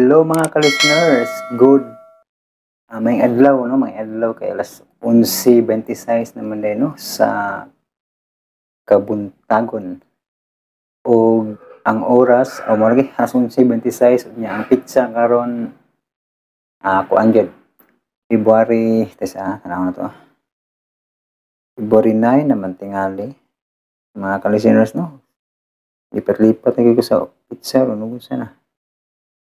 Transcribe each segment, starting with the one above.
Hello, mga ka-listeners, good may adlaw, no, may adlaw kay alas 11:26 naman din, no, sa kabuntagon. Og ang oras o mo lagi alas 11:26 nya, ang petsa karon kuan gyud, February tesa, tanaw na to. February 9 naman tingali, mga ka-listeners, no. Lipat-lipat na gyud ko sa petsa ron ug na.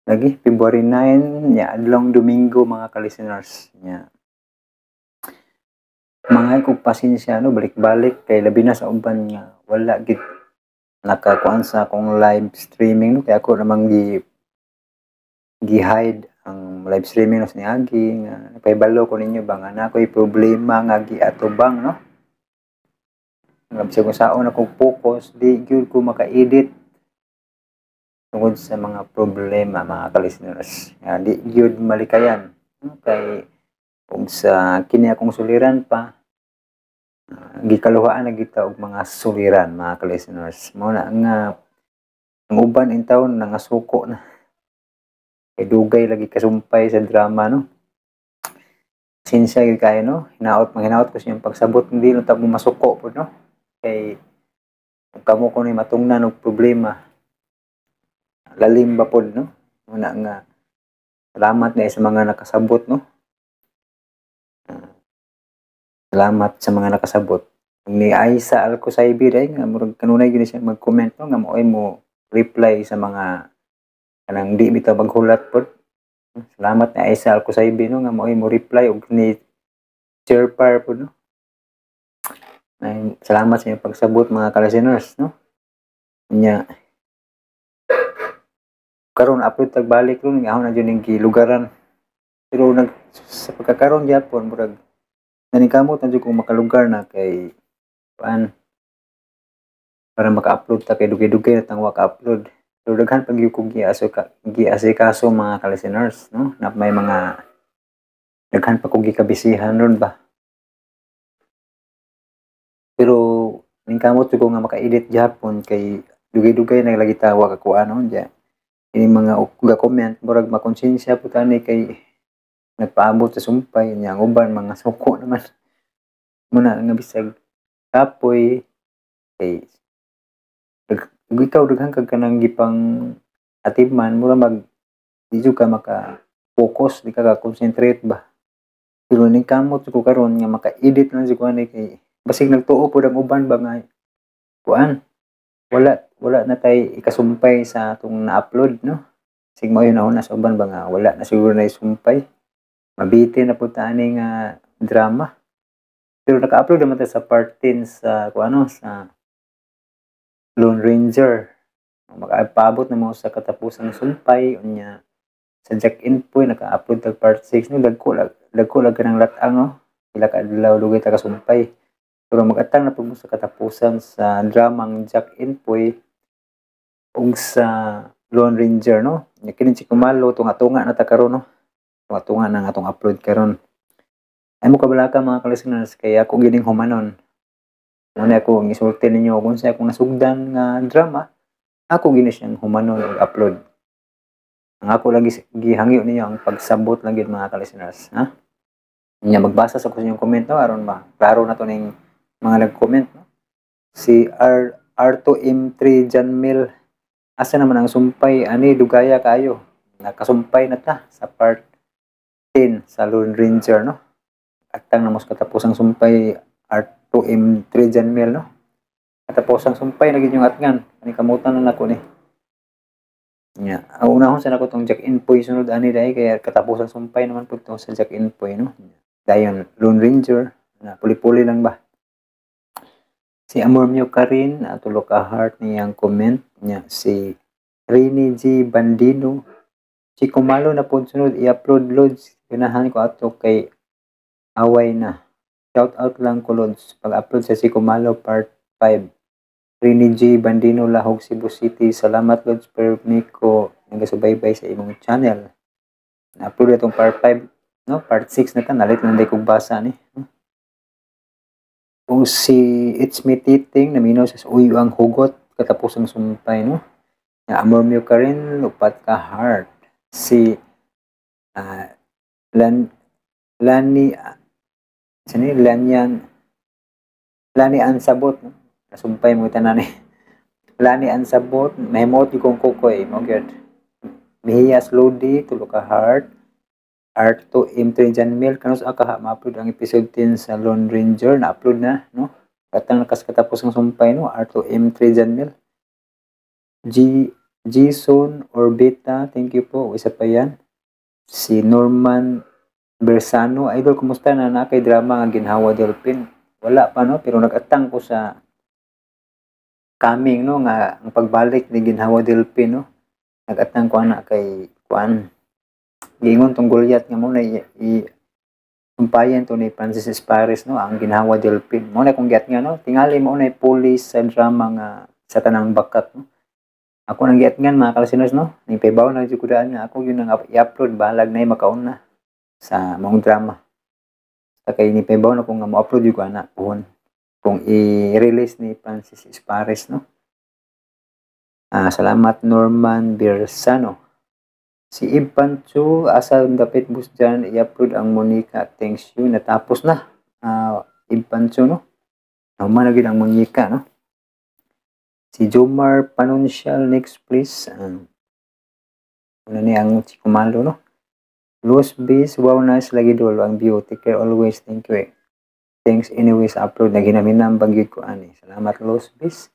Lagi, February 9, nya adlong Domingo, mga ka-listeners. Nya. Mga kog pasensya, no, balik-balik kay labi na sa uban nga wala gid nakakuan sa akong live streaming, no, kay ako namang gi hide ang live streaming, no, sa niagi nga napahibalo ko ninyo ba nga na ako'y problema nga giatubang, no, nga bisag unsaon akong focus, di gyud ko maka-edit tungod sa mga problema, mga ka-listeners. Nga di gyud malikayan, no? Kay ug sa kini akong suliran pa, gikaluhaan na kita og mga suliran, mga ka-listeners. Mao na nga ang uban intawon nangasuko na. Kay dugay lagi kasumpay sa drama, no. Sinsya gyud kayo, no. Hinaot, manghinaot ko sa inyong pagsabot, hindi no ta mo masuko pud, no. Kay kung kamo kuno'y matungnan og problema, lalim ba pod, no. Mao na nga salamat na sa mga nakasabot, no. Salamat sa mga nakasabot. Ni Aisa Alcosaibi day nga murag kanunay gyud siya mag-comment, no, nga mao'y mo reply sa mga kanang di bitaw maghulat pod. Salamat ni Aisa Alcosaibi, no, nga mao'y mo reply og ni Chairpar pod, no. Ay, salamat sa inyong pagsabot, mga ka-listeners, no. Nya karon upload tag balik ron nga ako na jud ning gilugaran. Pero nag sa pagkakaron gyapon murag naningkamot na jud kong makalugar na kay kuan para maka-upload ta kay dugay-dugay na tang wa ka-upload. Pero daghan pa gyud kog giasikaso, mga ka-listeners, no, na may mga daghan pa kog gikabisihan ron ba. Pero ningkamot jud ko nga maka-edit gyapon kay dugay-dugay na lagi ta wa kakuan, no, diya. Ini mga ga-comment murag makonsensya pud ani kay nagpaabot sa sumpay niya, ang uban mga suko naman. Muna nga bisag kapoy kay ug ikaw daghan kag kanang gipang atiman, mura mag di jud ka maka focus, di ka ka-concentrate ba. Pero ningkamot jud ko karon nga maka-edit lang jud ko ani kay basig nagtuo pud ang uban ba nga kuan wala na tay ikasumpay sa atong na-upload, no. Sig mao yun na sa uban ba nga wala na siguro na isumpay. Mabitin na pud ta ani nga drama. Pero naka-upload naman ta sa part 10 sa kuan, no, sa Lone Ranger. Makapaabot na mo sa katapusang sumpay. Unya sa Jack Inpoy naka-upload tag part 6, no. Dagko lag kanang lat-ang, no. Pila ka adlaw dugay ta kasumpay. Pero mag-atang na pud mo sa katapusan sa dramang Jack Inpoy ug sa Lone Ranger, no. Nya kini si Kumalo, tunga-tunga na ta karon, no. Tunga-tunga na nga atong upload karon. Ay mo kabalaka, mga ka-listeners, kay ako gining humanon. Muna ako ang isulti ninyo kung sa akong nasugdan nga drama, ako gini siyang humanon og upload. Ang ako lang gihangyo ninyo ang pagsabot lang gyud, mga ka-listeners, ha? Nya magbasa sa ko sa inyong comment, no, aron ma klaro na to ning mga nag-comment, no. Si R R2M3 Janmil, asa naman ang sumpay ani, dugaya kayo. Nakasumpay na ta sa part 10 sa Lone Ranger, no. Atang na mo sa katapusang sumpay, R2M3 Janmil, no. Katapusang sumpay na gid yung atngan. Ani kamutan na nako ni. Nya, ang unahon sa nako tong Jack Inpoy sunod ani dai kaya katapusang sumpay naman pud tong sa Jack Inpoy, no. Dayon Lone Ranger na puli-puli lang ba. Si Amor Mio Karin, tulo ka heart niyang comment niya. Si Rini G Bandino, si Kumalo na pod sunod i-upload, Lods. Ganahan ko ato kay away na. Shout out lang ko, Lods, pag-upload sa si Kumalo part 5. Rini G Bandino, Lahog, Cebu City. Salamat, Lods, permi ko nagasubaybay sa imong channel. Na-upload itong part 5, no? Part 6 na ta, nalit lang day kog basa ni. No? Kung si It's Me Titing, naminaw sa uyo ang hugot, katapusang sumpay, no? Na Amor Mio ka rin, upat ka heart. Si Lan Lani sini Lanyan Lani Ansabot, no? Nasumpay mo tanan ni Lani Ansabot, mahimot yung kong kukoy mo gyud. Mihiyas Lodi, tulo ka heart. Art2 M3 John Mel, kanus aka ma-upload ang episode 10 sa Lone Ranger? Na-upload na, no? Katang nakas katapos ng sumpay, no? R2 M3 John Mel. G Jason Orbita, thank you po. Isa pa yan. Si Norman Bersano, "Idol, kumusta na na kay drama nga Ginhawa Delphin?" Wala pa, no, pero nag-atang ko sa coming, no, nga ang pagbalik ni Ginhawa Delphin, no. Nag-atang ko ana kay kuan. Giingon tong Goliath nga mo na i sumpayan to ni Francis Espares, no, ang Ginhawa Delphin. Mo na kung giat nga, no, tingali mo na police sa drama nga sa tanang bakat, no. Ako nang giatngan, mga kalisteners, no. Ning pahibaw na jud ko daan nga ako yun ang i-upload, bahalag na makaon na sa maong drama. Sa kay ni pahibaw na ko nga mo-upload jud ko ana puhon kung i-release ni Francis Espares, no. Salamat, Norman Bersano. Si Ivan Chu, "Asa dapit, Boss Jan, i-upload ang Monica? Thanks you." Natapos na. Ivan Chu, no. Nahuman na gyud ang Monica, no. Si Jomar Panuncial, "Next please." Ano ni ang Chico Malo, no? Los Bis, "Wow, nice lagi dolo ang view. Take care always." Thank you eh. Thanks anyway sa upload. Naghinam-hinam bagyod ko ani. Salamat, Los Bis.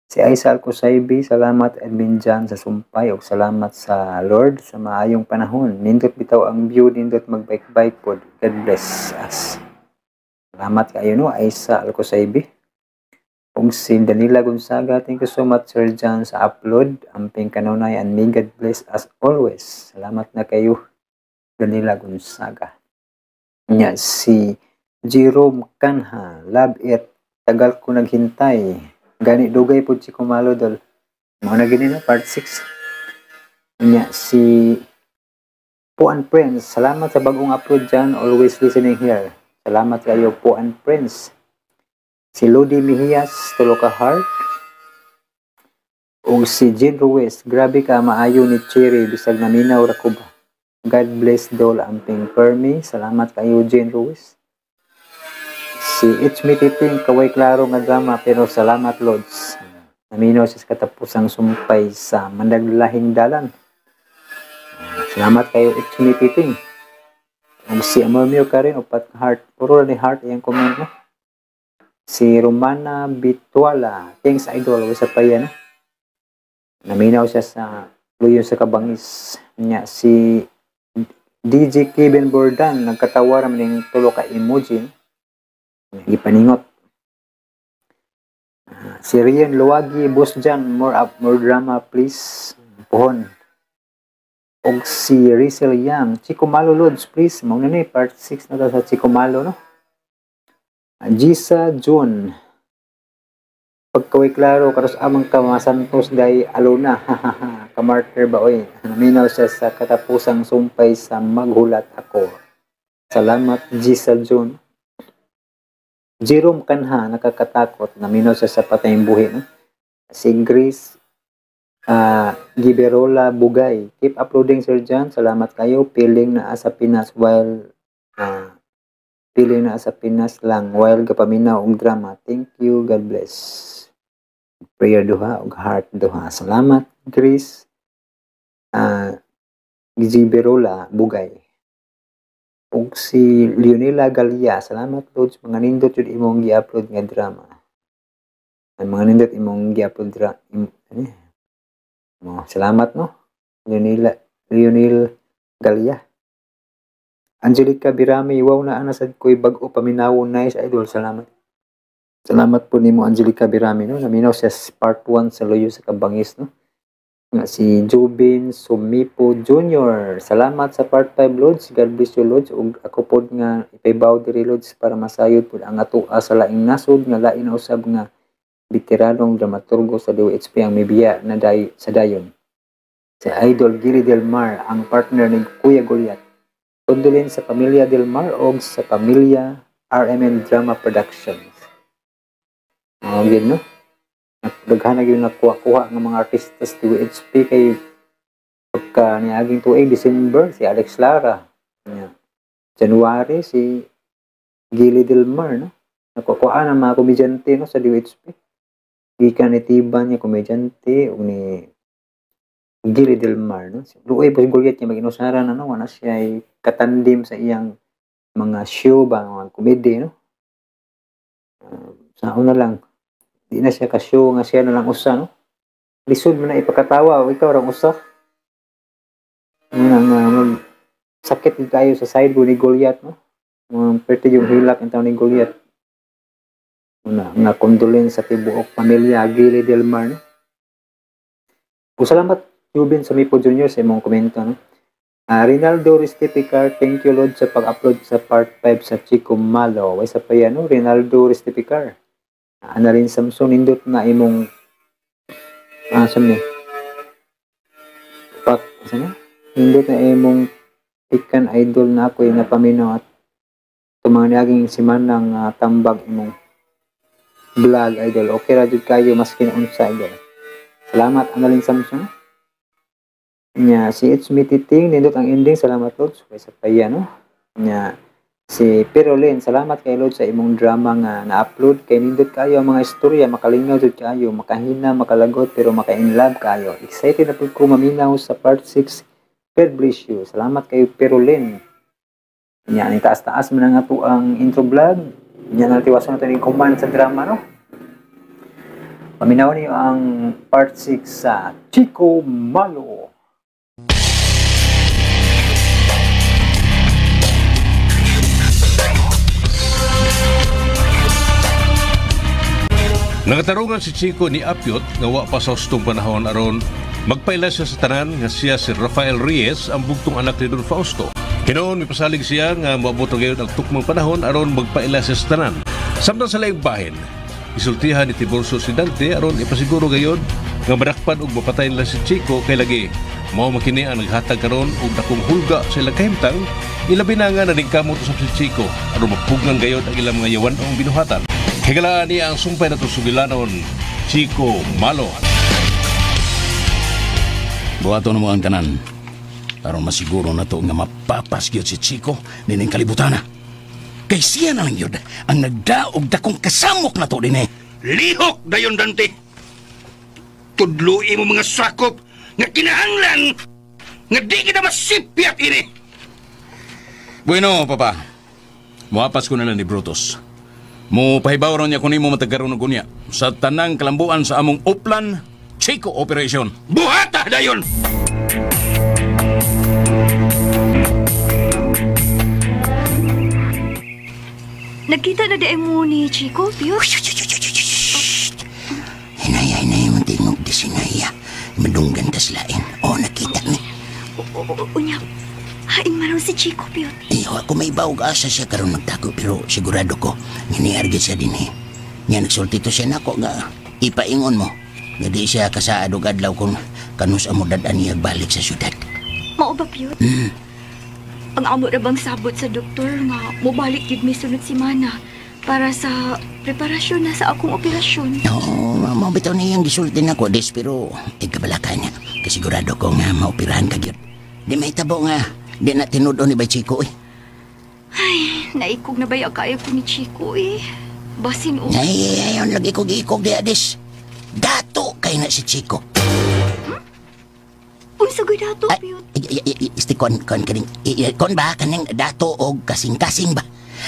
Si Aisal Kusaybi, "Salamat admin Jan sa sumpay ug salamat sa Lord sa maayong panahon. Nindot bitaw ang view, nindot magbike-bike pod. God bless us." Salamat kayo, no, Aisa Alcosaybi. Ug si Danila Gonzaga, "Thank you so much, Sir John, sa upload. Amping kanunay and may God bless us always." Salamat na kayo, Danila Gonzaga. Nya si Jerome Kanha, "Love it. Tagal ko naghintay. Gani dugay pud si Kumalo dol." Mao na gini, no, part 6. Nya si Puan Prince, "Salamat sa bagong upload dyan. Always listening here." Salamat kayo, Puan Prince. Si Lodi Mejias, tulo ka heart. Ug si Jean Ruiz, "Grabe ka maayo ni Cherry, bisag naminaw ra ko ba. God bless dol, amping permi." Salamat kayo, Jean Ruiz. Si It's Me Titing, "Kaway klaro nga drama pero salamat, Lods." Naminaw siya sa katapusang sumpay sa Mandaglahing Dalan. Salamat kayo, It's Me Titing. Ug si Amor Mio ka rin, upat ka heart. Puro ni heart iyang comment, no? Si Romana Bituala, "Thanks, idol." Wasa pa yan, no? Naminaw siya sa Luyo sa Kabangis. Nya si DJ Kevin Bordan, nagkatawa raman ning tulo ka emoji. Gipaningot. Si Rian Luwagi, "Boss Jan, more up, more drama please." Puhon. Og si Rizel Yang, "Chico Malo Lods please." Mao na ni part 6 na to sa Chico Malo, no. Jisa June. "Pagkaway klaro, karos amang ka mga Santos day aluna. Kamarter ba oy?" Naminaw siya sa katapusang sumpay sa Maghulat Ako. Salamat, Jisa June. Jerome Kanha, "Nakakatakot." Naminaw siya sa Patayng Buhi. No? Si Grace Giberola Bugay, "Keep uploading, Sir John. Salamat kayo. Feeling na sa Pinas lang while gapaminaw og drama. Thank you. God bless." Prayer duha ug heart duha. Salamat, Grace Giberola Bugay. Ug si Leonela Galia, "Salamat Lods, mga nindot jud imong gi-upload nga drama." Ang mga nindot imong gi-upload dra im, ano eh? Mo, salamat no. Leonela Leonel Galia. Angelica Birami, "Wow, na ana sad ko'y bag-o paminawon. Nice, idol." Salamat. Salamat po nimo, Angelica Birami, no. Naminaw siya sa part 1 sa Luyo sa Kabangis, no. Nga si Jubin Sumipo Jr. "Salamat sa part 5, Lods. God bless you, Lods. Ug ako pod nga ipahibaw diri, Lods, para masayod pod ang atoa sa laing nasod nga lain na usab nga veteranong dramaturgo sa DOHP ang mibiya na day, sa dayon. Si Idol Gili Del Mar, ang partner ni Kuya Goliath. Condolence sa pamilya Del Mar og sa pamilya RMN Drama Productions." Mao gyud, no? Daghan na gyud nakuha-kuha ng mga artista sa DOHP kay Pagka niaging tuig December si Alex Lara. Nya January si Gilly Del Mar, no? Nakukuha ang mga komedyante, no, sa DOHP. Gikan ni Tiban nga komedyante ug ni Gilly Del Mar, no? Luoy po si Goliath niya mag-inusaran, ano, wala siya ay katandim sa iyang mga show ba, mga komedya, no? Sa una lang, di na siya ka-show nga siya na lang usa, no? Lisod mo na ipakatawa o ikaw rang usa. Muna nga mag sakit din tayo sa side ni Goliath, no? Mga pwerte yung hilak ang taon ni Goliath. Muna nga condolence sa tibuok pamilya Gilly Del Mar, no? O salamat Ruben Sumipo Jr. sa imong komento, no? Rinaldo Restipicar, thank you Lord sa pag-upload sa part 5 sa Chico Malo. Way sa pa yan, no? Rinaldo Restipicar. Ana rin Samson, nindot na imong saan ni? Pak, saan na? Nindot na imong pikan idol na ako'y napaminaw at tumang niaging simana nga tambag imong vlog idol. Okay ra jud kayo maskin unsa idol. Salamat Annalyn Samson. Nya si It's Me Titing, nindot ang ending, salamat Lord. So, sa paya, no? Nya si Perolin, salamat kay Lord sa imong drama nga na-upload kay nindot kayo ang mga istorya, makalingaw jud kayo, makahina, makalagot pero maka-in love kayo. Excited na pud ko maminaw sa part 6. God bless you. Salamat kayo Perolin. Nya ni taas-taas man nga to ang intro vlog. Nya natiwason nato ni command sa drama, no? Paminaw niyo ang part 6 sa Chico Malo. Nangatarungan si Chico ni Apyot nga wa pa sa hustong panahon aron magpaila siya sa tanan nga siya si Rafael Reyes, ang bugtong anak ni Don Fausto. Hinuon mipasalig siya nga moabot na gayon ang tukmang panahon aron magpaila siya sa tanan. Samtang sa laing bahin, isultihan ni Tiburcio si Dante aron ipasiguro gayon nga madakpan og mapatay nila si Chico kay lagi mao makini ang naghatag karon og dakong hulga sa ilang kahimtang, ilabi na nga naningkamot usab si Chico aron mapugnan gayon ang ilang mga yawan-ong binuhatan. Higalaan niya ang sumpay na sugilanon, Chico Malo. Buhaton mo ang tanan. Aron masiguro na to nga mapapas gyud si Chico nining kalibutana. Kay siya na lang yun ang nagdaog dakong kasamok na to din eh. Lihok dayon Dante. Tudloi mo mga sakop nga kinahanglan nga di kita masipyat ini. Bueno, papa. Muapas ko na lang ni Brutus. Mo pahibaw raw niya kung nimo matagkaroon og unya sa tanang kalambuan sa among Uplan Chico Operation. Buhata dayon! Nagkita na di mo ni Chico, Pio? Hinaya, hinaya mo tingog di sinaya. Madunggan tas lain. O, nakita ni. Unya, hain man si Chico, Pio. Ay, ako may bawag asa siya karon magtago, pero sigurado ko, nginiargit siya din eh. Nga nagsulti to siya nako nga ipaingon mo. Nga di siya kasaad og adlaw kung kanus amo dad-an niya balik sa syudad. Mao ba, Pio? Ang amo ra bang sabot sa doktor nga mobalik gyud mi sunod semana para sa preparasyon na sa akong operasyon. Oo, mao bitaw niyang gisulti nako des, pero tigkabalaka niya. Kasigurado ko nga maoperahan ka gyud. Di may tabo nga di na tinud-on ni Bay Chico eh. Ay, naikog na baya kaayo ko ni Chico eh. Basin o. Ay, ayon lagi ko giikog di adis. Dato kay na si Chico. Unsa gyud dato, Pio? Isti kon kaning kon ba kaning dato og kasing-kasing ba?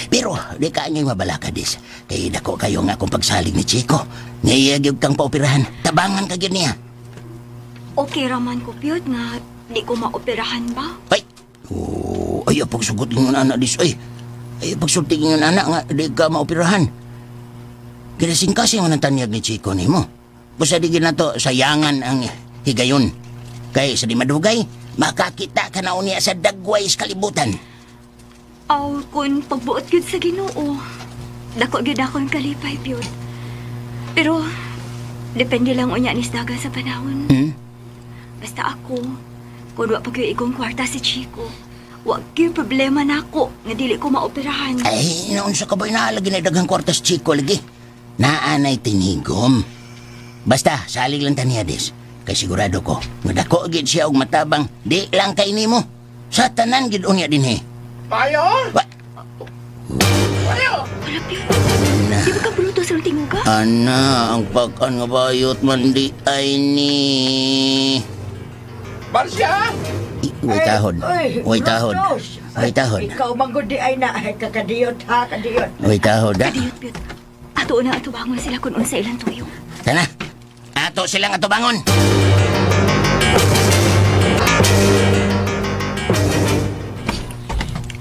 Pero di ka angay mabalaka dis. Kay dako kayo nga akong pagsalig ni Chico. Ngaya gyud kang paoperahan. Tabangan ka gyud niya. Okay raman ko, Pio, nga di ko maoperahan ba? Ay, oh, ay pagsugot ingon anak dis ay. Ay pagsulti ingon anak nga di ka maoperahan. Kinasing-kasing man ang tanyag ni Chico nimo. Busa di ginato sayangan ang higayon. Kay sa di madugay, makakita ka na unya sa dagway sa kalibutan. Aw, kun pagbuot gyud sa Ginoo. Dako gyud akong kalipay, Pio. Pero depende lang unya ni sa sa panahon. Basta ako, kung wa pa gyud igong kwarta si Chico, wa gyud problema nako nga dili ko maoperahan. Ay, noon sa kabay naalagi na daghang kwarta si Chico lagi. Naanay tinigom. Basta, salig lang taniya des. Kay sigurado ko, nga dako gid siya og matabang, di lang kay nimo. Sa tanan gid unya dinhi. Payo? Wa Payo! Wala, Pyot. Di ba ka Brutus ang tinguga? Ana, ang pag-an nga bayot man di ay ni. Marcia! Way tahod. Way tahod. Way tahod. Ikaw manggod di ay na. Ay, kakadiyot ha, kadiyot. Way tahod ha. Kadiyot, Pyot. Ato na atubangon sila kung unsa ilang tuyo. Tana. Ato silang atubangon.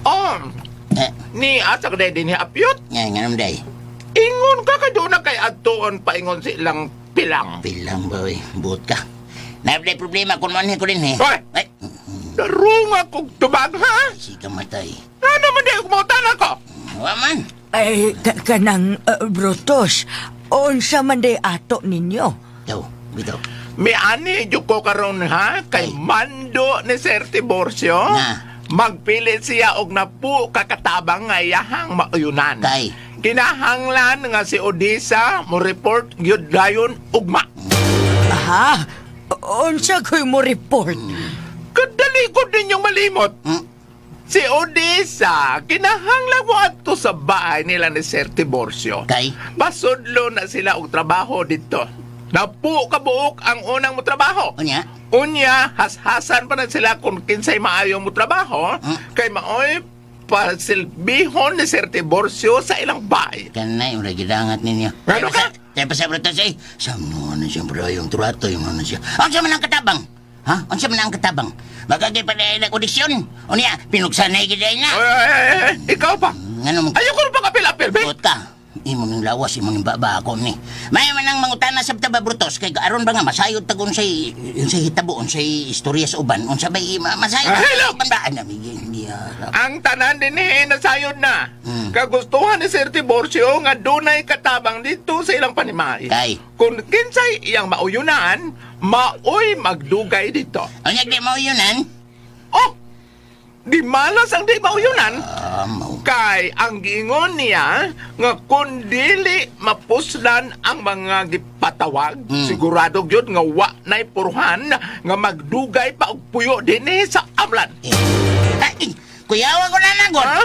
Oh, Eh, ni asa ka din ni Apyot. nga nga day. Ingon ka ka doon na kay adtoon paingon silang pilang. Pilang ba oy, buot ka. Nablay problema kung manhin ko din eh. Hoy! Ay, Darunga kog tubag ha? si kamatay. Ano man di kumutan ako? Wa man. Ay, kanang Brutus, unsa man day ato ninyo? Daw, bitaw. Miani jud ko karon ha kay Ay. mando ni Sir Tiburcio. Na. Magpilit siya og napu kakatabang nga iyahang mauyunan. Kay. Kinahanglan nga si Odisa mo report gyud dayon ugma. Ha? Unsa ko'y mo report? Kadali ko ninyong malimot. Hmm? Si Odisa, kinahanglan mo adto sa bahay nila ni Sir Tiburcio. Kay. Pasudlo na sila og trabaho dito. Napu kabuok ang unang mo trabaho. Unya. Unya, hashasan pa na sila kung kinsay maayo mo trabaho, Hmm? kay maoy pasilbihon ni Sir Tiburcio sa ilang bahay. Kanay, ura gidangat ninyo. Ano ka? Kaya pa sa Brutus eh. Samno na siya bro, yung trato yung ano siya. Unsa man ang katabang? Ha? Unsa man ang katabang? Magagay pa na yung audition. Unya, pinugsanay gid ay na. Ay, ay, ay, ay, ikaw pa. Ngano mo Ayoko na pa kapil-apil, be. Buot ka. Imo ning lawas, imo ning baba ako ni. May man ang mangutana sa taba Brutus kay aron ba nga masayod tag unsay unsay hitabo, unsay istorya sa uban, unsa bay masayod. Ah, hello! Uban ba ana migin Ang tanan din eh, nasayod na. Hmm. Kagustuhan ni Sir Tiburcio nga dunay katabang dito sa ilang panimay. Kay. Kung kinsay iyang mauyunan, maoy magdugay dito. Unya di mo yunan? Oh! Di malas ang di mauyunan. Ah, mau. Kay ang giingon niya nga kung dili mapuslan ang mga gipatawag, sigurado gyud nga wa na'y puruhan nga magdugay pa og puyo dinhi sa amlan. Eh. Ay, kuyawa ko na lang god. Ha?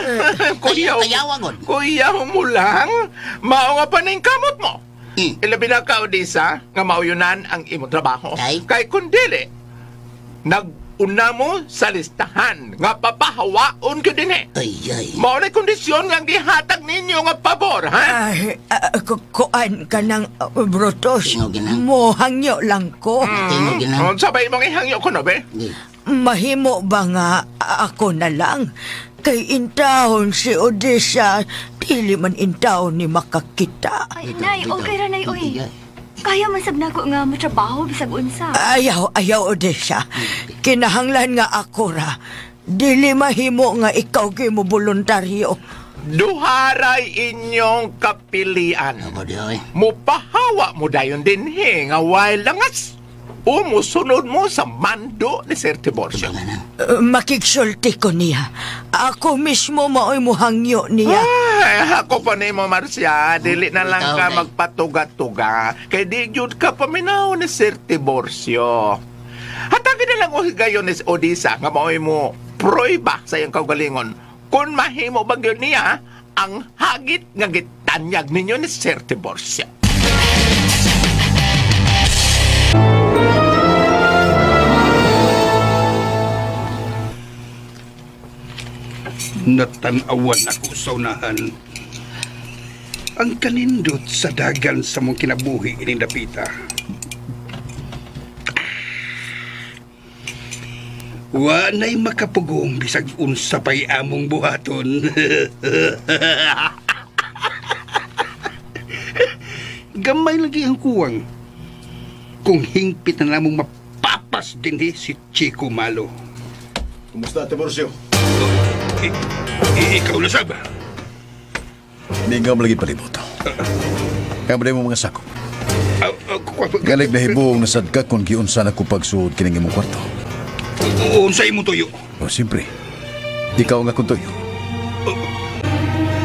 Kuyaw. Kuyawa god. Kuyaw mo lang. Mao nga pa ning kamot mo. Mm. Ilabi na ka, Odisa, nga mauyunan ang imong trabaho. Kay? Kay kung dili, nag-una mo sa listahan nga papahawaon ko din eh. Ay, ay. Mao na kondisyon nga gihatag ninyo nga pabor, ha? Ay, kuan ka ng Brutus. Tingog ginang. Mohangyo lang ko. Tingog ginang. Unsa ba imong ihangyo ko no, be? Di. Mahimo ba nga ako na lang? Kay intahon si Odessa, dili man intahon ni makakita. Ay, Nay, okay ra, Nay, oy. Ay. Kaya man sab nako nga motrabaho bisag unsa. Ayaw, ayaw, Odessa. Kinahanglan nga ako ra. Dili mahimo nga ikaw kay mo voluntaryo. Duharay inyong kapilian. Abo di oy. Mupahawa mo dayon dinhi nga way langas. O musunod mo sa mando ni Sir Tiburcio. Tubangan. Makigsulti ko niya. Ako mismo maoy muhangyo niya. Ay, ako pa nimo Marcia, dili na lang Ikaw, ka Day. magpatuga-tuga kay di jud ka paminaw ni Sir Tiburcio. Hatagin na lang og higayon ni Odisa nga maoy mo proiba sa iyang kaugalingon. Kung mahimo ba gyud niya ang hagit nga gitanyag ninyo ni Sir Tiburcio. Natanawan ako sa unahan. Ang kanindot sa dagan sa mong kinabuhi ining dapita. Wa na'y makapugong bisag unsa pa'y among buhaton. Gamay lagi ang kuwang. Kung hingpit na namong mapapas dinhi si Chico Malo. Kumusta, Tiburcio? Ikaw na sab. Mingaw lagi palibot. Kaya mo mga sako. Galig na hibong nasad ka kung giunsa na ko pagsuod kining imong kwarto. Unsa imong tuyo? O siyempre, ikaw nga kung tuyo.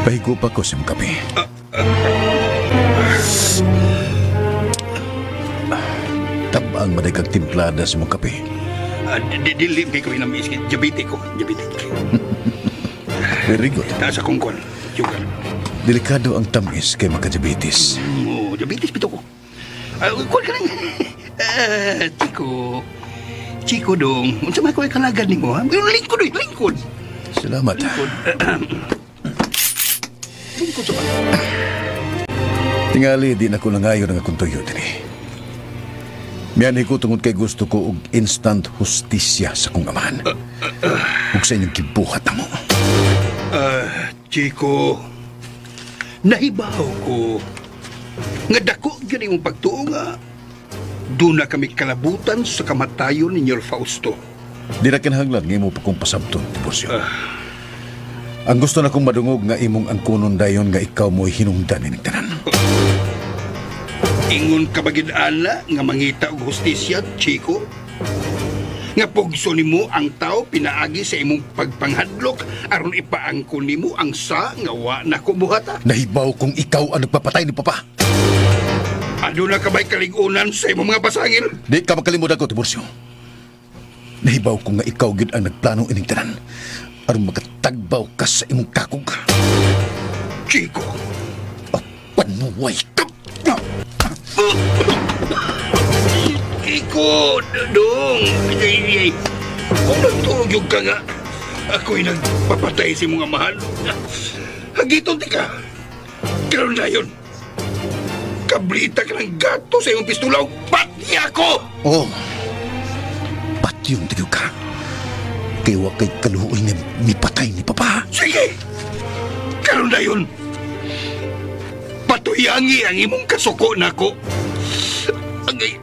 Pahigo pa ko sa imong kape. Tabang Buang maday kag timplada sa imong kape. Dili kay ko hinamis. Diabetic ko. Diabetic. Very good. Taas akong kwan. Sugar. Delikado ang tamis kay maka-diabetes. Oh, diabetes pito ko. Kuwan ka lang. Chico. Chico dong. Unsa man ko kalagan nimo ha? Lingkod oy, lingkod. Salamat. Lingkod. Lingkod sa. Tingali di na ko nangayon ang akong tuyo dinhi. Mianhi ko tungod kay gusto ko og instant hustisya sa kong amahan. Ug sa inyong gibuhat namo. Chico, nahibaw ko nga dako gyud imong pagtuo nga doon na kami kalabutan sa kamatayon ni Nyor Fausto. Di na kinahanglan nga imo pa kong pasabton, Tiburcio. Ang gusto na kong madungog nga imong angkonon dayon nga ikaw mo'y hinungdan ni tanan. Ingon ka ba gid ana nga mangita og hustisya, Chico? Nga pugso nimo ang tao pinaagi sa imong pagpanghadlok aron ipaangkon nimo ang sa nga wa na ko buhata. Nahibaw kung ikaw ang nagpapatay ni Papa. Aduna ka ba'y kaligunan sa imong mga pasangil? Di ka makalimod ako, Tiburcio. Nahibaw ko nga ikaw gid ang nagplano ining tanan aron makatagbaw ka sa imong kakog. Chico! Panuway ka! Chico! Dong! Ay, ay. Kung nagtuog ka nga, ako'y nagpapatay sa imong amahan. Hagiton di ka. Karon na yun. Kablita ka ng gato sa imong pistula. Pati ako! Oh, patyong tiyo ka. Kay wa kay kaluoy nga mipatay ni Papa. Sige! Karon na yun. Patuyangi ang imong kasuko nako. Agay.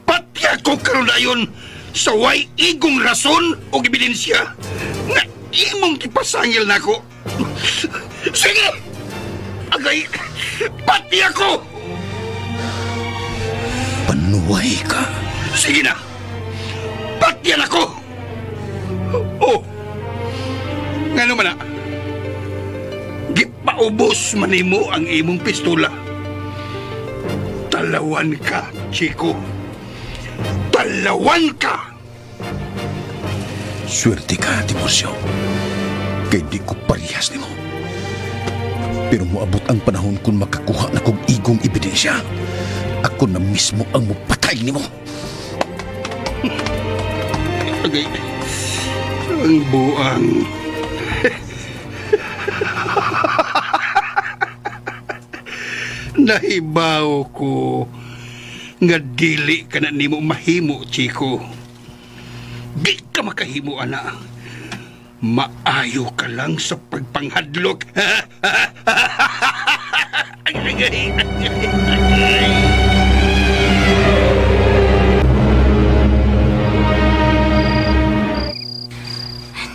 Pati ako karon na yun sa way igong rason o ebidensya nga imong gipasangil nako. Sige! Agay! Pati ako! Panuway ka. Sige na! Patiyan ako! Oh! Ngano man na? Gipaubos man nimo ang imong pistola. Talawan ka, Chico. Talawan ka! Swerte ka, Tiburcio. Kay di ko parehas nimo. Pero moabot ang panahon kung makakuha na kong igong ebidensya. Ako na mismo ang mupatay nimo. Agay, ang buang. Nahibaw ko nga dili ka na nimo mahimo, Chico. Di ka makahimo, ana. Maayo ka lang sa pagpanghadlok. Ay, ay, ay, ay.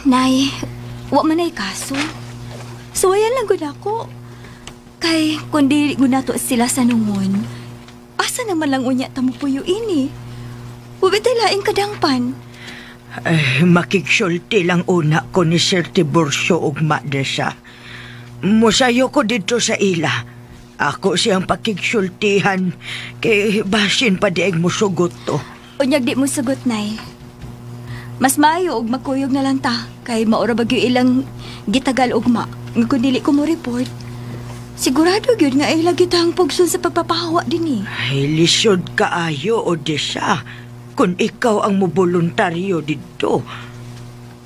Nay, wa man ay kaso. Suwayan lang gud ako. Kay kung dili gud nato sila sa nungon, asa naman lang unya ta mo puyo ini. Wa bitay laing kadangpan. Ay, makigsulti lang una ko ni Sir Tiburcio ug Madesa. Musayo ko dito sa ila. Ako siyang pakigsultihan kay basin pa di ay musugot to. Unyag di mo sugot, Nay. Mas maayo og magkuyog na lang ta kay maura ba gyud ilang gitagal ugma nga kun dili ko mo report. Sigurado gyud nga ila gyud ang pugson sa pagpapahawa dinhi. Ay, lisod kaayo, Odessa. Kung ikaw ang moboluntaryo didto.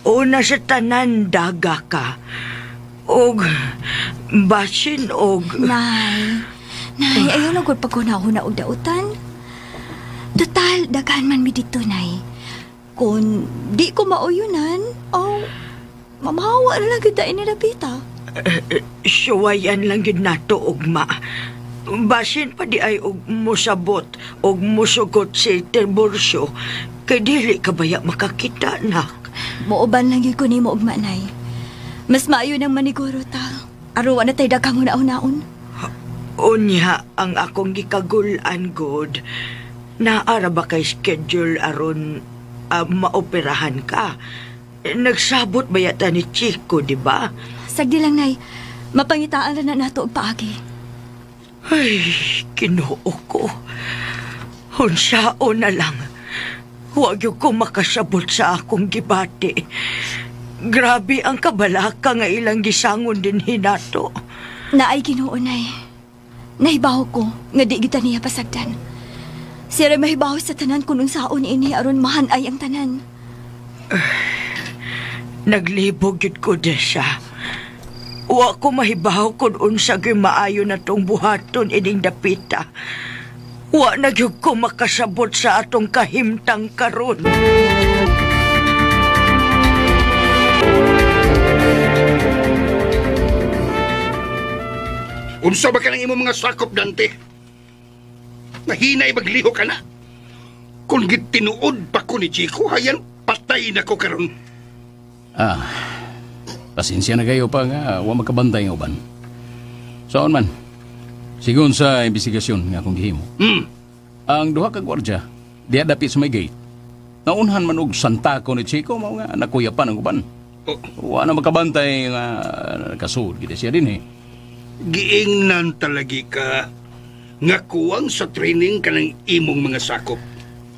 Una sa tanan, daga ka. Og basin og... Nay, Nay, ayaw na gud paghuna-huna og dautan. Total, daghan man mi didto, Nay. Kung di ko mauyunan, oh, mamahawa na lang gyud ta ini Rapita. Suwayan lang gyud nato ugma. Basin pa di ay og musabot og musugot si Tiburcio kay dili ka baya makakita nak. Muuban lang gyud ko nimo ugma, Nay. Mas maayo nang maniguro ta. Aron wa na tay daghang huna-hunaon. Unya ang akong gikagul-an god. Naara ba kay schedule aron maoperahan ka? Nagsabot ba yata ni Chico, di ba? Sagdi lang, Nay. Mapangitaan ra na nato og paagi. Ay, Ginoo ko. Unsao na lang. Huwag yung ko makasabot sa akong gibati. Grabe ang kabalaka nga ilang gisangon din hinato. Naay Ginoo, Nay. Nahibaw ko nga di kita niya pasagdan. Siya ray mahibaw sa tanan kung unsaon ini aron mahanay ang tanan. Naglibog yun ko, Desa. Wa ko mahibaw kung unsa gyud maayo na tong buhaton ining dapita. Wa na gyud ko makasabot sa atong kahimtang karon. Unsa ba ka ng imong mga sakop, Dante? Mahinay magliho ka na. Kung gitinuod pa ko ni Chico, hayan patay na ko karon. Ah, pasensya na kayo pa nga wa magkabantay nga uban. Saon man, sigon sa investigasyon nga akong gihimo. Ang duha ka gwardya, diha dapit sa may gate. Naunhan man og santako ni Chico, mao nga nakuyapan ang uban. Oh. Wa na makabantay nga nakasud gid siya din eh. Giingnan talagi ka nga kuwang sa training ka ng imong mga sakop.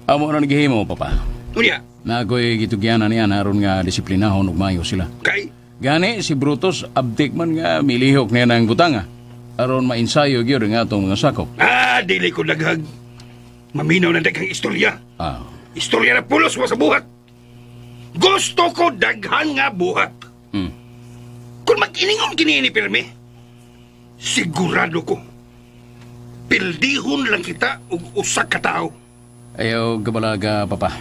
Amo na gihimo, Papa. Unya? Na ako'y gitugyanan niya aron nga disiplinahon ug maayo sila. Kay? Gani si Brutus abtik man nga milihok niya ng butanga aron mainsayo gyud ang atong mga sakop. Ah, dili ko daghag. Maminaw na daghang istorya. Ah. Istorya na pulos wa sa buhat. Gusto ko daghan nga buhat. Kung mag-iningon kini ni pirmi, sigurado ko pildihon lang kita og usa ka tawo. Ayaw gabalaga, Papa.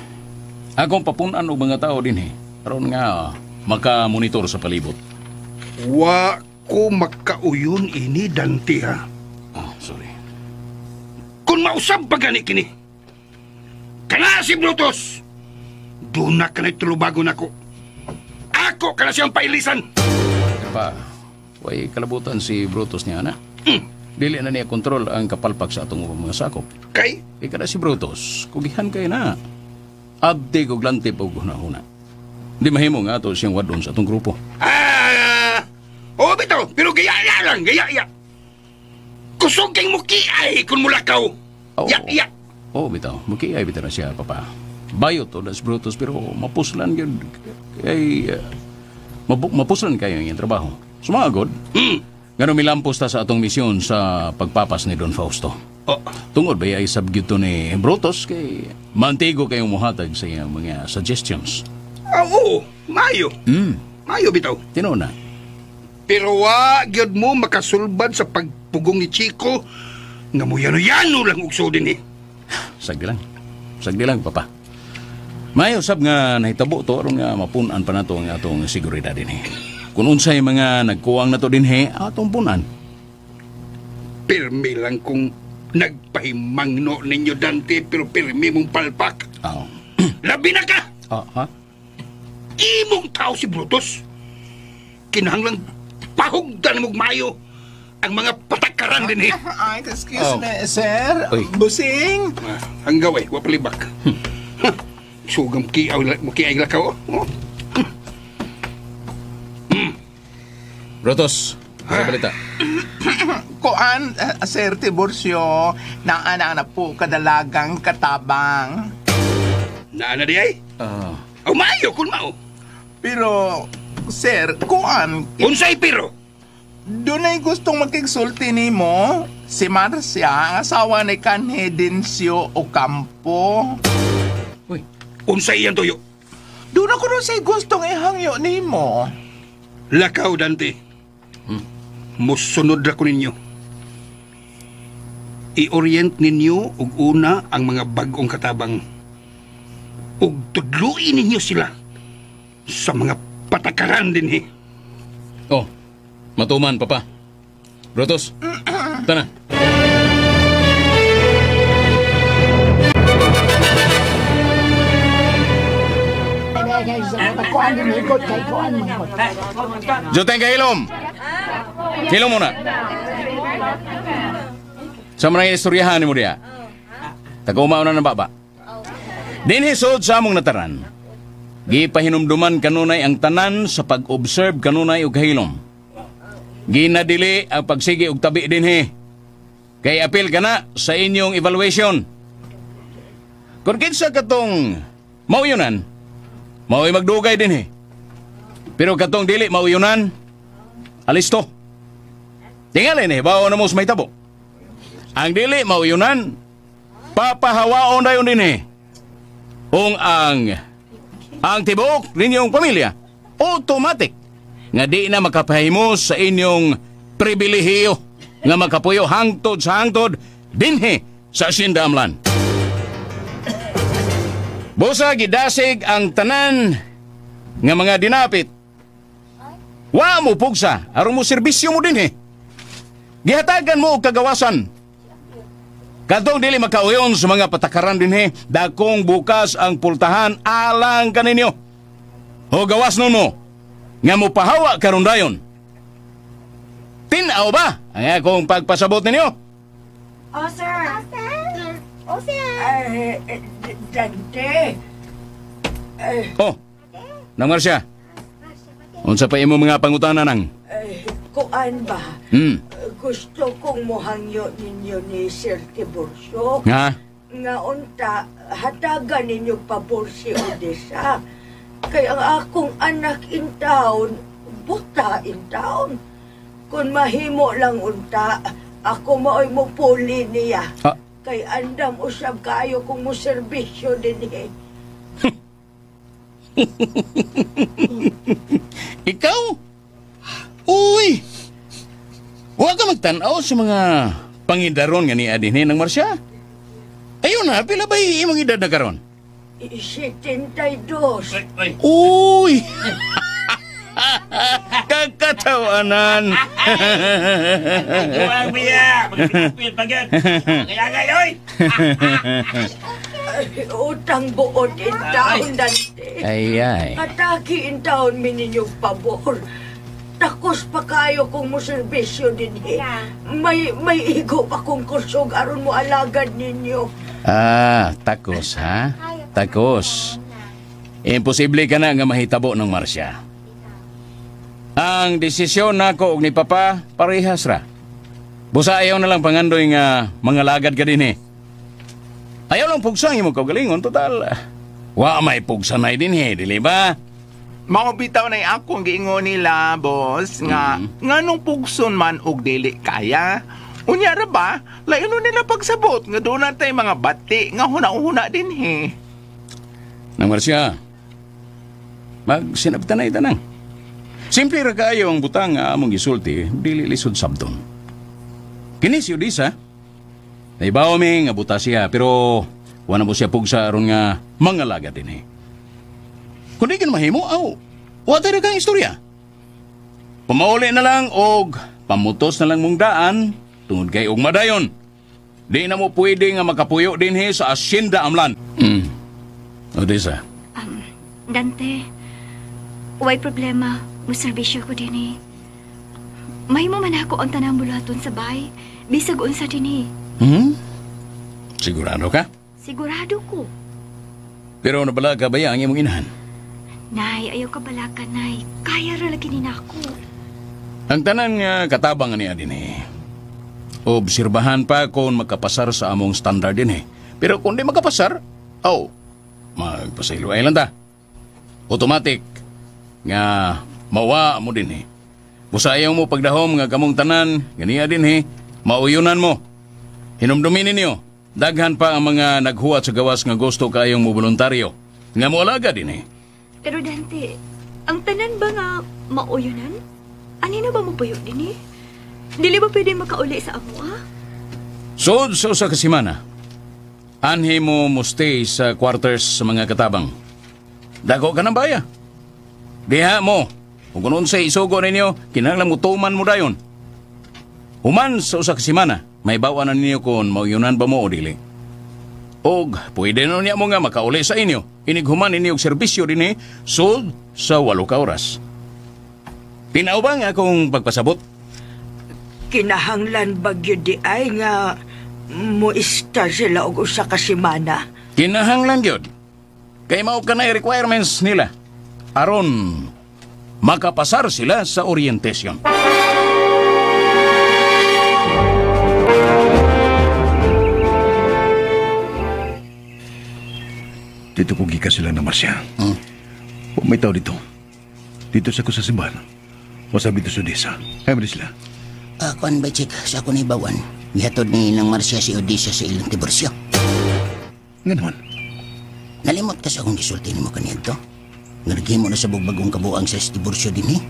Akong papunan og mga tao dinhi aron nga maka-monitor sa palibot. Wa ko makauyon ini, Dante, ha. Oh, sorry. Kung mausab pa gani kini, kana si Brutus, doon na ka na tulubago nako. Ako ka na siyang pailisan. Pa, way kalabutan si Brutus niya na. Dili na niya kontrol ang kapalpak sa atong mga sakop. Kay? Ika na si Brutus, kugihan kay na. Abdi og lantip og hunahuna. Di mahimo nga ato siyang wadon sa atong grupo. Ah! Oo, bitaw, pero gaya-ya lang, gaya-ya. Kusog kay mukiay kung mulakaw. Oh. Ya-ya. Oo, bitaw, mukiay bitaw na siya, Papa. Bayot o das Brutus, pero mapuslan yun. Kay, mapuslan kayo ang iyang trabaho. Sumagod. Ngano milampos ta sa atong misyon sa pagpapas ni Don Fausto. Oh. Tungod ba ay sabgyuto ni Brutus kay mantigo kayong muhatag sa iyang mga suggestions. Ah, oo, mayo. Mayo bitaw. Tinuod na. Pero wa gyud mo makasulbad sa pagpugong ni Chico nga muyano-yano lang og sudin eh. Sagdi lang. Sagdi lang, Papa. Mayo sab nga nahitabo to aron nga mapun-an pa nato ang atong seguridad dinhi. Kung unsay mga nagkuwang nato dinhi, atong punan. Pirmi lang kung nagpahimangno ninyo, Dante, pero pirmi mong palpak. Oo. Labi na ka! Ah, ha? Imong tao si Brutus. Kinahanglang pahugdan mong mayo ang mga patakaran din eh. Ay, excuse me, sir. Uy. Busing. Ah, ang gaway, wapalibak. Sugam kiaw, mukiay lakaw. Oh. Brutus, sa balita. Kuan, Sir Tiburcio, naana na po kadalagang katabang. Naana di ay? Ah. Oh, maayo kun mao. Pero, sir, kuan. Unsay pero? Dunay gustong makigsulti nimo si Marcia, ang asawa ni Canhedencio Ocampo. Uy, unsay iyang tuyo? Doon ako nun say gustong ihangyo nimo. Lakaw, Dante. Musunod ra ko ninyo. I-orient ninyo og una ang mga bag-ong katabang. Ug tudluin ninyo sila sa mga patakaran din eh. Oh, matuman, Papa. Brutus, tana. Juteng ka hilom. Hilom muna. Sa mga istoryahan ni mo diya. Tag-umaw na ng baba. Dinhi sud sa among nataran. Gipahinumduman kanunay ang tanan sa pag-observe kanunay og kahilom. Ginadili ang pagsigi og tabi dinhi. Kay apil ka na sa inyong evaluation. Kung kinsa katong mauyunan, mao'y magdugay din eh. Pero katong dili mauyunan, alis to. Tingali ni, bawo na mo sa may tabo. Ang dili mauyunan, papahawaon dayon din eh. Kung ang tibuok ninyong pamilya, automatic nga di na makapahimo sa inyong pribilehiyo nga makapuyo hangtod sa hangtod dinhi sa Hacienda Amlan. Busa gidasig ang tanan nga mga dinapit. Wa mo pugsa aron mo serbisyo mo dinhi. Gihatagan mo og kagawasan. Kadtong dili makauyon sa mga patakaran dinhi, dakong bukas ang pultahan alang kaninyo. O gawas nun mo nga mopahawa karon dayon. Tin-aw ba ang akong pagpasabot ninyo? Oh, sir. Oh, sir. Dante. Oh, Nang Marcia. Unsa pa imo mga pangutana nang? Kuan ba? Gusto kong muhangyo ninyo ni Sir Tiburcio. Nga? Nga unta, hatagan ninyo pabor si Odessa. Kay ang akong anak in town, buta in town. Kung mahimo lang unta, ako mao'y mupuli niya. Ah. Kay andam usab kaayo kung moserbisyo dinhi. Ikaw? Uy! Huwag ka magtanaw sa mga pangidaron nga niya dinhi ng Marcia. Ayun na, pila ba imong edad na karon? 72. Uy! Kakatawanan! Kuwang biya! Magpipil pa yan! Kaya ngayon! Utang buot in taon, Dante. Ay, ay. Ataki in taon mi ninyong pabor. Takos pa kayo kung mo serbisyo dinhi. May igo pa kong kusog aron mo alagad ninyo. Ah, takos ha? Takos. Imposible ka na nga mahitabo ng Marcia. Ang desisyon nako og ni Papa, parehas ra. Busa ayaw na lang pangandoy nga mga lagad ka din eh. Ayaw lang pugsang imong kaugalingon, total. Wa may pugsanay din eh, dili ba? Mao bitaw na akong giingon nila, boss, nga nganong pugson man og dili kaya. Unya ra ba, lain nila pagsabot nga doon natay mga bati nga huna-huna din he. Nang Marcia, magsinabtanay tanang. Simple ra kaayo ang butang nga among gisulti, dili lisod sabton. Kini si Odessa, naibaw mi nga buta siya, pero wala mo siya pugsa aron nga mangalaga din eh. Kung di ka mahimo, aw, wala tayo kang istorya. Pamauli na lang og pamutos na lang mong daan tungod kay ugma dayon. Di na mo pwede nga makapuyo dinhi sa Hacienda Amlan. Odessa. Dante, way problema. Muserbisyo ko dinhi. Mahimo man ako ang tanang buluhaton sa bahay. Bisag unsa dinhi. Sigurado ka? Sigurado ko. Pero nabala ka ba ang imong inahan? Nay, ayaw ka balaka, Nay. Kaya ra lagi ni nako. Ang tanan nga katabang niya dinhi. Obserbahan pa kung makapasar sa among standard dinhi. Pero kung di makapasar, aw, magpasaylo ay lang ta. Automatic nga mawa mo dinhi. Busa ayaw mo pagdahom nga kamong tanan ganiya dinhi, mauyunan mo. Hinumdumin ninyo, daghan pa ang mga naghuwat sa gawas nga gusto kayong mo voluntaryo nga moalaga dinhi. Pero Dante, ang tanan ba nga mauyunan? Ani na ba mo puyo dinhi? Dili ba pwede makauli sa amo, ah? Sud sa usa ka semana, anhi mo mo stay sa quarters sa mga katabang. Dako ka ng baya. Diha mo, kung unsay isugo ninyo, kinahanglan mo tuman mo dayon. Human sa usa ka semana, may bawa na ninyo kung mauyunan ba mo o dili. Og pwede na niya mo nga makauli sa inyo. Inighuman ninyo og serbisyo dinhi sud sa 8 ka oras. Tinaw ba nga akong pagpasabot? Kinahanglan ba gyud di ay nga mo-istar sila og usa ka semana? Kinahanglan gyud. Kay mao ka na requirements nila aron makapasar sila sa orientation. Dito ko gikan sila na Marcia. May tao dito. Dito sa ko sa simbahan. Masabi dito sa Odessa. Ay, mo sila. Kuan ba, Chik? Sa ako ni Bawan. Gihatod ni ng Marcia si Odessa sa ilang tiborsyo. Nga naman. Nalimot ka sa akong gisulti nimo kaniadto. Nga naghimo na sa bugbagong kabuang sa tiborsyo din eh.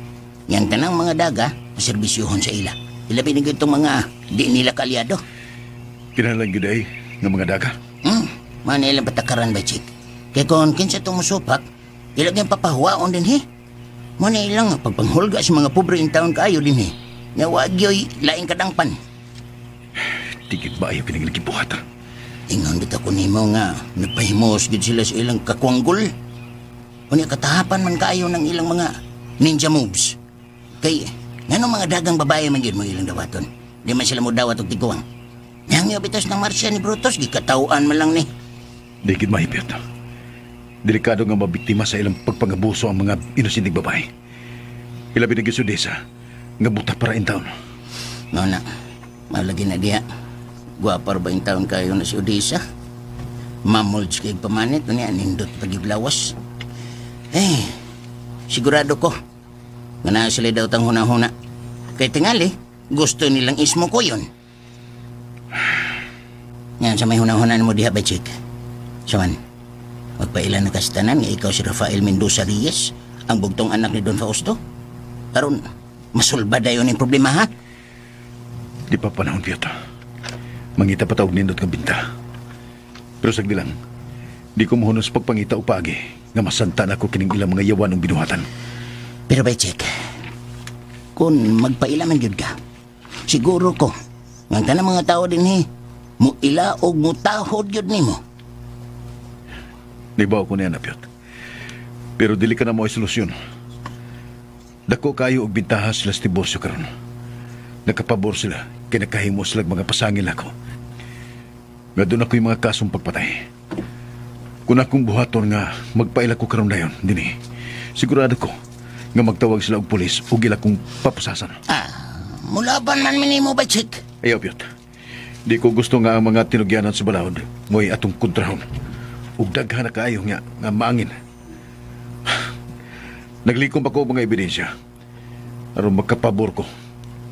Yang tanang mga daga, maserbisyuhon sa ila. Ilabi na itong mga di nila kaalyado. Kinahanglan gyud ay nga mga daga. Mana ilang patakaran ba, Chik? Kaya kung kinsa itong musupak, ilang yung papahuwaon din he. Muna ilang pagpanghulga sa mga pobre in taon kaayo din he. Nga wag yo'y laing kadangpan. Tigit ba ayaw kining gibuhat? Ingon bitaw ko nimo nga nagpahimos gid sila sa ilang kakwanggol. Unya katahapan man kaayo ng ilang mga ninja moves. Kay nganong mga dagang babae man gyud mo ilang dawaton. Di man sila mo dawat og tiguang. Nangyo bitas ng Marcia ni Brutus gikataw-an man lang ni. Di gid mahipyot. Delikado nga mabiktima sa ilang pagpangabuso ang mga inosenteng babae. Ilabi na gyud sa Odessa, nga buta para in town. Mao na, malagi na diha. Gwapa ba in taon kayo na si Odessa? Mamulj kay pamanit, niya nindot pagiblawas. Eh, sigurado ko. Nga na sila daw tang huna-huna. Kay tingali, gusto nilang ismo ko yun. Yan, sa may huna-huna mo diha ba, Chick? Saman, magpailan na kastanan nga ikaw si Rafael Mendoza Reyes, ang bugtong anak ni Don Fausto. Aron, masulba dayon yung problema, ha? Di pa panahon, Piotr. Mangita pa tawag nindot nga binta. Pero sagdi lang, di ko muhunos pagpangita o paagi nga masanta na ako kining ilang mga yawan ng binuhatan. Pero bay, Chick, kung magpaila man gyud ka, siguro ko, nga ang tanang mga tao din he, muila og mutahod gyud nimo. Nibaw ko niya na, Piotr. Pero dili ka na mo ay solusyon. Dako kayo og bintaha sila sa diborsyo karon. Nakapabor sila, kay nakahimo sila mga pasangil ako. Nga doon ako yung mga kasong pagpatay. Kung akong buhaton nga magpaila ko karon dayon, dinhi. Sigurado ko nga magtawag sila og pulis ug ila kong papusasan. Ah, mulaban man minimo ba, Chick? Ayaw, Piotr. Di ko gusto nga ang mga tinugyanan sa balaod mo'y atong kontrahon. Ug daghan na kaayo nga maangin. Naglikom pa ko mga ebidensya. Aron magkapabor ko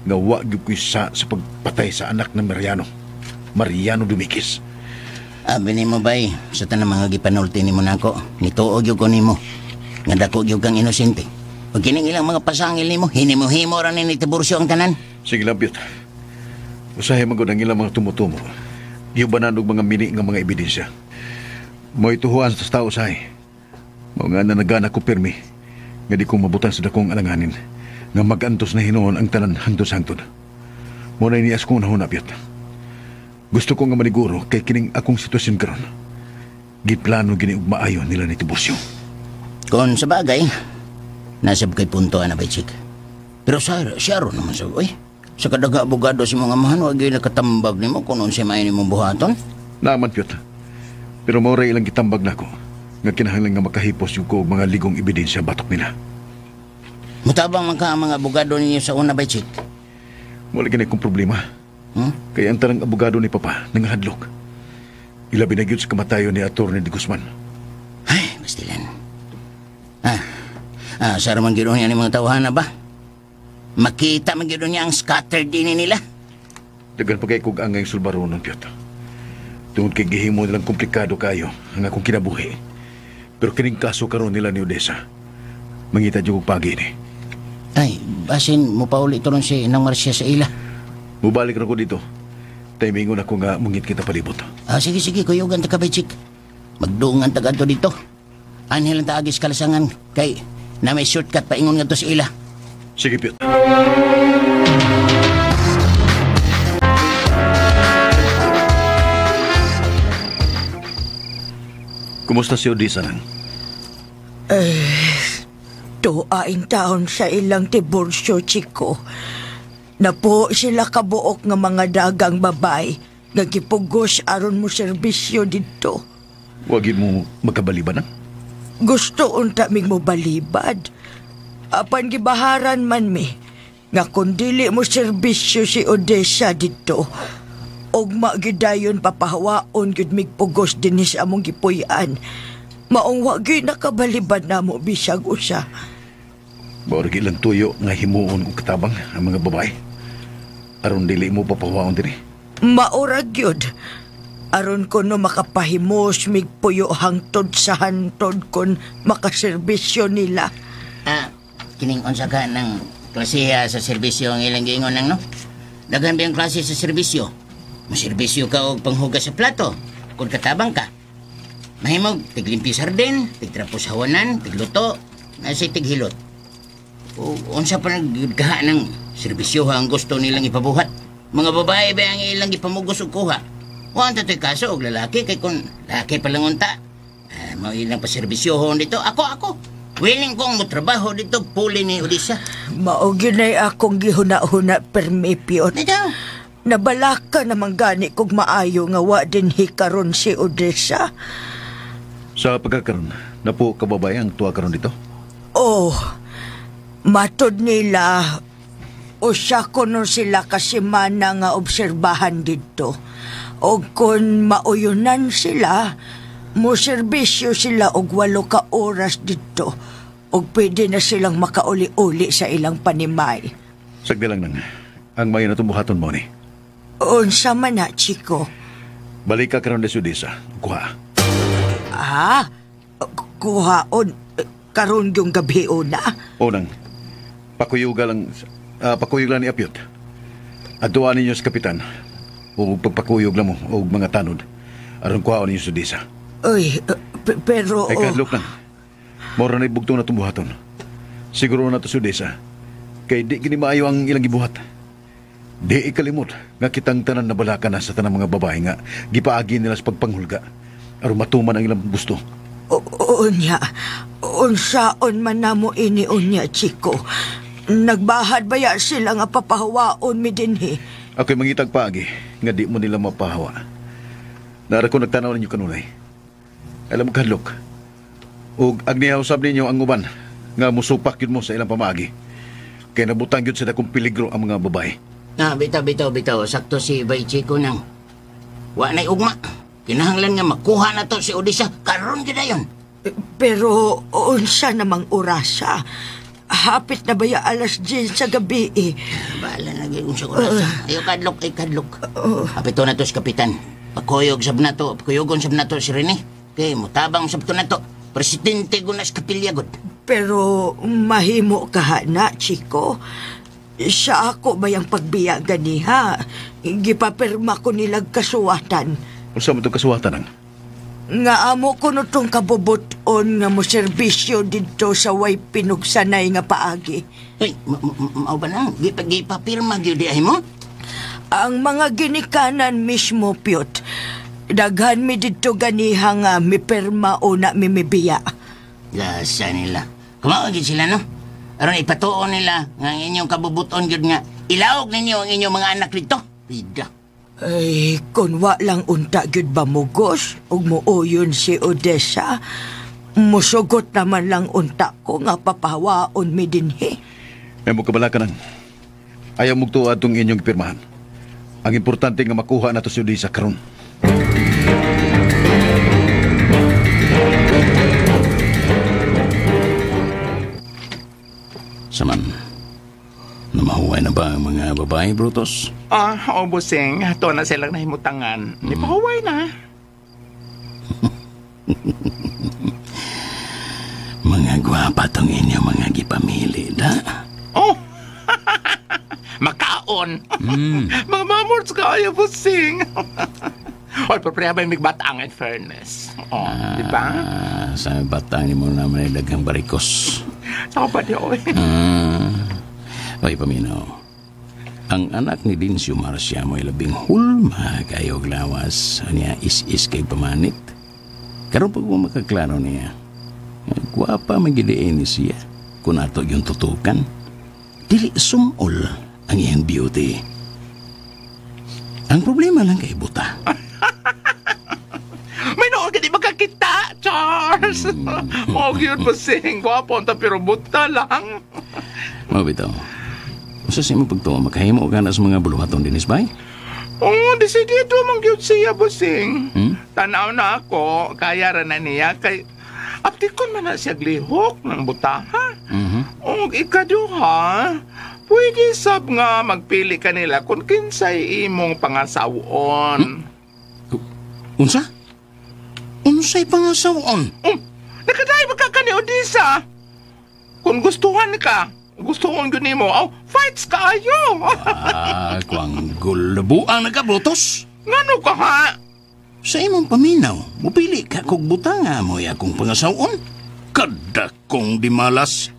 nga wa gyud ko'y sa pagpatay sa anak ng Mariano. Mariano Dumikis. Abi nimo bay, sa tanang mga gipanulti nimo nako, nituo gyud ko nimo. Nga dako gyud kang inosente. Pag kining ilang mga pasangil nimo, hinimo-himo ra ni Tiburcio ang tanan. Sige lang, Piotr. Usahay man gud ang ilang mga tumutumo. Giubanan og mga mini nga mga ebidensya. Mo'y tuhuan sa tao usahay. Mao nga nanagana ko pirmi nga di ko mabutan sa dakong alanganin nga mag-antos na hinuon ang tanan hangtod sa hangtod. Mo na inias kong nahuna, Piotr. Gusto ko nga maniguro kay kining akong sitwasyon karon. Giplano gini og maayo nila ni Tiburcio. Kung sa bagay, nasab kay punto ana bay, Chick. Pero sa siya ron naman sa oy. Sa kadaga abogado si mga amahan, wag gyud nakatambag nimo kung unsay maayo nimong buhaton. Naaman, Piotr. Pero mao ra ilang gitambag nako nga kinahanglan nga makahipos yung ko og mga ligong ebidensya batok nila. Mutabang man ka ang mga abogado ninyo sa una bay, Chick. Wala gini kong problema. Kaya ang tanang abogado ni Papa nangahadlok. Ilabi na gyud sa kamatayon ni Atty. De Guzman. Ay, bastilan. Sara man gyud niya ni mga tawhana ba? Makita man gyud niya ang scattered din nila. Daghan pa kay kog angay sulbaronon, Piotr. Tungod kay gihimo nilang komplikado kayo ang akong kinabuhi. Pero kining kaso karon nila ni Odessa, mangita jud og pagi ni. Ay, basin mo pa ulit ron si Nang Marcia sa ila. Mubalik ra ko dito. Timingon ako nga mungit kita palibot. Ah, sige, sige, kuyugan ta ka, Chik. Magduungan ta kadto dito. Anhel ang taagis kalasangan kay na may shortcut paingon nga to sa ila. Sige, Piotr. Kumusta si Odessa nang? Tuain taon sa ilang Tiburcio, Chico. Napo sila kabuok nga mga dagang babae nga gipugos aron mo serbisyo didto. Wagin mo magkabaliban, ang? Gusto unta mig mo balibad. Apan gibaharan man mi nga kun dili mo serbisyo si Odessa didto, ugma gyud dayon papahawaon gyud mig pugos dinhi sa among gipuy-an. Maong wa gyud nakabalibad namo bisag usa. Mao ra ilang tuyo nga himuon og katabang ang mga babae. Aron dili mo papawaon dinhi. Maura gyud. Aron ko no makapahimos migpuyo hangtod sa hantod kon makaserbisyo nila. Ah, kining unsa ka ng klasiha sa serbisyo ang ilang giingon nang no? Daghan ba yung klase sa serbisyo? Maserbisyo ka og panghugas sa plato kung katabang ka. Mahimog tiglimpyo sardin, tigtrapo sa hawanan, tigluto, nasa tighilot. O unsa pa nagkaha ng serbisyo ang gusto nilang ipabuhat? Mga babae ba ang ilang ipamugos og kuha? Wa ang tatoy kaso og lalaki kay kung laki pa lang unta. Mao ilang paserbisyohon dito. Ako. Willing kong motrabaho dito puli ni Odessa. Mao gyud nay akong gihuna-huna permi Piot. Dito. Nabalaka naman gani kog maayo nga wa dinhi karon si Odessa. Sa pagkakaron, napo ka babae ang tuwa karon dito? Oh, matod nila, usa kuno sila kasimana nga obserbahan dito. O kung mauyunan sila, mo serbisyo sila og 8 ka oras dito. Og pwede na silang makauli-uli sa ilang panimay. Sagdi lang nang, ang may natong buhaton mo ni. Unsa man na, Chico? Balik ka karon sa Odessa. Kuha. Ah, kuhaon karon yung gabi una. O nang, pakuyog lang ni Apyot. Adtuan ninyo sa kapitan. O pagpakuyog lang mo, o mga tanod. Aron kuhaon ninyo sa Odessa. Uy, pero... Ay, kadlok lang. Mora na'y bugtong na tumbuhaton. Siguro na to sa Odessa. Kay di gini maayo ang ilang gibuhat. Di ikalimot nga kitang tanan na balaka na sa tanang mga babae nga gipaagi nila sa pagpanghulga. Aron matuman ang ilang gusto. Unya, unsaon man namo ini unya, Chico. Nagbahad baya sila nga papahawaon mi dinhi. Ako'y mangitag paagi nga di mo nila mapahawa. Nara ko nagtanaw ninyo kanunay. Alam mo kadlok. Ug agnihaw sab ninyo ang uban nga musupak yun mo sa ilang pamaagi. Kay nabutang yun sa dakong peligro ang mga babae. Ah, bitaw. Sakto si Bay Chico nang. Wa na'y ugma. Kinahanglan nga makuha na to si Odessa. Karon gyud dayon. Pero unsa namang orasa? Hapit na baya 10:00 sa gabi eh. Bahala na gyud unsa orasa. Ayo kadlok, ay kadlok. Hapito na to si kapitan. Pakuyog sab na to, pakuyogon sab na to si Rene. Kay mutabang sab to na to. Presidente ko na sa kapilya gud. Pero mahimo ka na, Chico. Sa ako ba yung pagbiya ganiha? Gipapirma ko nilag kasuwatan. Unsa man tong kasuwatan ang? Nga amo ko no tong kabubuton nga mo serbisyo didto sa way pinugsanay nga paagi. Ay, mao ba nang? Gipapirma gyud di ay mo? Ang mga ginikanan mismo, Piot. Daghan mi didto ganiha nga mipirma o na mimibiya. Lasa nila. Kumao gyud sila, no? Aron ipatuon nila nga ang inyong kabubuton gyud nga ilaog ninyo ang inyong mga anak dito. Bida. Ay, kun wa lang unta gyud ba mugos ug muuyon si Odessa, musugot naman lang unta ko nga papahawaon mi dinhi. May mo kabala ka nang. Ayaw mong tuwa itong inyong pirmahan. Ang importante nga makuha na to si Odessa karon. Saman, namahuway na ba ang mga babae, Brutus? Ah, o busing, ito na silang nahimutangan. Di pa huway na. Mga gwapa tong inyo mga gipamili, da? Oh! Makaon! Mga mamorts kayo, busing! Oy, pero ba yung migbatang in fairness? Oh, di ba? Sa batang ni mo naman ay daghang barikos. Sa pa di, oy. Oy, paminaw. Ang anak ni Dincio Marcia mo'y labing hulma kayo lawas. Niya is-is kay pamanit. Karon pag mo makaklaro niya, gwapa magidiin ni siya. Kung ato yung tutukan, dili sumol ang iyang beauty. Ang problema lang kay buta. May noon ka di magkakita, Charles. Oh, cute po sing. Gwapo ang pero buta lang. Mabitaw. Usa sa imong pagtuo, makahimo ka na sa mga buluhaton dinis, bay? Oh, desidido mong cute siya, busing. Tanaw na ako, kaya ra na niya. Kay, Aptikon man na siya lihok ng butaha. Og ikaduha, pwede sab nga magpili kanila kung kinsay imong pangasawon. Unsa? Unsay pangasawon? Nakaday ba ka ni Odisa? Kung gustuhan ka, gustuhan gyud nimo, aw, fights kaayo. Ah, kuang gulbuang nagkabrutos. Ngano ka ha? Sa imong paminaw, mupili ka kog butanga mo akong pangasawon. Kada kong dimalas.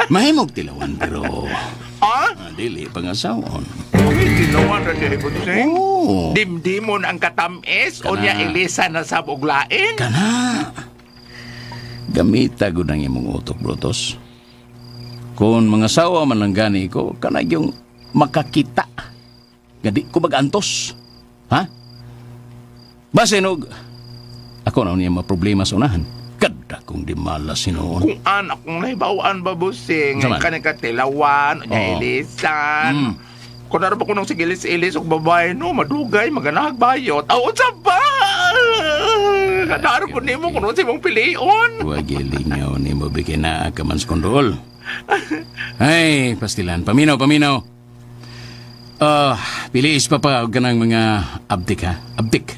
Mahimog tilawan pero Ha? Dili pangasawon. Uy, tilawan ra diay Butsing. Oo. Dimdimon ang katamis o Kana. niya ilisa na sab og lain. Kana. Gamita gud ang imong utok, Brutus. Kung mga sawa man lang gani ko, kana yung makakita. Nga di ko magantos. Ha? Basin og ako na niya problema sa unahan. Kada kong di malas sinuon. Kung anak kong nahibawaan ba, Busing, Unsa man? kanang katilawan, unya Oo. ilisan. Kung naroon ba ko nung sigilis-ilis og babae, no, madugay, maganahag bayot. Aw, unsa ba? Kadaro ko nimo kung unsa imong pilion. Wa gilingaw ni mo bikin na ka man sa kondol. Ay, pastilan. Paminaw, paminaw. Piliis pa pa og kanang mga abdik ha. Abdik.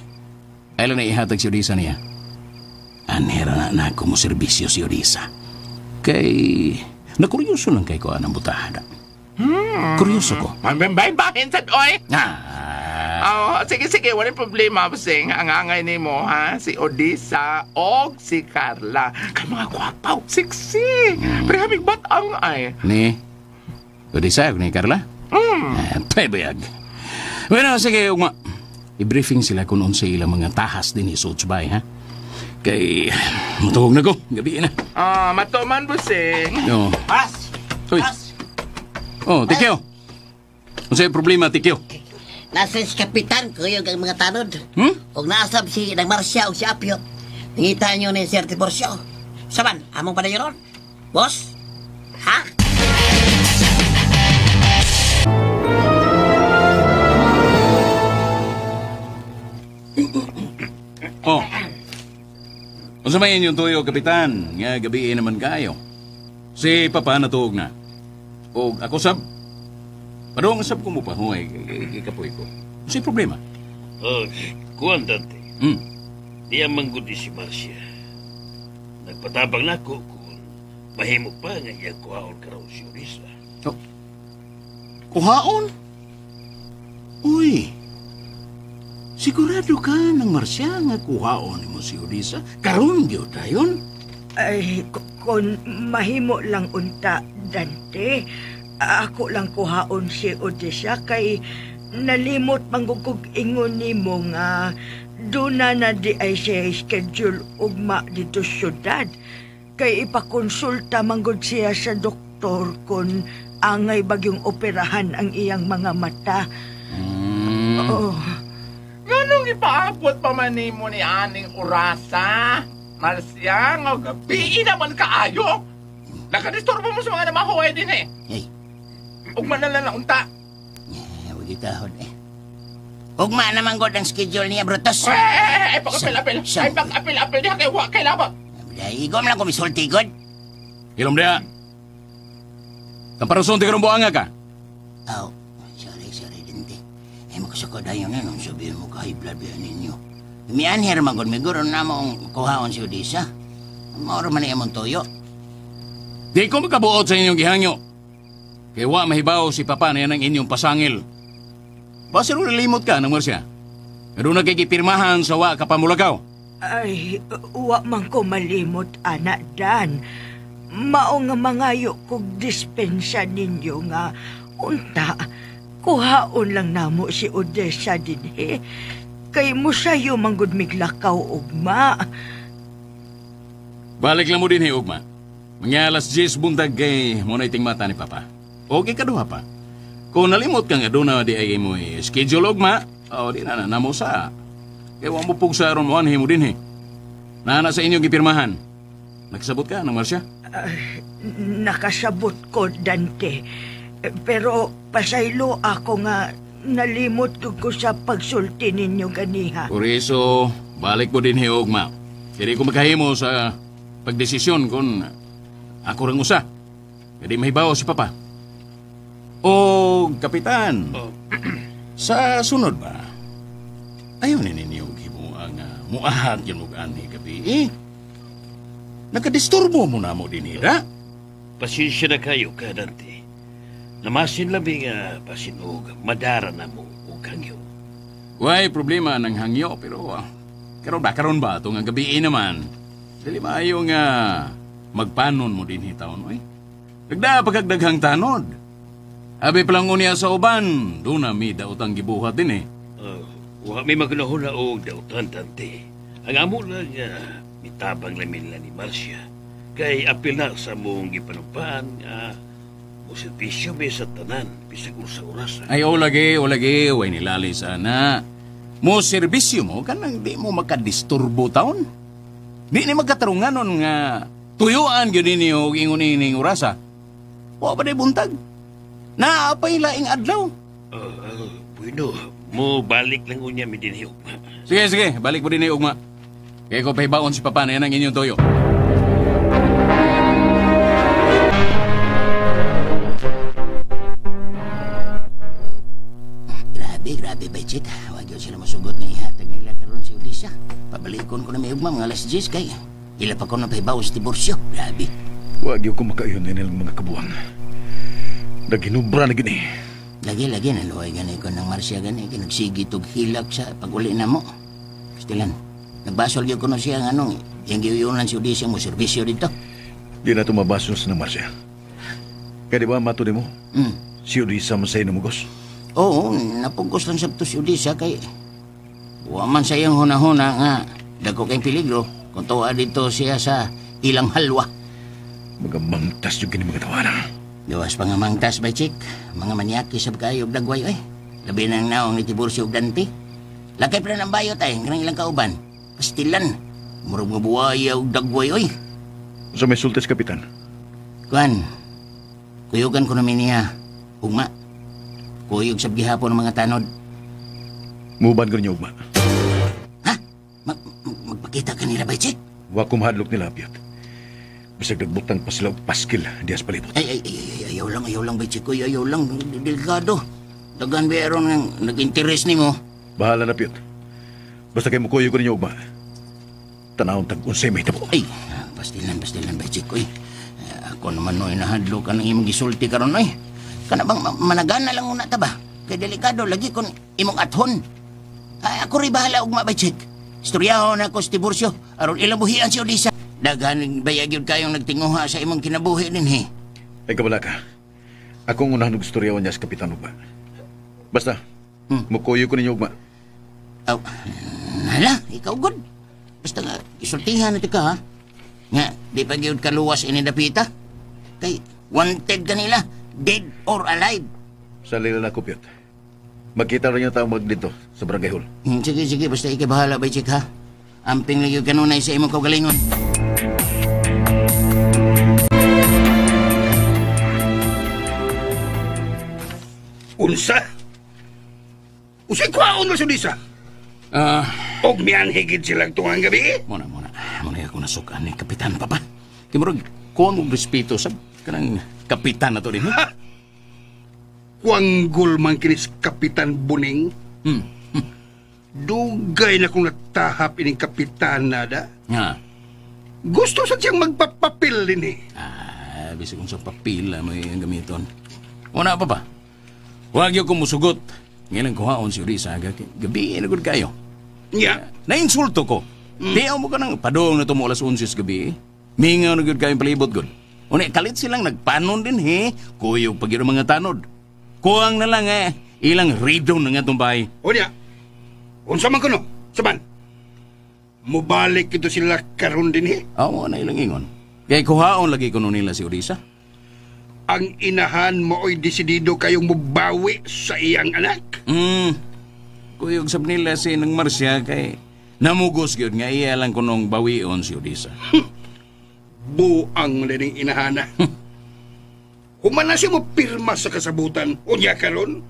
Ay lang na ihatag si Odisa niya. Anhera na na ako mo serbisyo si Odisa. Kay, nakuryoso lang kay ko anang butada. Kuryoso ko. Bahin-bahin sad oy. Ah, Oh, sige, sige, walang problema, Busing. Ang angay nimo, ha? Si Odisa og si Carla. Kay mga gwapaw, sexy. Pero hamig batang ay. Ni Odisa, ni Carla? Ah, pebeyag. Bueno, sige, ugma. I-briefing sila kung unsay ilang mga tahas din ni Sotsbay, ha? Kay, matuhog na ko. Gabi na. Ah, matuman, Busing. No. Pas! Uy. Oh, Tikyo. Unsay problema, Tikyo? Nasa si Kapitan, kuyog ang mga tanod. Hmm? Ug naasab si Nagmarsya ug si Apyo. Nangita niyo ni Sir Tiburcio. Saman, among padayon? Boss? Ha? Oh. Unsa may inyong tuyo, Kapitan? Nga gabi naman kayo. Si Papa natuog na. Og ako sab. Padung sab ko mo pa hoy, ikapoy ko. Unsay problema? Oh, kuan Dante. Diya manggod ni si Marcia. Nagpatabang na ako kung mahimo pa nga iyang kuhaon karon si Odisa. Oh. Kuhaon? Uy. Sigurado ka ng Marcia nga kuhaon nimo si Odisa? Karon gyud dayon. Ay, kung mahimo lang unta, Dante, ako lang kuhaon si Odessa kay nalimot manggugog ingon nimo nga duna na di ay siya schedule ugma dito syudad. Kay ipakonsulta manggod siya sa doktor kung angay bagyong operahan ang iyang mga mata. Oo. Nganong ipaabot pa man nimo ni aning orasa? Marcia, nga gabi naman kaayo. Nakadisturbo mo sa mga namahuway din eh. Hey. Ugma na lang unta. Huwag itahod eh. Ugma naman god ang schedule niya, Brutus. Ay, pag-apil-apil. Ay, pag-apil-apil diha kay wa kay labot. Igom lang ko misulti, god. Ilom diha. Kamparuson ti karong buanga ka. Oh, sorry, sorry, Dante. Eh, makasako dayon na nung sabihin mo ka high blood ba ninyo. Mianher man god, miguro na mo kuhaon si Odisa. Mauro man ang imong tuyo. Di ko makabuot sa inyong gihangyo. Kay wa mahibaw si Papa na yan ang inyong pasangil. Basir limot ka ng Marcia. Pero nagkikipirmahan sa wa kapamulakaw. Ay, wa man ko malimot, anak Dan. Mao nga mangayo kog dispensa ninyo nga unta, kuhaon lang namo si Odessa dinhi. Kay musayo manggod miglakaw ugma. Balik lang mo din, ugma. Mga alas 10 buntag kay mo na iting mata ni Papa. O kay kaduha pa. Kung nalimot kang aduna di ay mo schedule ugma, o di na na mo sa. Kay wa mo pugsa aron mo anhi mo din eh. Nana sa inyong gipirmahan. Nakasabot ka ng Marcia? Nakasabot ko, Dante. Pero pasaylo ako nga nalimot ko sa pagsulti ninyo ganiha. Por eso, balik mo din ugma. Kaya ko magkahimo sa pagdesisyon kung ako rang usa. Kaya mahibaw si Papa. O, Kapitan, sa sunod ba, ayaw ni ninyo himo ang muahat yun og anhi gabi. Eh, nakadisturbo mo na mo din hira. Pasensya na kayo, Kadante. Namasin labi nga pasinog, madara na mo o kangyo. Way problema ng hangyo, pero karon ba ito nga gabi naman? Dili maayo nga magpanon mo din hitaon, oy. Nagda pagkagdaghang tanod. Abi palang unya sa uban, doon na mi daotang gibuhat din eh. Wa may magunahon na og daotan, Dante. Ang amo lang mitabang lamin nila ni Marcia. Kay apil na sa mong gipanumpaan, mo servisyo may sa tanan, bisag sa oras. Ay, o lagi, way nilali sana. Mo serbisyo mo, kanang di mo makadisturbo taon. Di ni magkatarunganon nga tuyuan gyud ninyo og ingon ining orasa. Wa pa di buntag. Naapay laing adlaw. Bueno, mo balik lang unya mi dinhi ugma. Sige, balik mo dinhi ugma. Kaya ko pahibaon si Papa na yan ang inyong toyo. Grabe, Baichit. Huwag yun sila masugot nga ihatag nila karon si Odisa. Pabalikon ko na may ugma mga alas 10 kay ila pa ko na pahibaon sa diborsyo. Grabe. Huwag yun ko makaiyon nilang mga kabuang. Naginubra na gini. Lagi, naluhay gani ko ng Marcia gani. Nagsigi tog hilak sa pag-uli na mo. Pastilan, nagbasol yun ko na siya ng anong yung giyunan si Odisa mo serbisyo dito. Di na tumabasol sa ng Marcia. Kaya di ba, mato di mo? Si Odisa masay namugos? Oo, napugos lang sa ito si Odisa kay wa man sa iyang huna-huna nga dagko kayong peligro kung tuwa dito siya sa ilang halwa. Mga mangtas yung kini mga tawana. Gawas pa nga mangtas ba, Chick? Mga manyaki sa kayo og dagway, oy. Labi nang naong ni Tiburcio og Dante. Lakay pa na ng bayot ay, kanang ilang kauban. Pastilan, murag nga buwaya og dagway, oy. Sa may sultes, Kapitan? Kuan, kuyugan ko namin niya, ugma. Kuyog sa gihapon ng mga tanod. Muban ko niya, ugma. Ha? Magpakita ka nila ba, Chick? Wa ko mahadlok nila, Piot. Bisag nagbutang pa sila og paskil dias palibot. Ay, ayaw lang, ba, Chick? Ayaw lang, delikado. Dagan ba aron nga nag-interes ni mo? Bahala na, Piot. Basta kay mukuyog ko ninyo, ugma. Tanawon tag unsay may tabo. Ay, pastilan, ba, Chick? Uy, ako naman no, inahadlok ka ng imong gisulti karon, oy. Kana bang managana lang una ta ba? Kay delikado lagi kon imong athon. Ay, ako rin bahala ugma ba, Chick? Istoryahon ako sa Tiburcio aron ilang buhian si Odisa. Daghan bayag yun kayong nagtinguha sa imong kinabuhi din, he. Ay, kabala ka. Akong unahan og istoryawan niya sa Kapitan ugma. Basta, mukuyo ko ninyo ugma. Aw, hala, ikaw good. Basta nga, isultihan na ka, ha? Nga, di pa gyud kaluwas ini dapita. Kay, wanted ka nila, dead or alive. Sa lila na ko, Piot. Magkita rin yung tao mag dito sa barangay hall. Sige, basta ikay bahala ba, Chick, ha? Amping lagi kanunay sa imong kaugalingon. Unsa? Unsay kwaon mo sa Odisa? Og mianhigid silang tungang gabi? Muna. Muna ako nasukan ni Kapitan, Papa. Kimurag, kuha mong respeto sa kanang kapitan na to din. Ha? Kuanggol man kinis Kapitan Buning. Dugay na kong natahap ining kapitan nada. Nga. Gusto sa siyang magpapapil din eh. Ah, bisag kung sa papil may ang gamiton. Una, Papa. Huwag yung kumusugot. Ngayon ang kuhaon si Odisa. Gabi, nagod kayo. Yeah. Nainsulto ko. Di mo ka nang padong na tumo alas 11 sa gabi. Mingaw na gud kayong palibot gud. Una, kalit silang nagpanon din he. Kuyog pag yun mga tanod. Kuang na lang eh. Ilang ridon na nga itong bahay. O niya. Unsa man kuno? Saban. Mubalik ito sila karon din he. Oo, na ilang ingon. Kaya kuhaon lagi kuno nila si Odisa. Ang inahan mo o'y desidido kayong mubawi sa iyang anak. Kuyog sab nila si nang Marcia kay namugos gyud nga iya lang kunong bawion si Odisa. Buang na ning inahana. Human na siya mo pirma sa kasabutan. Unya karon,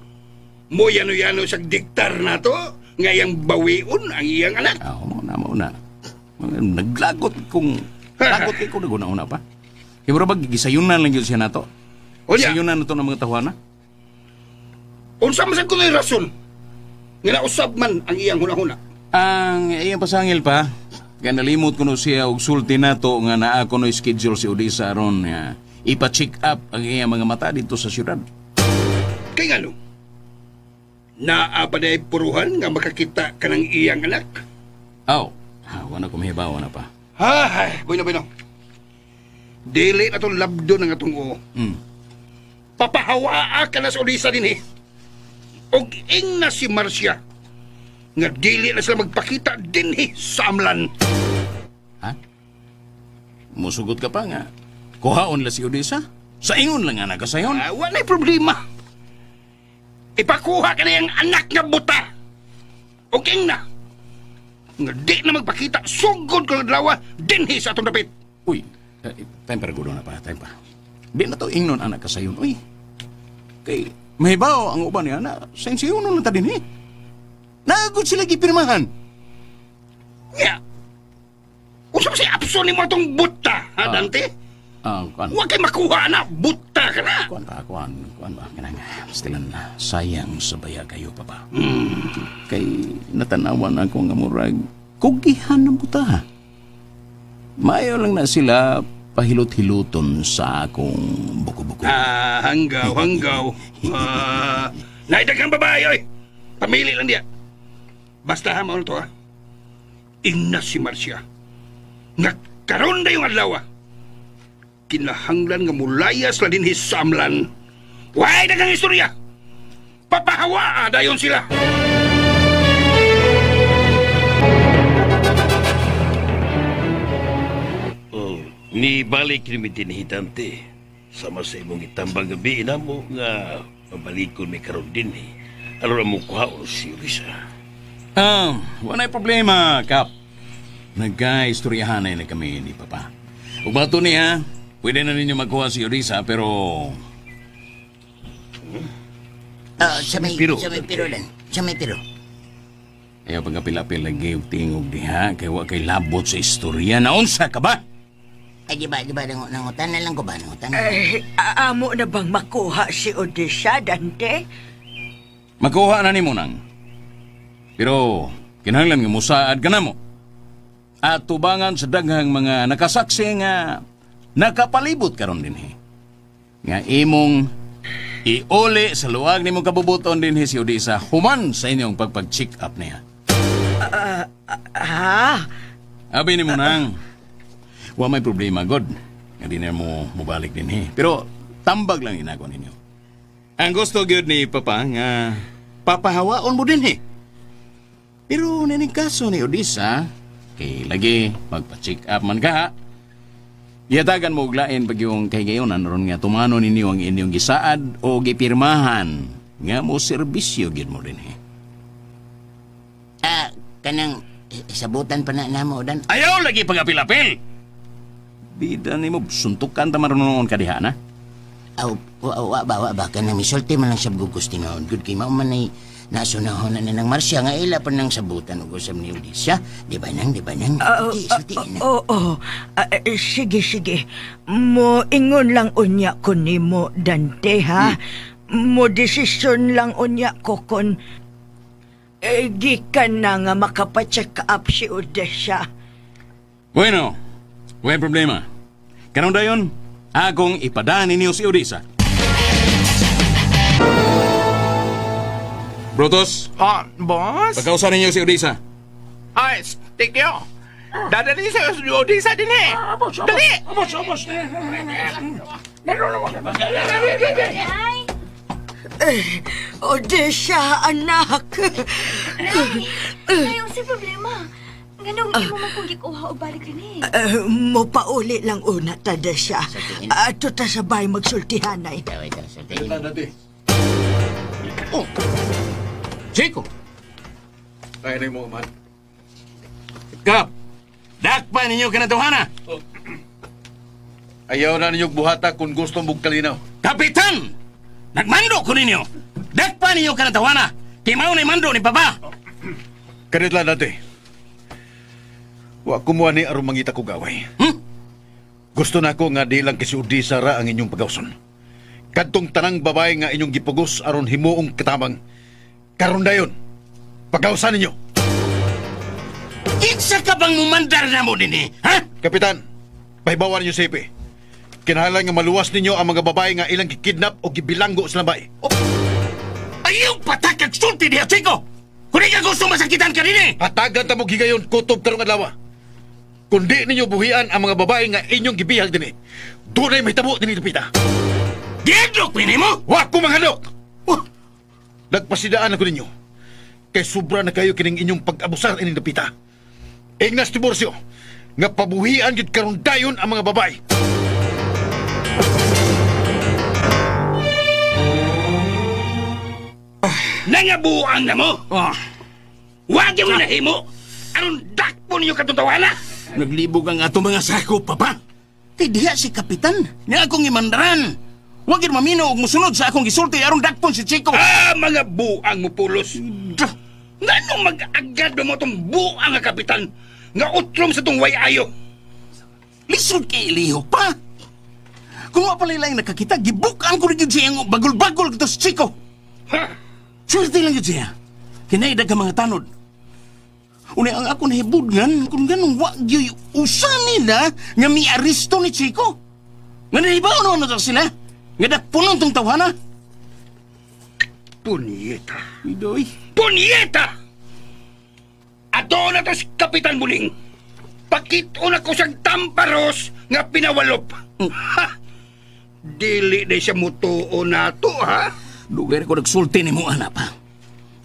mo yano-yano sa diktar nato nga iyang bawion ang iyang anak. Ah, mauna. Naglagot kung lagot kay ko naguna-una pa. Kay mura bag gisayunan lang gyud siya nato. Gisayunan nato ng mga tawana. Unsa man sad kuno'y rason nga nausab man ang iyang hunahuna? Ang iyang pasangil pa, kaya nalimot kuno siya og sulti nato nga naa kuno schedule si Odessa aron ipa-check up ang iyang mga mata dito sa syudad. Kay ngano? Naa pa day puruhan nga makakita ka ng iyang anak? Aw, wala ko mahibaw na pa. Hay, bueno, bueno. Dili na itong labdo ng atong oo. Papahawaa ka na sa Odessa din eh. Og ing na si Marcia nga dili na sila magpakita dinhi sa amlan. Ha? Musugot ka pa nga. Kuhaon la si Odessa? Sa ingon lang nga nakasayon. Wala'y problema. Ipakuha ka na yung anak nga buta. Og ing na nga di na magpakita sugod ko dalawa dinhi sa atong dapit. Uy, time pa gulo na pa, time pa. Di na to ingnon anak kasayon. Uy, kay mahibaw ang uban niya na sa insiyon lang ta dinhi. Nagod sila gipirmahan. Nya. Unsa ba si apso nimo atong buta, ha Dante? Kuan. Wa kay makuha na, buta ka na. Kuan pa, kuan ba kanang stilan na sayang sa baya kayo papa. Kay natanawan ako nga murag kugihan ng buta. Maayo lang na sila pahilot-hiluton sa akong buko-buko. Hanggaw, hanggaw. Naidaghang babae, oy. Pamili lang diya. Basta ha, mauna to ha. Ingna si Marcia. Nagkaroon na yung adlaw. Kinahanglan nga mulayas la dinhi sa amlan. Way daghang istorya. Papahawaa dayon sila. Oh, ni balik ni dinhi Dante. Sama sa imong itambang gabi na mo nga mabalikon mi karon dinhi. Aron mo kuhaon si Risa. Wala'y problema, Kap. Nagka-istoryahan na kami ni Papa. Ug bato niya, pwede na ninyo magkuha si Odessa, pero... Sa may piro. Sa may piro lang. Sa may piro. Ayaw pagkapil-apil lagi og tingog diha, kay wa kay labot sa istorya. Naunsa ka ba? Ay, di ba, nangutan na lang ko ba? Nangutan na. Amo na bang makuha si Odessa, Dante? Makuha na ni mo nang. Pero, kinahanglan nga musaad ka na mo. At tubangan sa daghang mga nakasaksi nga nakapalibot karon dinhi. Nga imong iuli sa luwag nimong kabubuton dinhi si Odessa human sa inyong pagpag-check up niya. Ha? Abi ni mo nang. Wa may problema, God. Nga di na mo mubalik dinhi. Pero tambag lang inako ninyo. Ang gusto gyud ni Papa nga papahawaon mo dinhi. Pero nining kaso ni Odessa, kay lagi magpa-check up man ka. Iyatagan mo og lain pag yung kahigayonan ron nga tumano ninyo ang inyong gisaad o gipirmahan nga mo serbisyo gyud mo dinhi. Kanang sabutan pa na namo dan. Ayaw lagi pagapil-apil. Bida nimo suntukan ta maroon ka diha na. Aw, wa ba kanang misulti man lang sa gugos tinuod gud kay mao man ay nasunahon na ng Marcia nga ila pa nang sabutan og usab ni Odessa. Di ba nang? Sulti na. Oo. Sige. Mo ingon lang unya ko nimo Dante ha. Mo desisyon lang unya ko kon gikan na nga makapa-check up si Odessa. Bueno, way problema. Karon dayon, akong ipadaan ninyo si Odessa. Brutus? Boss? Pagkausa ninyo si Odessa. Ay, thank you. Dadali sa Odessa din eh. Dali! Abos! Odessa, anak! Nay, si problema. Nganong imo man kong gikuha o balik rin eh. Mo pauli lang una, Tadesha. Ato ta sabay magsultihanay. Oh! Chico! Kaya na mo, man. Kap! Dakpa ninyo kanatuhana! Oh. Ayaw na ninyo buhata kung gusto mong kalinaw. Kapitan! Nagmando ko ninyo! Dakpa ninyo kanatuhana! Kimaw na mando ni Papa! Kanit lang dati. Wa kumuha ni aron mangita ko gaway. Gusto na ko nga di lang kasi Odisa ra ang inyong pagawson. Kadtong tanang babae nga inyong gipugos aron himuong katabang. Karon dayon, pagawsan ninyo. Kinsa ka bang mumandar na mo dinhi, ha? Kapitan, pahibawan ninyo sa ipi. Kinahanglan nga maluwas ninyo ang mga babae nga ilang gikidnap o gibilanggo sa lambay. Oh. Ayaw patakag sulti diha, Chico! Kung di ka gusto masakitan ka dinhi! Hatagan ta mo gigayon kutob karong adlaw. Kung di ninyo buhian ang mga babae nga inyong gibihag dinhi, dunay mahitabo dinhi dapita. Gihadlok pini mo? Wa ko manghadlok! Oh. Nagpasidaan ako ninyo. Kay sobra na kayo kining inyong pag-abusar ining dapita. Ingnas Tiburcio, nga pabuhian gid karon dayon ang mga babae. Nangabuang na mo! Oh. Wag yung nahimo! Aron dakpo ninyo katong tawana? Naglibog ang ato mga sakop, papa. Kay diha si Kapitan, niya akong imandaran. Wag yun mamino og musunod sa akong gisulti aron dakpon si Chico. Ah, mga buang mo pulos. Nganong mag-agad mo tong buang nga kapitan nga utrom sa tong way ayo? Lisod kay ilihok pa. Kung wa pala lang nakakita, gibukan ko rin siya ang bagol-bagol kito si Chico. Ha? Swerte lang yun siya. Kinaidag ka mga tanod. Una ang ako nahibudngan kung ganong wa gyuy usa nila nga miaristo ni Chico. Nga nahibaw naman na sila. Nga dakpunon tong tawhana. Punyeta. Idoy. Punyeta! Ato na to si Kapitan Buling. Pakito na ko sa tamparos nga pinawalop. Ha! Dili na siya mutuo na to, ha? Dugay ko nagsulti ni mo, anak pa.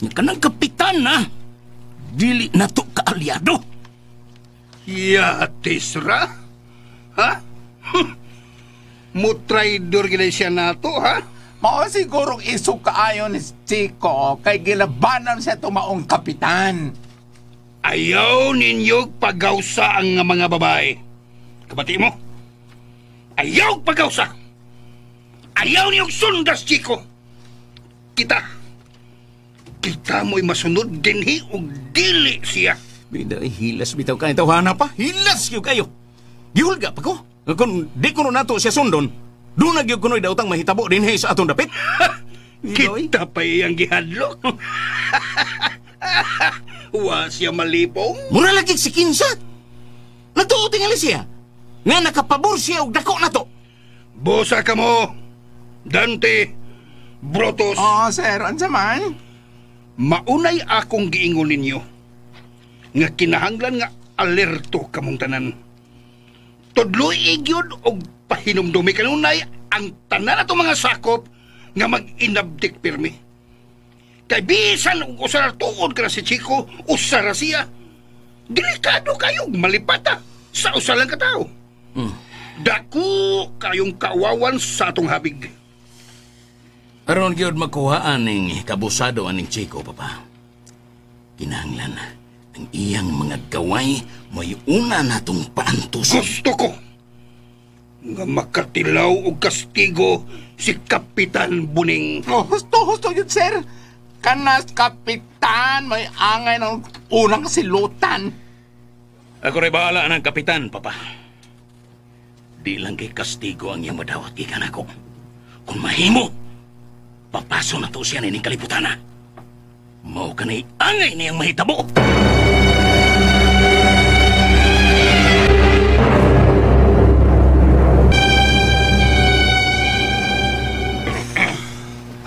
Nga kanang kapitan, ha? Dili na to kaalyado. Yatis ra? Ha? Mutraidor gila siya na to, ha? Mao sigurong isog kaayo ni Chico kay gilabanan siya tumaong kapitan. Ayaw ninyo pagawsa ang mga babae. Kabati mo? Ayaw pagawsa! Ayaw niyong sundas, Chico! Kita mo'y masunod dinhi og dili siya. Bida, hilas bitaw ka itaw hanap pa. Hilas gyud kayo. Gihulga pa ko. Kung di ko nato siya sundon, doon na gyud kuno'y daotang mahitabo dinhi sa atong dapit. Kita pa iyang gihadlok. Wa siya malipong. Mura lagi si Kinsa. Nagtuo tingali siya. Nga nakapabor siya og dako na to. Bosa ka mo, Dante, Brotos. Oh, sir, unsa man? Maunay akong giingon ninyo nga kinahanglan nga alerto kamong tanan. Tudloy gyud og pahinumdumi kanunay ang tanan atong mga sakop nga mag-inabdik pirmi. Kay bisan og usa ra tuod ka na si Chico, usa ra siya. Delikado kayong malipata sa usa lang ka tawo. Dako kayong kawawan sa atong habig. Aron gyud makuha aning kabusado aning Chico, papa. Kinahanglan ang iyang mga gaway may una natong paantuson. Gusto ko nga makatilaw og kastigo si Kapitan Buning. Oh, husto yun, sir. Kanas kapitan may angay ng unang silutan. Ako rin bahala ng kapitan, papa. Di lang kay kastigo ang iyang madawat gikan ako. Kung mahimo, papaso na to siya nining kalibutan na. Mao kanay angay niyang mahitabo.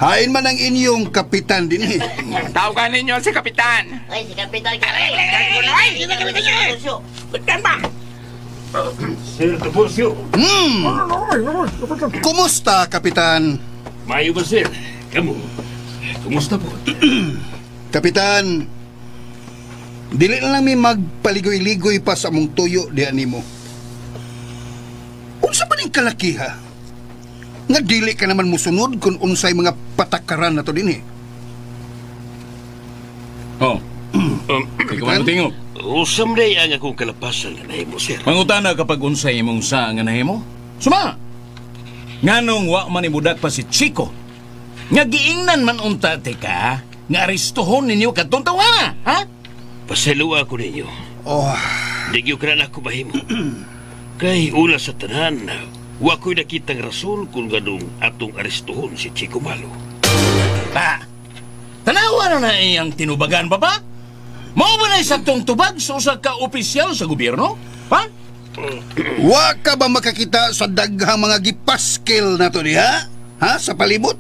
Hain man ang inyong kapitan din eh. Tawagan ninyo si kapitan. Ay, si kapitan. Ay, si kapitan. Kapitan ba? Sir Tiburcio. Kumusta, kapitan? Mayo ba, sir? Kamu? Kumusta po? Kapitan, dili na lang mi magpaligoy-ligoy pa sa among tuyo diha nimo. Unsa ba ning kalakiha? Nga dili ka naman musunod kung unsay mga patakaran na to dinhi. Oh. Ikaw man tingog. Usam day ang akong kalapasan nga nahimo, sir. Mangutana kapag unsay imong sa nga nahimo? Suma! Nganong wa man imudak pa si Chico? Nga giingnan man unta teka, nga arestuhon ninyo kadtong tawa, ha? Pasayloa ko ninyo. Oh. Di gyud ka na ako mahimo. Kay una sa tanan, wa ko'y nakitang rason kung ganong atong arestuhon si Chico Malo. Pa! Tanawa na na iyang tinubagan, papa? Mao ba na isaktong tubag sa usa ka opisyal sa gobyerno? Pa? Wa ka ba makakita sa daghang mga gipaskil na to diha? Ha? Sa palibot?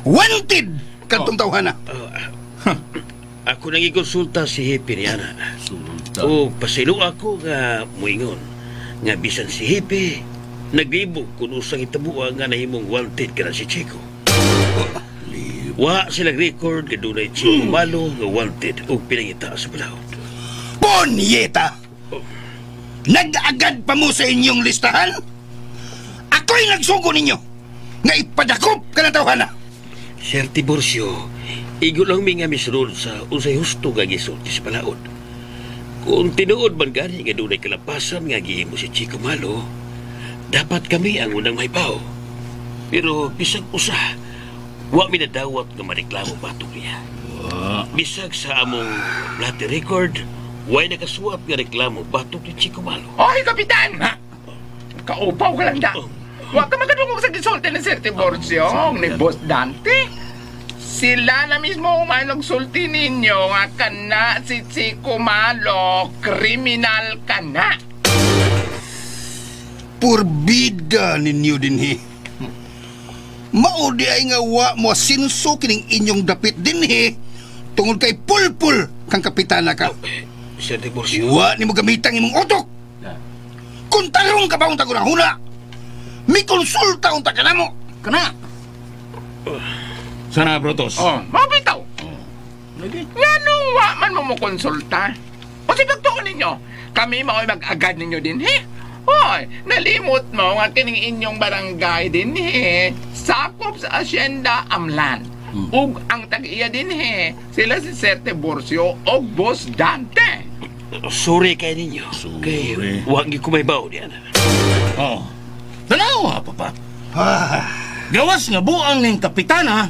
Wanted! Kadtong tawhana. Ako nang ikonsulta si Hepe ni Ana. O pasilo ako nga muingon nga bisan si Hepe naglibog kung usang itabua nga nahimong wanted ka na si Chico. Wa sila record nga dunay Chico Malo nga wanted og pinangita sa balaod. Ponyeta! Nag-agad pa mo sa inyong listahan? Ako'y nagsugo ninyo nga ipadakop ka na tawhana. Sir Tiburcio, igo lang mi nga misrod sa unsay husto nga gisulti sa balaod. Kung tinuod man gani nga dunay kalapasan nga gihimo si Chico Malo, dapat kami ang unang mahibaw. Pero bisag usa, wa mi nadawat nga mareklamo batok niya. Bisag sa among bloody record, way nakasuwat nga reklamo batok ni Chico Malo. Oy, Kapitan! Ha? Kaupaw ka lang da. Wa ka makadungog sa gisulti ni Sir Tiburcio, ni Boss Dante. Sila na mismo umanog sulti ninyo nga kana si Chico Malo, kriminal kana. Purbida ninyo dinhi. Mao di ay nga wa mo sinso kining inyong dapit dinhi tungod kay pulpul kang kapitana ka. Sir Tiburcio. Wa nimo gamitang imong utok. Kung tarong ka ba unta ko huna, mi konsulta unta ka namo. Kana. Sana, Brutus. Oh, mabitaw. Nganong wa man mo mo konsulta? O si pagtuon ninyo, kami mao'y mag-agad ninyo din, he? Hoy, nalimot mo nga kining inyong barangay din, he? Sakop sa Hacienda Amlan. Ug ang tag-iya din, he? Sila si Sir Tiburcio og Boss Dante. Sorry kay ninyo. Sorry. Kay wa gyud ko mahibaw diyan. Oh. Tanawa, papa. Gawas nga buang ning kapitana.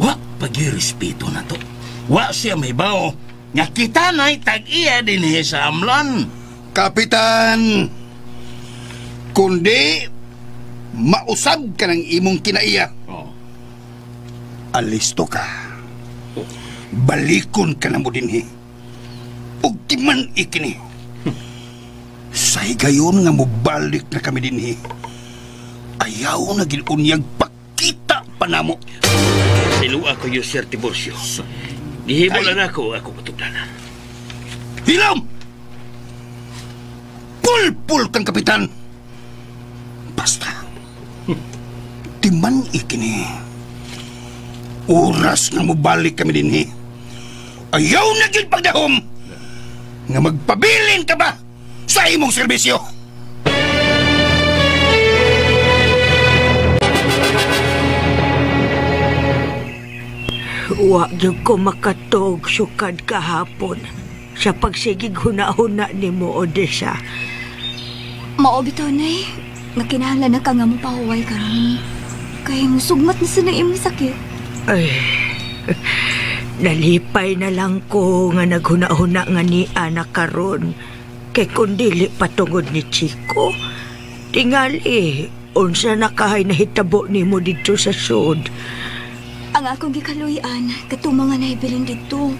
Wa pagirespeto na to. Wa siya mahibaw nga kita na'y tag-iya dinhi sa Amlan. Kapitan, kundi mausab ka ng imong kinaiya. Oh. Alisto ka. Balikon ka na mo dinhi. Ug timan ikini. Sa higayon nga mobalik na kami dinhi. Ayaw na ginunyag pakita pa namo. Silua ko yung Sir Tiburcio. Gihimo lang ako katugdanan. Hilom! Pulpul kang kapitan. Basta. Timan ikini. Oras nga mobalik kami dinhi. Ayaw na gyud pagdahom nga magpabilin ka ba sa imong serbisyo. Wa gyud ko makatuog sukad kahapon sa pagsigig huna-huna nimo, Odessa. Mao bitaw, Nay, nga kinahanglan na ka nga mopahuway karon. Kay musugmat na sa na imong sakit. Ay, nalipay na lang ko nga naghuna-huna nga ni Ana karon. Kay kung dili patungod ni Chico, tingali, unsa na kahay nahitabo nimo didto sa sud. Ang akong gikaluyan, katong mga nahibilin dito.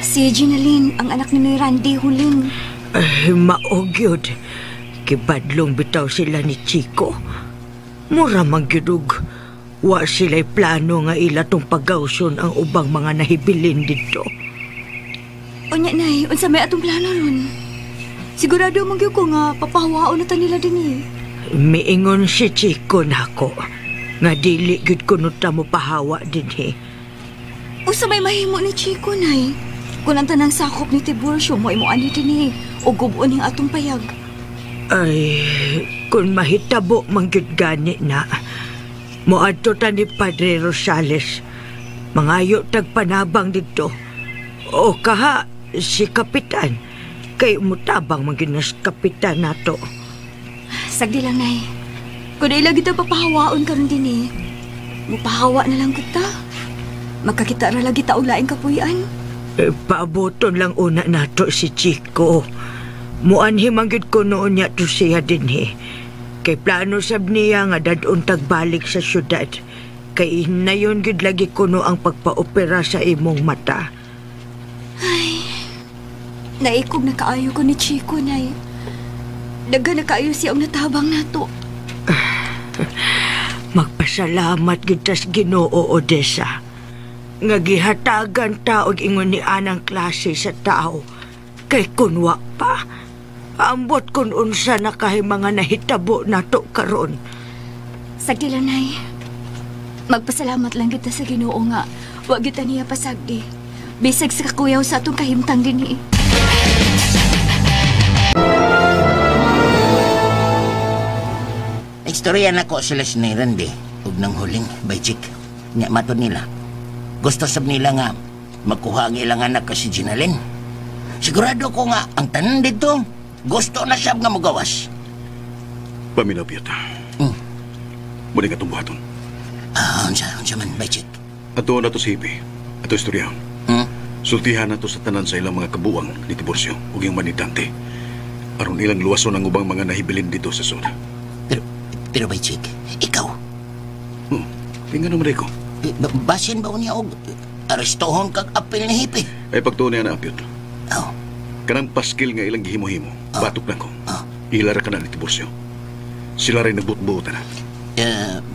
Si Ginaline, ang anak ni Randy Huling. Ay, maog yun. Kibadlong bitaw sila ni Chico. Mura man gyud og wa sila'y plano nga ila tong pagawson ang ubang mga nahibilin dito. Unya, Nay, unsa may atong plano ron? Sigurado man gyud ko nga papahawaon na ta nila dinhi. Miingon si Chico nako nga dili gyud kuno ta mo pahawa dinhi. Usa may mahimo ni Chico, Nay. Kung ang tanang sakop ni Tiburcio mo imo ani dinhi o gub-on ning atong payag. Ay, kung mahitabo man gyud gani na, moadto ta ni Padre Rosales. Mangayo tag panabang didto. O kaha, si Kapitan. Kay mutabang man gyud na si Kapitan nato. Sagdi lang, Nay. Kung ila kita papahawaon karon dinhi, mupahawa na lang kita. Magkakita ra lagi ta og laing kapuy-an. Paaboton lang una nato si Chico. Muanhi man gyud ko noon niya to siya dinhi. Kay plano sab niya nga dadon tagbalik sa syudad. Kay nayon gyud lagi kuno ang pagpaopera sa imong mata. Ay, naikog na kaayo ko ni Chico, Nay. Daghan na kaayo siya ang natabang nato. Magpasalamat gyud tas Ginoo, Odessa. Nga gihatagan ta og ingon ni anang klase sa tao. Kay kunwa pa, ambot kun unsa na kahay mga nahitabo nato karon. Sagdi lang, Nay. Magpasalamat lang kita sa Ginoo nga wa gyud ta niya pasagdi. Bisag sa kakuyaw sa atong kahimtang dinhi. Istorya nako sila si Randy ug nang huling by chick. Nya matod nila. Gusto sab nila nga makuha ang ilang anak kasi Ginalyn. Sigurado ko nga ang tanan dito gusto na sab nga mogawas. Paminaw, Piot. Muli nga itong buhaton. Unsa man, by chick? Ato na to si Hippie. Ato istoryahon. Sultihan na to sa tanan sa ilang mga kabuang ni Tiburcio ug yung manidante. Aron ilang luwason ang ubang mga nahibilin dito sa sud. Pero by chick, ikaw? Tingnan naman ko. Basin ba niya og arestohon kag apil ni Hippie? Ay pagtuon niya na apyot. Oh. Kanang paskil nga ilang gihimo-himo, batok na ko. Ila ra kana ni Tiburcio. Sila rin nagbutbutan na.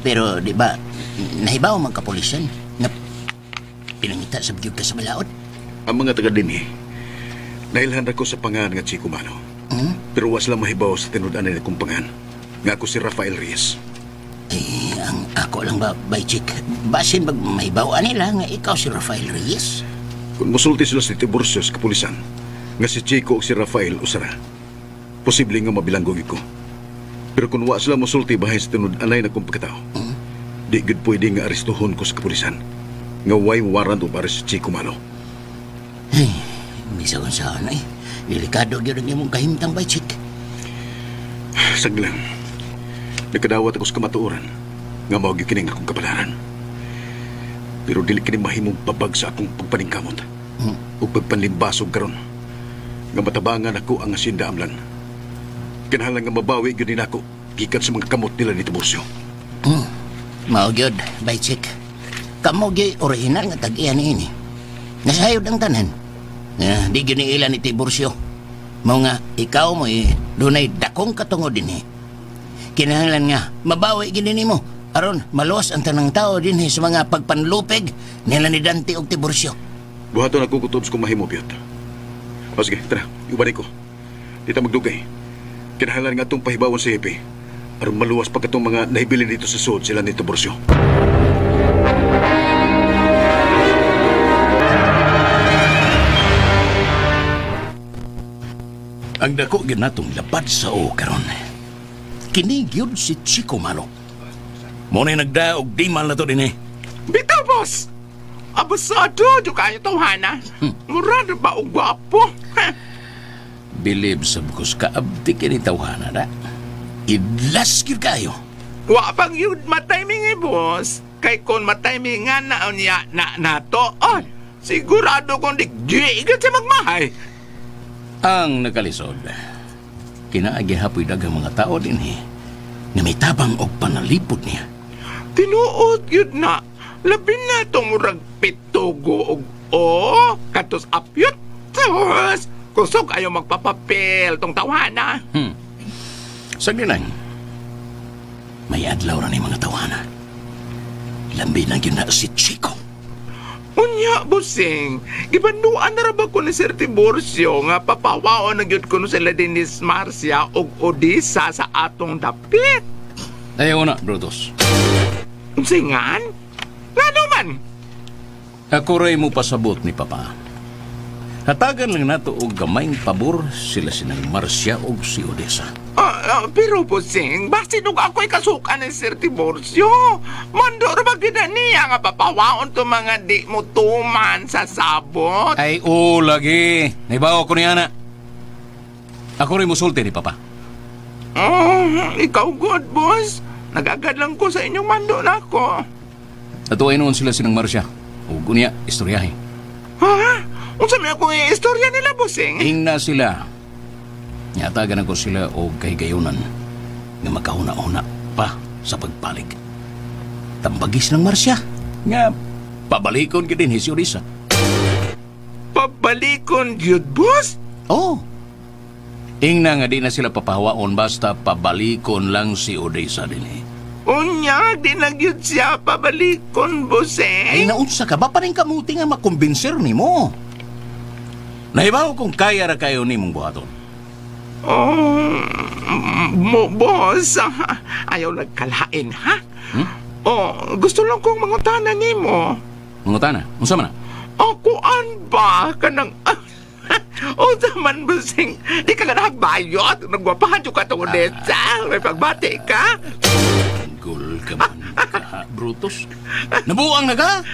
Pero di ba, nahibaw man kapulisan na pinangita sa biyog ka sa balaod? Ang mga taga dinhi, nailhan ra ko sa pangan nga Chico Malo. Pero wa sila mahibaw sa tinud-an nila kong pangan. Nga ako si Rafael Reyes. Eh, ang ako lang ba, by chick, basin bag mahibaw nila nga ikaw si Rafael Reyes? Kung musulti sila si Tiburcio sa kapulisan, nga si Chico o si Rafael usara, posible nga mabilanggo ko. Pero kung wa sila musulti bahay sa tinud-anay na kong pagkatao, di gud pwede nga arestuhon ko sa kapulisan. Nga way warrant of arrest si Chico Malo. Ay, bisa kung saan ay. Delikado gyud ang imong kahimtang, by chick. Saglang. Nagkadawat ako sa kamatuoran nga mao gyud kining akong kapalaran. Pero dili kini mahimong babag sa akong pagpaningkamot ug pagpanlimbasog karon nga matabangan ako ang asinda amlan. Kinahanglan nga mabawi gyud ni nako gikan sa mga kamot nila ni Tiburcio. Mao gyud, by chick. Kamo gyud original nga tag-iya niini. Nasayod ang tanan. Di gyud ni ila ni Tiburcio. Mao nga ikaw mo dunay dakong katungod dinhi. Kinahanglan nga mabawi gyud nimo aron maluwas ang tanang tao dinhi sa mga pagpanlupig nila ni Dante og Tiburcio. Buhaton ako kutob kung mahimo, Piot. O sige, tara, iubani ko. Di ta magdugay. Kinahanglan nga atong pahibawon sa hepe aron maluwas pa katong mga nahibilin dito sa suod sila ni Tiburcio. Ang dako gyud natong lapad sa o karon. Kini gyud si Chico Malo. Mo na nagdaog di mal na to dinhi. Bitaw, boss. Abusado jud kayo tawhana. Murado ba og gwapo? Bilib sa bukos kaabti kini tawhana na. Idlas gyud kayo. Wa pang yun matiming eh, boss. Kay kon matimingan na unya na nato. Oh, sigurado kung di gyud siya magmahay. Ang nakalisod, kinaagi hapoy daghang mga tao dinhi nga may tabang og panalipod niya. Tinuod yun na. Labi na itong murag pitugo og o katos apyot. Sus, kusog ayaw magpapapel tong tawhana. Sagdi lang, may adlaw ra ni mga tawhana. Lambi na gyud na si Chico. Unya, busing, gibanduan na ra ba ko ni Sir Tiburcio nga papawaon na gyud kuno sila din ni Marcia og Odessa sa atong dapit. Ayaw na, Brutus. Unsingan? Ngano man? Ako ray mo pasabot ni Papa. Hatagan lang nato og gamayng pabor sila sinang Marcia og si Odessa. Pero busing, basin og ako'y kasukan ni Sir Tiburcio. Mando ra ba gyud niya nga papawaon to mga di mo tuman sa sabot? Ay, oo lagi. Naibaw ko niya na. Ako rin musulti ni Papa. Oh, ikaw good, boss. Nagagad lang ko sa inyong mando na ako. Atuay noon sila sinang Marcia. Ug unya, istoryahe. Ha? Unsa may akong istorya nila, bossing? Ingna sila. Nyatagan ako sila og kahigayunan nga makahuna-huna pa sa pagpalig. Tambagis ng Marcia. Nga, pabalikon ka din si Odessa. Pabalikon gyud, boss? Oo. Ingna nga di na sila papahawaon basta pabalikon lang si Odessa din eh. Unya, di na gyud siya pabalikon, bossing. Ay, naunsa ka ba? Paring kamuti nga makumbinser ni mo. Nahibaw kung kaya ra kayo nimong buhaton. Oh, mo, boss, ayaw nagkalain, ha? Hmm? Oh, gusto lang kong mangutana nimo. Mangutana? Unsa man na? Oh, kuan ba? Kanang... Unsa man, bossing? Di ka nga nagbayot. Nagwapahan yung katong Odessa. May pagbati ka. Gul ka man ka, Brutus. Nabuang na ka?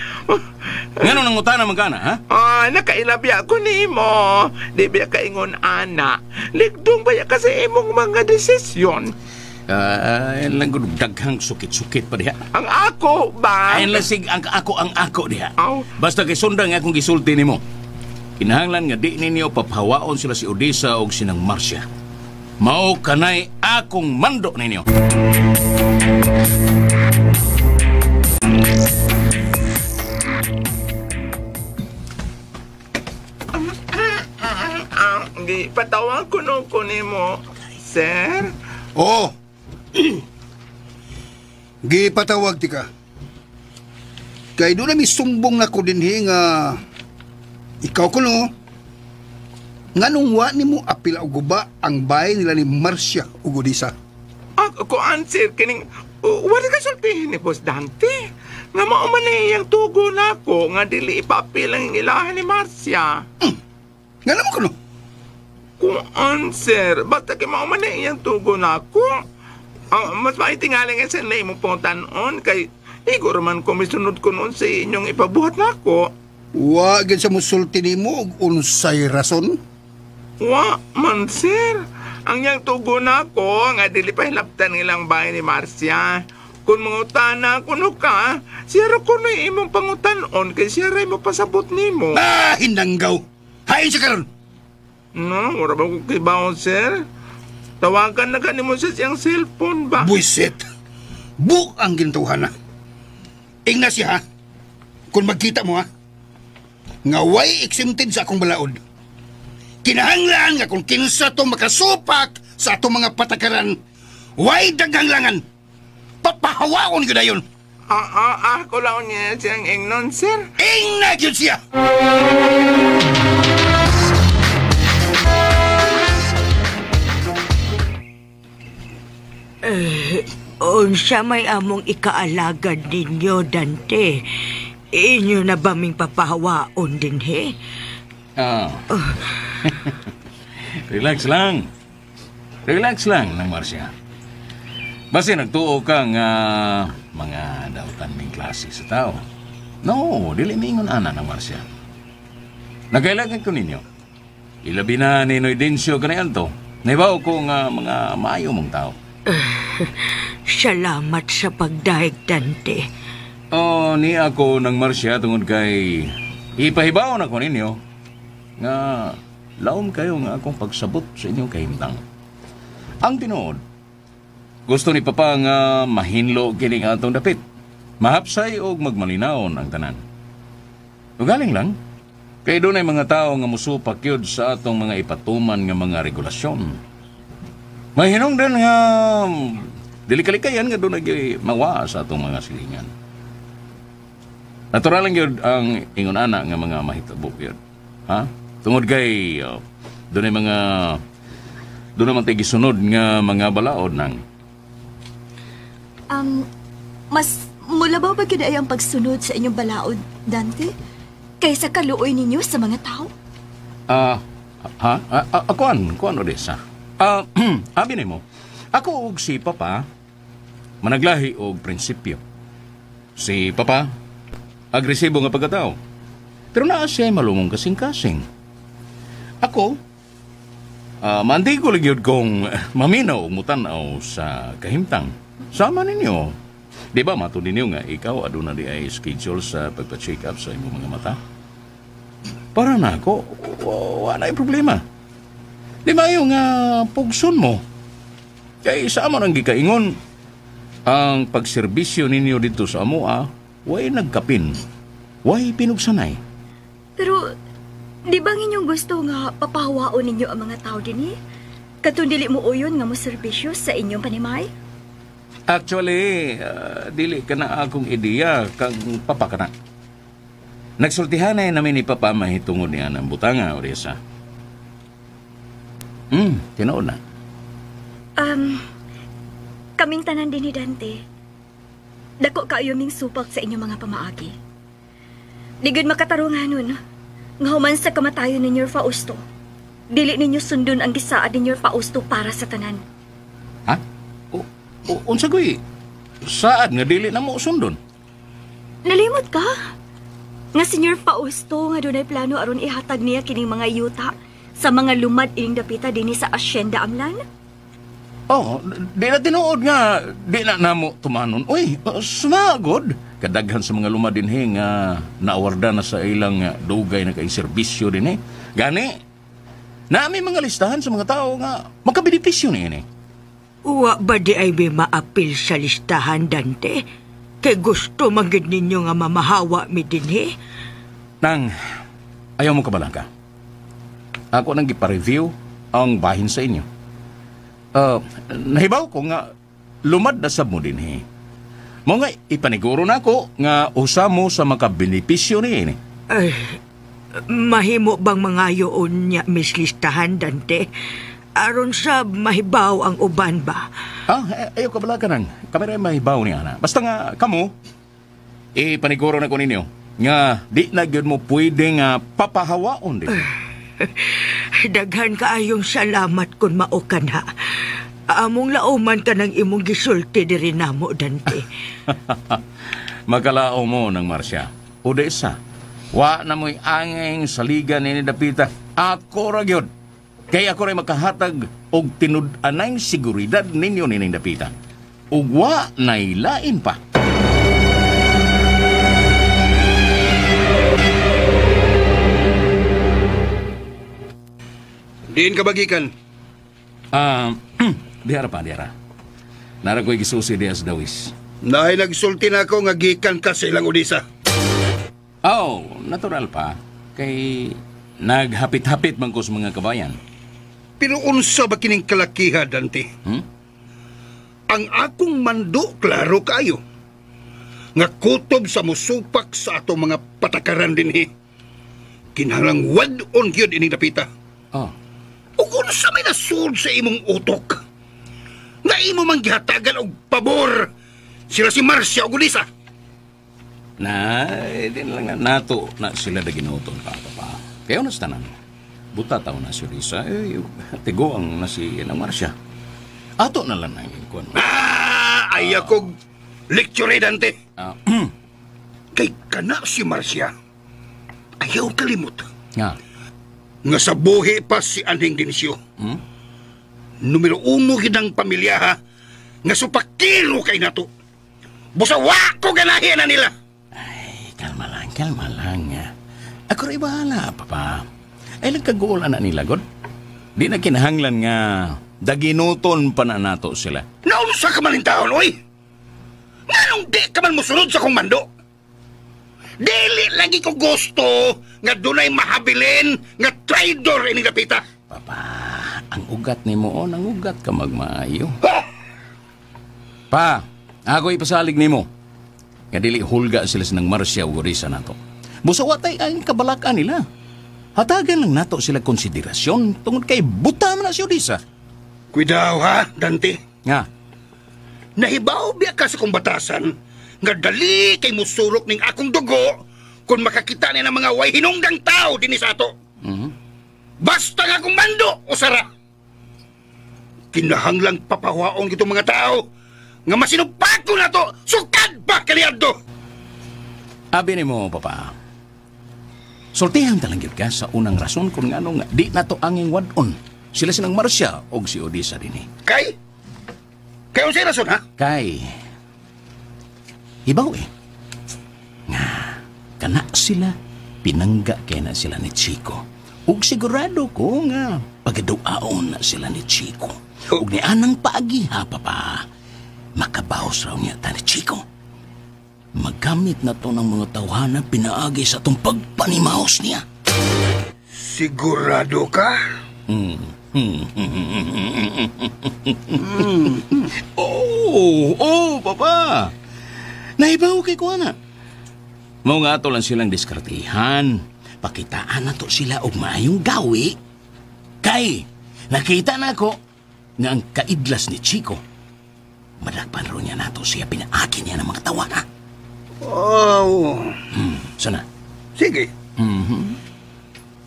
Ngano nang utana man ka na, ha? Ah, nakailabya ko nimo. Di ba kaingon ana? Ligdong ba ka sa imong mga desisyon? Ay lang gud daghang sukit-sukit pa diha. Ang ako ba? Ay lang sig ang ako diha. Oh. Basta kay sundang akong gisulti nimo. Kinahanglan nga di ninyo papahawaon sila si Odessa og sinang Marcia. Mao kanay akong mando ninyo. Patawag ko no ko nimo, sir. Oo. Gipatawag ti ka. Kay doon na misumbong na ko dinhi nga ikaw ko no. Nganong wa nimo apil og guba ang bahay nila ni Marcia ug Odessa? Kuan sir, kining wala ka sultihin ni Boss Dante. Nga mao man iyang tugo nako nga dili ipapil ang ilahan ni Marcia. Nga naman ko no? Kuan sir, basta kay mao man iyang tugo nako. Mas maitingali nga sa imong pangutan-on kay igor man ko misunod ko noon sa inyong ipabuhat nako. Wa gid sa musulti nimo og unsay rason? Wa man sir. Ang iyang tugo nako nga dili pa hilabtan ilang bahay ni Marcia. Kung mangutana kuno ka, siya ra kuno imong pangutan-on kay siya ra mo pasabot nimo. Ah, hindanggaw. Hain siya karon. No, wala ba ko kibaw, sir? Tawagan na ka nimo sa siyang cellphone ba? Buisit. Buk ang gintuhan na. Ingna siya, ha? Kung magkita mo, ha? Nga way exempted sa akong balaod. Kinahanglan nga kung kinsa to makasupak sa atong mga patakaran, way daghanglangan. Papahawaon ko na yun. Ako lang niya siyang ingnon, sir. Ingna yun siya! Unsa may among ikaalagad ninyo, Dante? Inyo na ba ming papahawaon din, he? Relax lang. Relax lang, nang Marcia. Basta nagtuo ka nga mga dautan ming klase sa tao. No, dili mingon ana nang Marcia. Nagkailangan ko ninyo. Ilabi na ni Noy Dencio kaniadto. Naibaw ko nga mga maayo mong tao. Salamat sa pagdahig, Dante. Oh, ni ako ng Marcia tungod kay ipahibaw na ko ninyo nga laom kayo nga akong pagsabot sa inyong kahimtang. Ang tinuod, gusto ni Papa nga mahinlo kining atong dapit. Mahapsay og magmalinawon ang tanan. Ugaling lang, kay dunay mga tao nga musupak yun sa atong mga ipatuman nga mga regulasyon. Mahinungdan nga dili kalikayan nga dunay mawa sa atong mga silingan. Natural lang yun ang ingon ana nga mga mahitabo yun. Ha? Tungod kay dunay mga doon naman tayo gisunod nga mga balaod nang Mas mulabaw ba gid ay ang pagsunod sa inyong balaod, Dante? Kaysa kaluoy ninyo sa mga tao? Kuan Odessa. Abi nimo. Ako og si Papa managlahi og prinsipyo. Si Papa agresibo nga pagkatao. Pero naa siya malumong kasing-kasing. Ako maanday ko lang yun kung maminaw og mutan-aw sa kahimtang. Sama ninyo. Di ba mato ninyo nga ikaw aduna di ay schedule sa pagpa-check up sa imong mga mata? Para na ako, wala problema. Di maayo nga pugson mo. Kay sa amo nang gikaingon, ang pagserbisyo ninyo dito sa amoa, way nagkapin, way pinugsanay. Pero, di ba inyong gusto nga papahawaon ninyo ang mga tao dinhi? Katong dili mo uyon nga mo serbisyo sa inyong panimay? Actually, dili ka na akong ideya kang papa ka na. Nagsultihanay namin ni Papa mahitungod niya ng butanga, Odessa. Tinuod na. Kaming tanan din ni Dante. Dako kaayo ming supak sa inyong mga pamaagi. Di gud makatarunganon nga human sa kamatayon ninyo Fausto. Dili ninyo sundon ang gisaad ninyo Fausto para sa tanan. Ha? Unsa koy? Saad nga dili na mo sundon? Nalimot ka? Nga Senyor Fausto nga dunay plano aron ihatag niya kining mga yuta sa mga lumad ining dapita dinhi sa Asyenda Amlan? Oh, di na tinuod nga di na namo tumanon. Uy, sumagod. Kadaghan sa mga lumad dinhi nga naawarda na sa ilang dugay na kay serbisyo dinhi. Gani, nami mga listahan sa mga tao nga makabenepisyo niini. Wa ba di ay may maapil sa listahan, Dante? Kay gusto man gid ninyo nga mamahawa mi dinhi? Nang, ayaw mo kabalaka. Ako nang gipa-review ang bahin sa inyo. Nahibaw ko nga lumad na sab mo dinhi. Mo nga ipaniguro na ako nga usa mo sa makabenepisyo niini. Ay, mahimo bang mangayoon niya mis listahan, Dante? Aron sa mahibaw ang uban ba? Ayaw ka bala ka nang. Kami rin mahibaw niya na. Basta nga kamo, ipaniguro na ko ninyo nga di na gyud mo pwede nga papahawaon din. Daghan kaayong salamat kung mao ka na. Among lauman ka ng imong gisulti diri namo, Dante. Makalao mo ng Marcia. Odessa, wa na mo'y angeng saligan ni dapita. Ako ra gyud. Kay ako ray makahatag og tinud-anay seguridad ninyo nining dapita. Ug wa nay lain pa. Diin ka bagikan? Dihara pa, dihara. Nara ko'y gisusi diha sa dawis. Naay nagsulti na ako nga gikan ka sa ilang Odessa. Oh, natural pa. Kay naghapit-hapit man ko sa mga kabayan. Pero unsa ba kining kalakiha, Dante? Ang akong mando, klaro kaayo. Nga kutob sa musupak sa atong mga patakaran dinhi. Kinahanglang wad-on gyud ining dapita. Oh. Ug unsa may nasud sa imong utok? Nga imo man gihatagan og pabor sila si Marcia ug Odessa. Na, di na lang nato na sila da ginuton pa, papa. Kayo na sa tanan. Buta tao na si Odessa, tigo ang na si na Marcia. Ato na lang ang ikuan. Ay akong lecture, Dante. Kay kana si Marcia, ayaw kalimot. Nga. Nga sa buhi pa si Anhing Densyo. Numero 1 gid ang pamilya ha, nga supakiro kay nato. Busa wa ko ganahi na nila. Ay, kalma lang, kalma lang. Ako rin bahala, papa. Ay, nagkaguol na nila, God. Di na kinahanglan nga daginuton pa na nato sila. Naunsa ka man taon, oy! Nganong di ka man musunod sa kong mando? Dili lagi ko gusto nga dunay mahabilin nga traidor ini dapita. Papa, ang ugat ni mo, ang ugat ka magmaayo. Pa, ako ipasalig nimo. Nga dili hulga sila sa nang Marcia ug Odessa nato. Busa watay ang kabalakan nila. Hatagan lang nato sila konsiderasyon tungod kay buta man na si Odessa. Kuidaw ha, Dante. Nga. Nahibaw biya ka sa kong batasan nga dali kay musurok ning akong dugo kung makakita ni ng mga way hinungdang tao dinhi sa ato. Basta nga akong mando, usara. Kinahanglang papahuaon kitong mga tao nga masinupako na to, sukad pa kaniadto. Abi nimo, papa. Sultihan talang gyud ka sa unang rason kung ngano nga di nato anging wad-on. Sila sinang Marcia og si Odessa dinhi. Kay? Kay unsay rason ha? Kay hibaw eh. Nga kana sila Pinangga kay na sila ni Chico. Ug sigurado ko nga pagaduaon na sila ni Chico. Ug ni anang paagi ha, papa. Makabaos raw niya ta ni Chico. Magamit na to ng mga tawhana pinaagi sa atong pagpanimaos niya. Sigurado ka? Oh, papa. Naibaw kay kuana. Mao nga ato lang silang diskartihan. Pakitaan na to sila og maayong gawi. Kay, nakita na ako nga ang kaidlas ni Chico. Madakpan ro niya nato siya pinaaki niya ng mga tawana. Oh. Sana? Sige.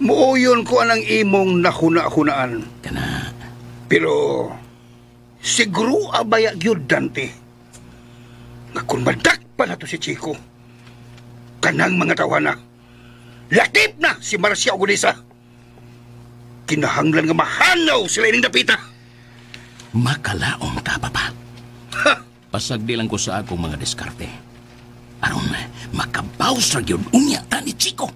Muuyon ko anang imong nahuna-hunaan. Kana. Pero, siguro abaya gyud Dante. Nga kung madakpan na to si Chico, kanang mga tawana, latip na si Marcia ug Odessa. Kinahanglan nga mahanaw sila ining dapita. Makalaom ta, papa. Pasagdi lang ko sa akong mga diskarte. Aron makabaws ra gyud unya ta ni Chico.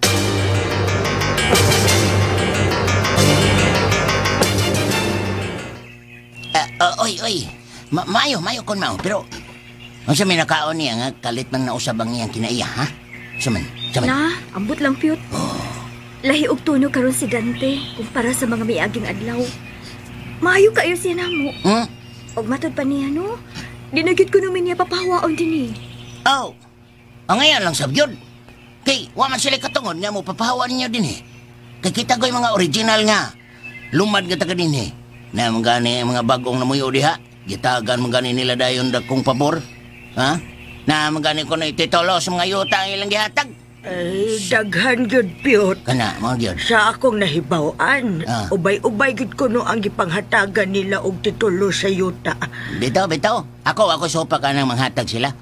Oy, oy. Maayo, maayo kon mao, pero unsa may nakaon niya nga kalit man nausab ang iyang kinaiya, ha? Saman, saman. Na, ambot lang Pyot. Lahi og tuno karon si Dante kumpara sa mga miaging adlaw. Maayo kayo siya namo. Og matod pa niya, no? Dinagit ko naman niya papahawaon din eh. Oh, ang ngayon lang sab yun. Kay, wa man sila katungod nga mo papahawa ninyo din eh. Kay kita ko'y mga original nga. Lumad nga taga din eh. Na mga gani mga bagong namuyo diha. Gitagan mga gani nila dayon dakong pabor. Ha? Na mga gani ko na ititolo sa mga yuta ang ilang gihatag. Ay, daghan gyud Pyot. Kana, mga gyud. Sa akong nahibaw-an, ubay-ubay gyud kuno ang gipanghatagan nila og titulo sa yuta. Bitaw, bitaw. Ako sopa ka nang manghatag sila.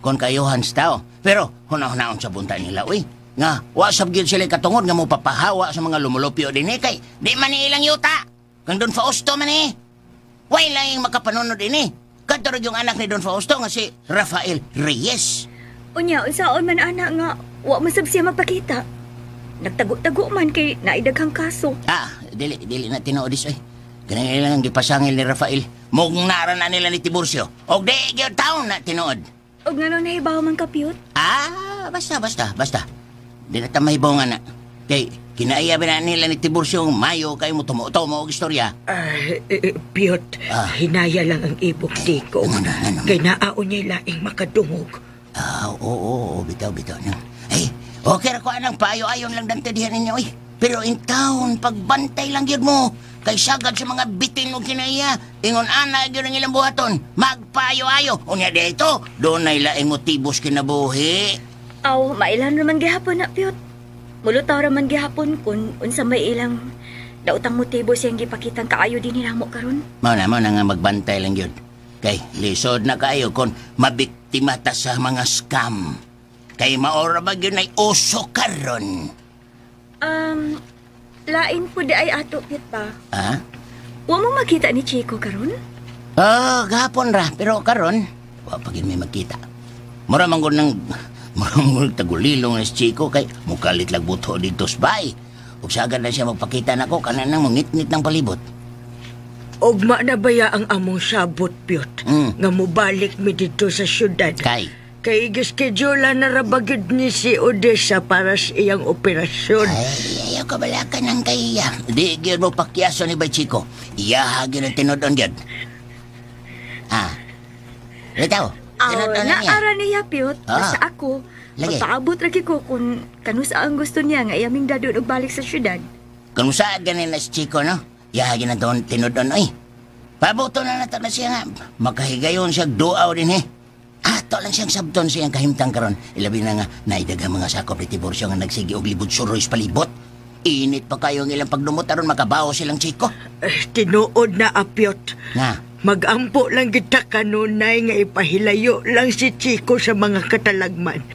Kon kayuhan sa tao. Pero, huna-hunaon sa bunta nila, uy. Nga, wa sab gyud sila katungod nga mo papahawa sa mga lumulupyo din eh. Kay, di man ni ilang yuta. Kang Don Fausto man eh. Way laing makapanunod din eh. Kadto yung anak ni Don Fausto nga si Rafael Reyes. Unya, unsaon man ana nga, wa man sab siya magpakita. Nagtago-tago man kay naidaghang kaso. Ah, dili, dili na tinuod is, oy. Ganang ilang ang gipasangil ni Rafael. Mugnaran na nila ni Tiburcio. Og di gyud taon na tinuod. Og ngano nahibaw man ka, Pyot? Ah, basta, basta, basta. Di na ta mahibaw nga na. Kay, kinaiya ba na nila ni Tiburcio mayo kay mo tumo-tumo og istorya. Ay, Pyot, hinaya lang ang ibok tiko. Kay naaon niya laing makadungog. Ah, oo, oo, bitaw, bitaw. Ay, okay ra ko anang paayo-ayon lang dante diha ninyo, oy. Pero in town, pagbantay lang gyud mo. Kay sagad sa mga bitin og kinaiya, ingon ana gyud ang ilang buhaton. Magpaayo-ayo. Unya dito, dunay laing motibos kinabuhi. Aw, mailan raman gihapon na, Pyot. Mulutaw raman gihapon kun unsa may ilang daotang motibo siyang gipakitang kaayo din namo karon. Mao na nga magbantay lang gyud. Kay lisod na kaayo kon mabiktima ta sa mga scam. Kay maora ba gyud nay uso karon? Lain po di ay ato, Pyot ba? Ha? Wa mo makita ni Chico karon? Oh, gahapon ra, pero karon wa pa gyud may makita. Mura man gud nang mura tagulilong ni Chico kay mukalit lag buto dito sa bay. Ug sagad na siya magpakita nako kanan nang mangitngit ng palibot. Ugma na baya ang among sabot, Pyot? Nga mobalik mi dito sa syudad. Kay gischedule na rabagid ni si Odessa para sa iyang operasyon. Ay, ayaw ka balakan ang kaiya. Di gyud mo pakyaso ni Bay Chico. Iya gyud ang tinudon gyud. Ah. Bitaw. Aw, naara niya, Pyot. Ah. Basta ako, Lagi. magpaabot lagi ko kung kanusa ang gusto niya nga iyaming dadon og balik sa syudad. Kung saan ganin na si Chico, no? Iya gyud ang tinudon, oy. Pabuto na nato na siya nga. Makahigayon siya duaw din, eh. Ato lang siyang sabton siyang kahimtang karon. Ilabi na nga, naidaghang mga sakop ni Tiburcio nga nagsige og libod suroy sa palibot. Init pa kayo ang ilang pagdumot aron makabaho silang Chico. Eh, tinuod na, Apyot. Na. Magampo lang kita kanunay nga ipahilayo lang si Chico sa mga katalagman.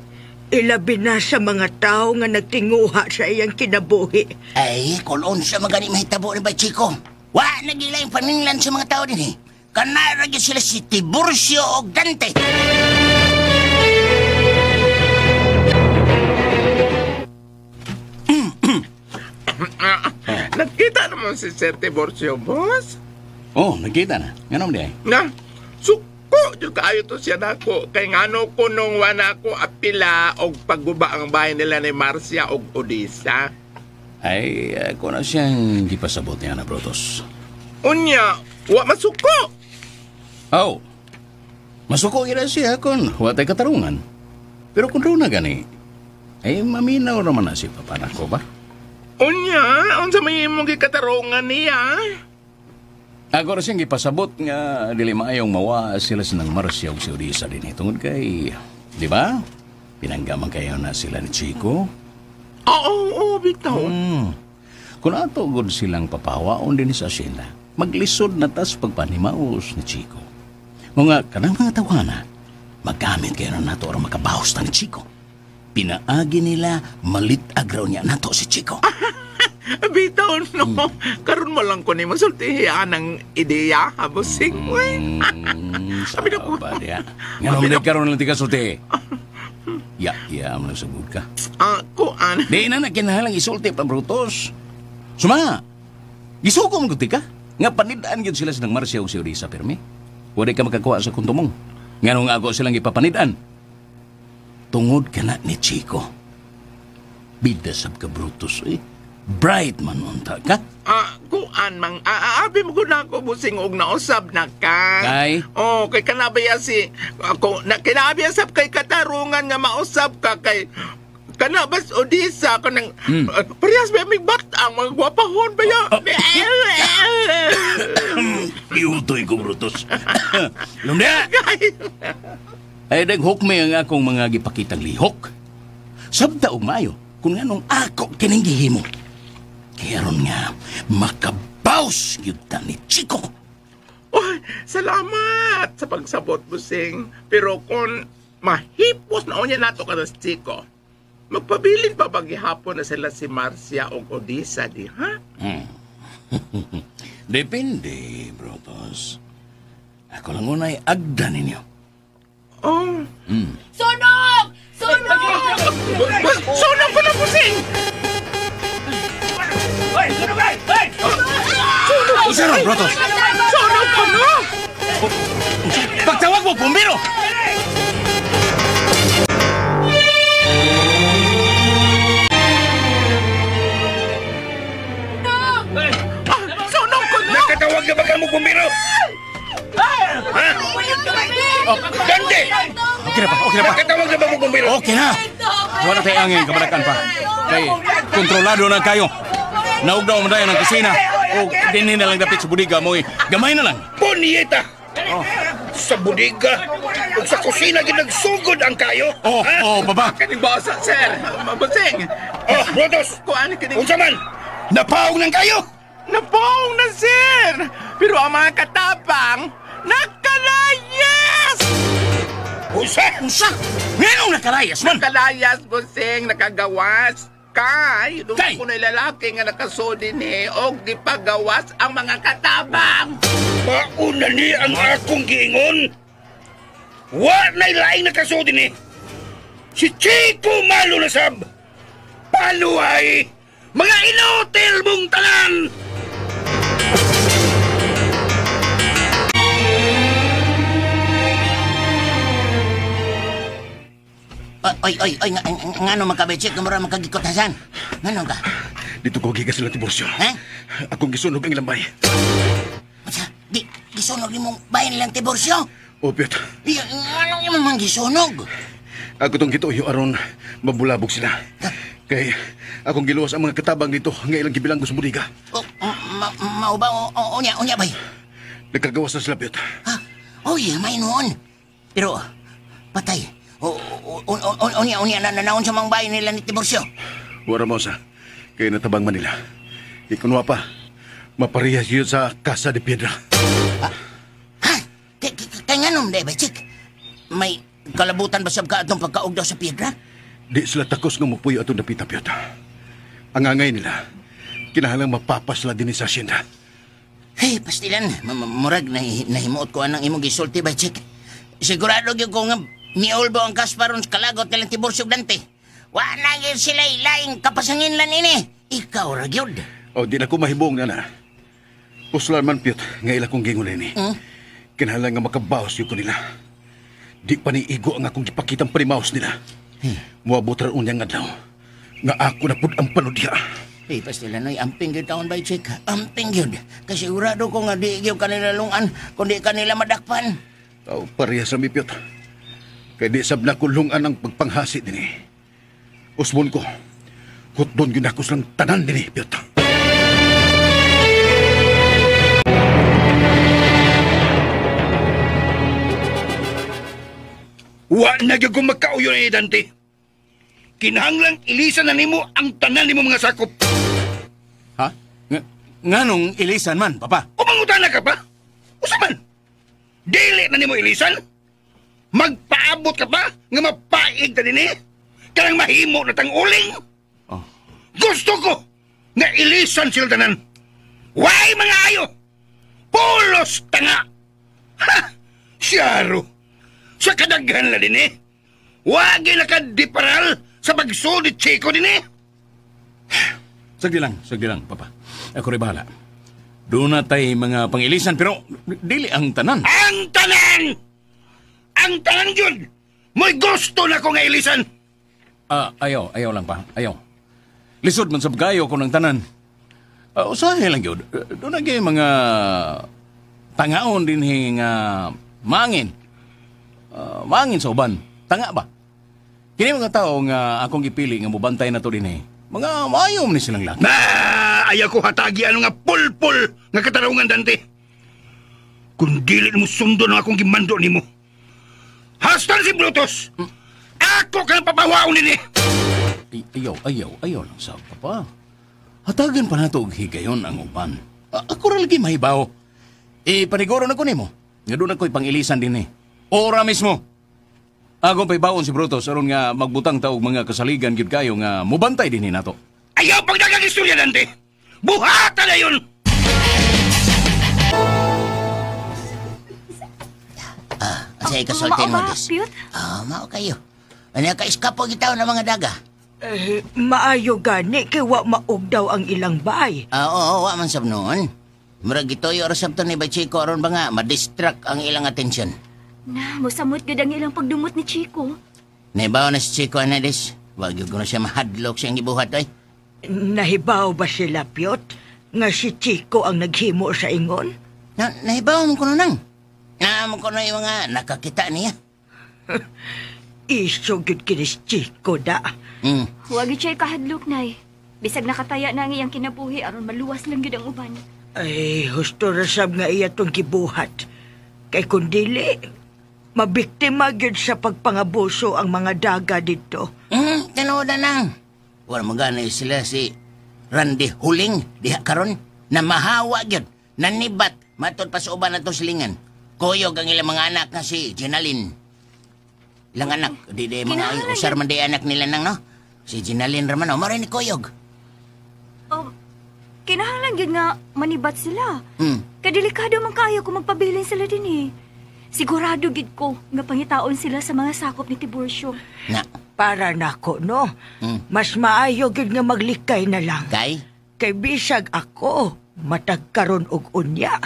Ilabi na sa mga tao nga nagtinguha sa iyang kinabuhi. Ay, kung unsa magani mahitabo ni ba Chico? Wa nagila yung paninglan sa mga tao din eh. Kanara gyud sila si Tiburcio og Dante. mo si Sir Tiburcio, boss? Oh, nagkita na. Nganom di ay? Na, suko jud kaayo to siya nako. Kay ngano ko nung wana ko apila og pagguba ang bahay nila ni Marcia og Odisa. Ay, ako na siyang gipasabot niya na, Brutus. Unya, wa masuko. Oh, masuko gina siya kung wa tay katarungan. Pero kung doon na gani, ay maminaw naman na si Papa nako ba? Unya, unsa may imong gikatarungan niya? Ako na siyang gipasabot nga dili maayong mawa sila sa nang Marcia ug si Odisa din. Tungod kay, di ba? Pinanggaman kayo na sila ni Chico. Oo, oo, bitaw. Kung ato gud silang papawaon din sa asyenda, maglisod na tas pagpanimaos ni Chico. Mga kanang mga tawana, magamit kayo na nato aron makabahos ta ni Chico. Pinaagi nila, malit-ag raw niya nato si Chico. Bitaw, no? Karon mo lang ko ni masultihan ang ideya, habosing, uy. Sabi na ko. Nga naman karon lang tika sulti. Ya, ya, mo lang sabod ka. Kuan. Di na kinahanglang isulti pa, Brutus. Suma, gisuko mo ka. Nga panidaan gyud sila sa nang Marcia ug si Odisa, pirmi. Wala ka makakuha sa kuntumong. Nga nung ako silang ipapanidaan. Tungod ka na ni Chico. Bida sab ka, Brutus, eh. Bright man unta ka. Kuan mang abi mo gud ako busing og nausab na ka. Kay? Oh, kay kanabaya si ako na kinabi sab kay katarungan nga mausab ka kay kana bas Odisa kanang parehas ba mig bat-ang mga gwapahon ba ya? Iutoy ko, Brutus. Lumda! Ay naghukmi ang akong mga gipakitang lihok. Sabta og maayo kung anong ako kining gihimo. Kaya ron nga, makabaws yun ta ni Chico. Oy, salamat sa pagsabot, busing. Pero kung mahipos na unya nato ka sa Chico, magpabilin pa paghihapon na sila si Marcia o Odisa, di ha? Depende, Brutus. Ako lang unay agda ninyo. Oh. Sunog! Sunog! Sunog ko na, busing! Sunog! Usaron, Brutus! Sunog ko na! Pagtawag mo, bumbero! Sunog ko na! Nakatawag na ba ka mo, bumbero? Ha? Dante! Okay na pa, okay na pa. Nakatawag na ba mo, bumbero? Okay na! Wala tayo angin, kabalakan pa. Kay, kontrolado na kayo. Naugdaw mo tayo ng kusina. O, dinhin na lang dapit sa budiga mo. Gamay na lang. Punyeta! Oh. Sa budiga o sa kusina ginagsugod ang kayo. Oh, ha? Oh, baba. Kaning basa, sir. Mabasing. Oh, Brutus. Kuan kining. Unsa man? Napaong ng kayo. Napaong na, sir. Pero ang mga katapang nakalayas! Unsa? Unsa? Nganong nakalayas man? Nakalayas, busing, nakagawas. Kay, doon ko na lalaki nga nakasudi ni og gipagawas ang mga katabang. Mauna ni ang akong giingon. Wa na'y laing nakasudi ni. Si Chico Malo na sab. Paluay, mga inutil mong tanan! Oy, oy, oy, ngano makabetsik, mura makagikotasan. Ngano ka? Dito ko gigas sila Tiburcio. Ha? Akong gisunog ang ilang bay. Unsa? Di, gisunog ni mong bayan nilang Tiburcio? O, Piot. Ngano yung mang gisunog? Ako tong gituyo aron mabulabog sila. Kay akong giluwas ang mga katabang dito nga ilang gibilanggo sa budiga. O, mao ba? O, unya, unya bay. Nagkagawas na sila, Piot. Ha? Oy, may noon. Pero, patay. Unya, unya, nanaon sa mga bayan nila ni Tiburcio. Wala mo sa, kay natabang Manila. Ikunwa pa, maparehas yun sa Casa de Piedra. Ha? Kay nga nung, ba, chik? May kalabutan ba sab ka atong pagkaog daw sa piedra? Di sila takos nga mupuyo atong dapita, Piot. Ang angay nila, kinahanglang mapapasla din sa asyenda. Hey, pastilan, murag nahimuot ko anang imong gisulti ba, chik? Sigurado gyud ko nga miulbo ang kasparon sa kalagot nilang Tiburcio Dante. Wa na gyud sila ilaing kapasangin lan ini. Ikaw ra gyud. O, di na ko mahibong na na. Puslan man, Piyot, nga ila kong gingon ini. Kinahanglan nga makabawas yun ko nila. Di pa ni igo ang akong gipakitang panimaos nila. Muabot ra unyang adlaw. Nga ako na pud ang panudya. Eh, Pastilanoy, amping gyud taon bay, Chick. Amping gyud. Kasi sigurado ko nga di gyud kanila lungan, kundi kanila madakpan. Tao parehas ra mi, Piyot. Kay di sab na kulungan ang pagpanghasi dinhi. Usbon ko. Hutdon gyud ako silang tanan dinhi, Piyot. Wa na gyud ko magkauyon ni Dante. Kinahanglang ilisan na nimo ang tanan nimo mga sakop. Ha? Nganong ilisan man, Papa? Umangutana ka pa? Usa man? Dili na nimo ilisan? Magpaabot ka pa nga mapaig ta dinhi? Kanang mahimo na tang uling? Oh. Gusto ko nga ilisan sila tanan. Way mga ayo! Pulos tanga! Ha! Siyaro! Sa kadaghan na din eh. Wagi nakadiparal sa pagsud ni Chico din eh. Sagdi lang, Papa. Ako rin bahala. Doon na tay mga pangilisan, pero dili ang tanan. Ang tanan! Ang tanan yun! May gusto na ko nga ilisan! Ayaw lang pa, ayaw. Lisod man sa pagkayo ko ng tanan. Usahay lang yun. Doon na kayo mga tangaon din nga mangin. Mangin sa uban. Tanga ba? Kini mga tao nga akong gipili nga mubantay na to din eh. Mga maayom ni silang laki. Na, ayaw ko hatagi ano nga pulpul nga katarungan, Dante. Kung dili mo sundon ang akong gimando nimo. Hastan si Brutus! Ako kang papawaon din eh! Ayaw lang sa papa. Hatagan pa nato og higayon ang uban. Ako ra lagi mahibaw. Paniguro na ko nimo. Nga doon ako'y pangilisan din eh. Ora mismo. Akong paibawon si Brutus aron nga magbutang ta og mga kasaligan gyud kayo nga mubantay dinhi nato. Ayaw pagdagang istorya, Dante. Buhata na yun. Sa ikasultin mo, Mao ba, Des. Piyot? Mao kayo. Ano ka iskapo gitaw ng mga daga? Maayo gani kay wa maog daw ang ilang baay. Oo, wa man sab noon. Murag gituyo ra sab to ni Bay Chico aron ba nga ma-distract ang ilang atensyon. Na, mosamot gyud ang ilang pagdumot ni Chico. Naibaw na si Chico, Anadis. Wag yun ko na siya mahadlok siyang gibuhat, oy. Nahibaw ba sila, Piyot? Nga si Chico ang naghimo sa ingon? Nahibaw mo ko na nang. Naamo ko na yung mga nakakita niya. Iso gyud kini si Chico, da. Huwag gyud siya kahadlok, Nay. Bisag nakataya na ang iyang kinabuhi aron maluwas lang gyud ang uban. Ay, husto ra sab nga iya tong gibuhat. Kay kun dili, mabiktima gyud sa pagpangabuso ang mga daga dito. Tinuod na nang. Wala magana sila si Randy Huling diha karon na mahawa gyud, nanibat matud pa sa uban ato silingan. Kuyog ang ilang mga anak nga si Ginalyn. Ilang anak, di mga usar man di anak nila nang no. Si Ginalyn raman, oh, mao ni kuyog. Kinahanglan gyud nga manibat sila. Kadelikado man kayo kung magpabilin sila din eh. Sigurado gid ko nga pangitaon sila sa mga sakop ni Tiburcio. Na. Para nako, no? Mas maayo gid nga maglikay na lang. Kay? Kay bisag ako, matagkaron og unya.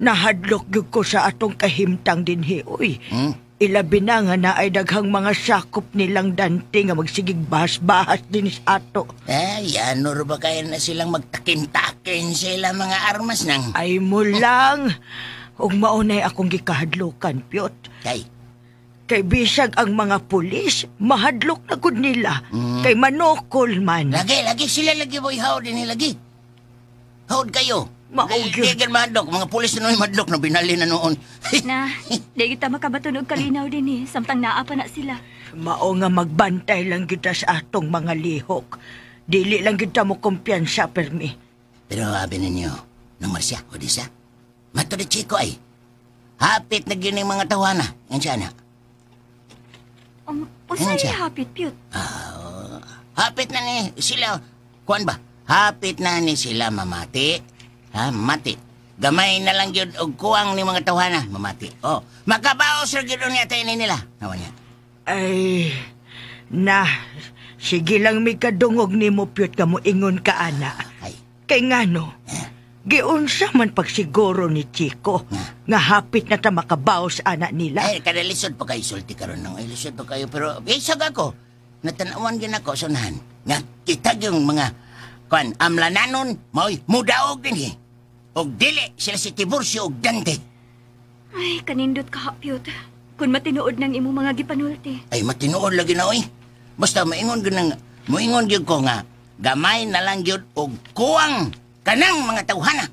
Nahadlok gyud ko sa atong kahimtang dinhi, oy. Ilabi na nga naay daghang mga sakop nilang Dante nga magsigig bahas-bahas din sa ato. Ay, ano ba kaya na silang magtakin-takin sila mga armas nang? Ay mo lang. Ug maunay akong gikahadlokan, Piyot. Kay? Kay bisag ang mga pulis, mahadlok na gud nila. Kay manokol man. Lagi sila lagi boy hawd din lagi. Hawd kayo. Maugyo. Di gan mahadlok. Mga pulis na noon mahadlok na binali na noon. Na, di kita makabaton og kalinaw din eh. Samtang naa pa na sila. Mao nga magbantay lang kita sa atong mga lihok. Dili lang kita mo kumpiyansa, permi. Pero abi ninyo, nang Marcia, o di siya? Mato di Chico ay. Hapit na gyud ning mga tawana. Yan siya na. Usay hapit, Piyot? Hapit na ni sila. Kuan ba? Hapit na ni sila mamati. Ha, mamati. Gamay na lang gyud og kuwang ni mga tawhana, mamati. Oh, makabaos ra gyud unya tayo nila. Nawa niya. Ay, na, sige lang may kadungog ni mo, Piyot, ka mo ingon ka, ana. Ay. Kay ngano, giunsa man pagsiguro ni Chico nga hapit na ta makabaos anak nila. Ay, kada lisod pa kayo sulti karon nang. Ay, lisod pa kayo. Pero bisag ako, natanawan din ako sunahan. Nga kita yung mga kuan amlananon, maoy mudaog din eh. Og dili sila si Tiburcio og Dante. Ay, kanindot ka, Pyot. Kung matinuod ng imong mga gipanulti. Ay, matinuod lagi na, oy. Basta maingon gyud moingon gyud ko nga gamay na lang gyud og kuwang kanang mga tawhana.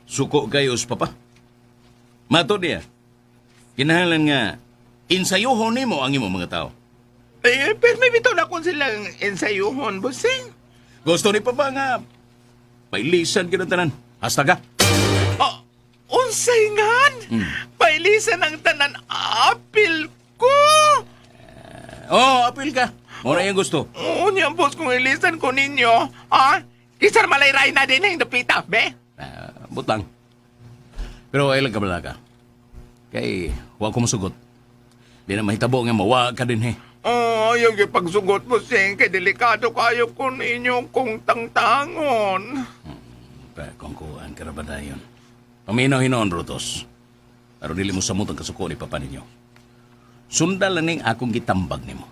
Suko kayo, papa. Mato niya. Kinahanglan nga insayuhon nimo ang imong mga tao. Eh, pero may bitaw na kung silang ensayuhon, busing. Gusto ni papa nga pailisan ka ng tanan. Hasta ka. Oh, unsay ngan? Pailisan ang tanan, apil ko. Apil ka. Mura yung gusto. Oo niya, boss, kung ilisan ko ninyo, ah, kisar malayray na din ang dapita, be. Butang. Pero ay lang kabala ka. Kay, huwag ko masugot. Di na mahitabo nga mawa ka din, he. Oh, yung pagsugot mo, Sing, kay delikado kayo kung inyo kong tangtangon. Kung kuhan ka na ba dayon? Paminaw hinoon, Brutus. Pero dili mo samot ang kasuko ni papa ninyo. Sundal lang ning akong gitambag nimo.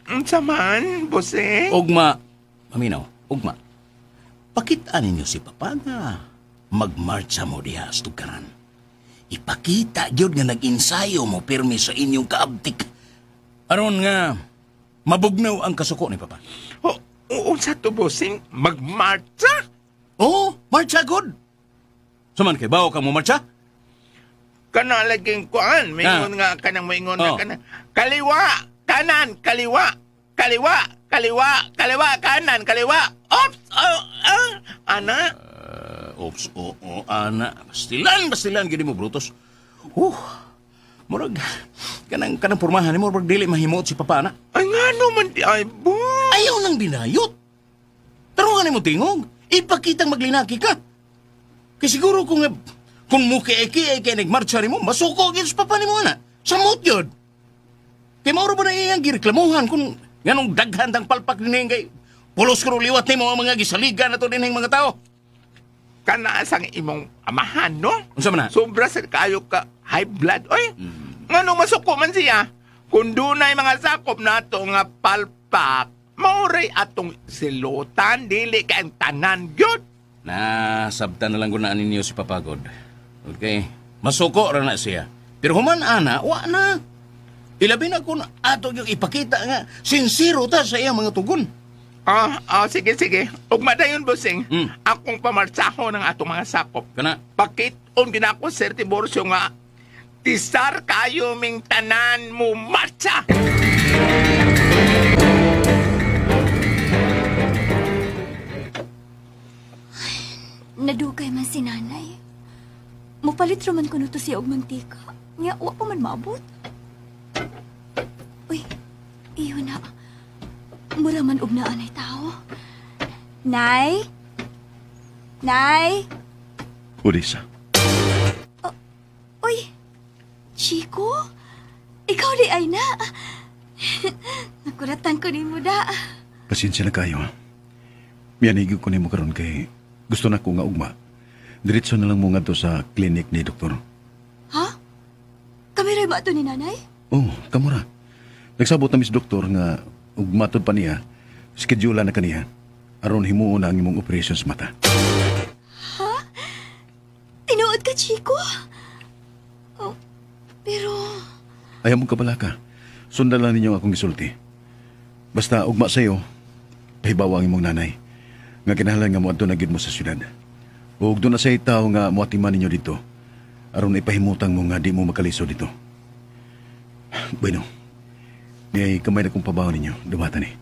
Unsa man, Boseng? Ugma, paminaw, ugma. Pakita ninyo si papa nga magmarcha mo diha sa tugaran. Ipakita gyud nga nag-ensayo mo pirmi sa inyong kaabtik. Aron nga mabugnaw ang kasuko ni papa. Oh, unsa to, Boseng? Magmarcha? Oo, marcha good. Suman kay bawo kang mo marcha? Kana laging kuan, maingon nga kanang maingon nga kanang kaliwa, kanan, kaliwa, kaliwa, kaliwa, kaliwa, kanan, kaliwa. Ops, oh, ah, ana. Ops, oo, ana. Bastilan, gini mo, Brutus. Murag, kanang pormahan ni mo, murag dili mahimot si papa, ana. Ay, nga naman di ay, bo. Ayaw nang dinayot. Tarungan mo tingog. Ipakitang maglinaki ka. Kaya siguro kung muki-ki ay kaya nagmarcha ni mo, masuko gyud sa papa ni mo, ana. Samot yun. Kaya mauro ba na iyang gireklamuhan kung nganong daghan tang palpak din kay pulos ko liwat ni mo ang mga gisaligan na to din mga tao. Kana sang imong amahan, no? Unsa man na? Sobra sa kayo ka high blood. Oy, nganong masuko man siya? Kung dunay mga sakop nato nga palpak, mauray atong silutan, dili ka ang tanan gyud. Na, sabta na lang gunaan ninyo si Papagod. Okay, masuko ra na siya. Pero human ana, wa na. Ilabi na kung ato yung ipakita nga, sinsiro ta sa iyang mga tugon. Sige. Ugma dayon, Busing. Akong pamartsaho ng atong mga sakop. Kana? Pakit-on ginako, Sir Tiburcio, nga tisar kayo ming tanan mo martsa! Nadugay man si nanay. Mupalit raman ko to siya og mantika. Nga, wa pa man maabot. Uy, iyo na. Mura man og naanay tao. Nay? Nay? Odessa. Uy, Chico? Ikaw di ay na. Nakuratan ko ni mo da. Pasensya na kayo, ha? Miyanigig ko ni mo karon kay gusto na ko nga ugma. Diretso na lang mo nga to sa clinic ni doktor. Ha? Kami rin ba ito ni nanay? Oh, kamura. Nagsabot na mis doktor nga ugmatod pa niya, schedule na kaniya. Aron himuon na ang imong operation sa mata. Ha? Tinuod ka, Chico? Oh, pero... Ayaw mong kabala ka. Sundan lang ninyo akong gisulti. Basta ugma sa'yo, pahibawa ang imong nanay. Nga kinahanglan nga moadto na gyud mo sa syudad. Ug doon na sa'y tao nga moatiman ninyo dito. Aron ipahimutang mo nga di mo makaliso dito. Bueno, di kamay na kong pabaho ninyo. Dumatan eh.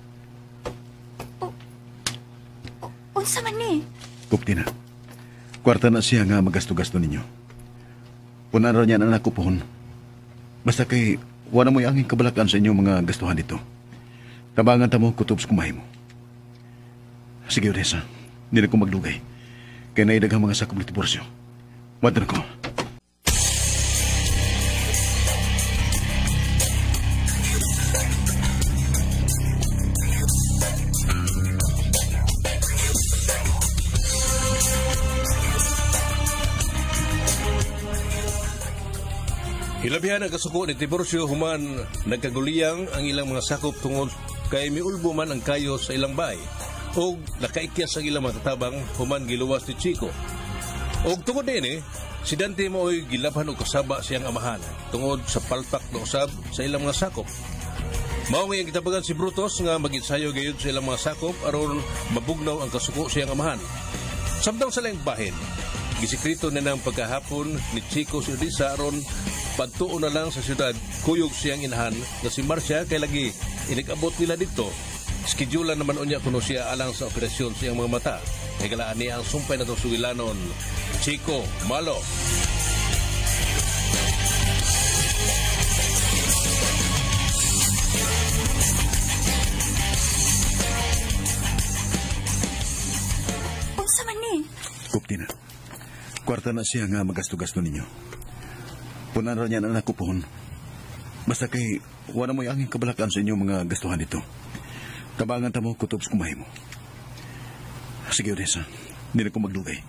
Unsa man ni? Kupti na. Kwarta na siya nga magasto-gasto ninyo. Punan ra niya na anak ko pohon. Basta kay wala mo'y angin kabalakan sa inyong mga gastuhan dito. Tabangan ta mo, kutob sa kumahay mo. Sige, Odessa. Hindi na ko maglugay. Kaya naidaghang mga sakop ni Tiburcio. Wadran ko. Hilabihan ang kasuko ni Tiburcio human nagkaguliyang ang ilang mga sakop tungod kay miulbo man ang kayo sa ilang bahay o nakaikyas ang ilang mga tatabang human giluwas ni Chico. Og tungod din si Dante mao'y gilabhan og kasaba siyang amahan tungod sa palpak na usab sa ilang mga sakop. Mao ngay ang gitabagan si Brutus nga mag-ensayo gayud sa ilang mga sakop aron mabugnaw ang kasuko siyang amahan. Samtang sa laing bahin, gisikreto na ng pagkahapon ni Chico si Odessa aron padtuo na lang sa syudad kuyog siyang inahan na si Marcia kay lagi inigabot nila dito. Schedule naman unya kuno siya alang sa operasyon sa iyang mga mata. Higalaan niya ang sumpay na itong sugilanon. Chico Malo. Unsa man ni? Kupti na. Kwarta na siya nga magasto-gasto ninyo. Punan ra niya na anak ko pohon. Basta kay wala mo'y angin kabalakan sa inyong mga gastuhan dito. Tabangan ta mo, kutubs kumahimo. Sige, Odessa. Hindi na ko magdugay.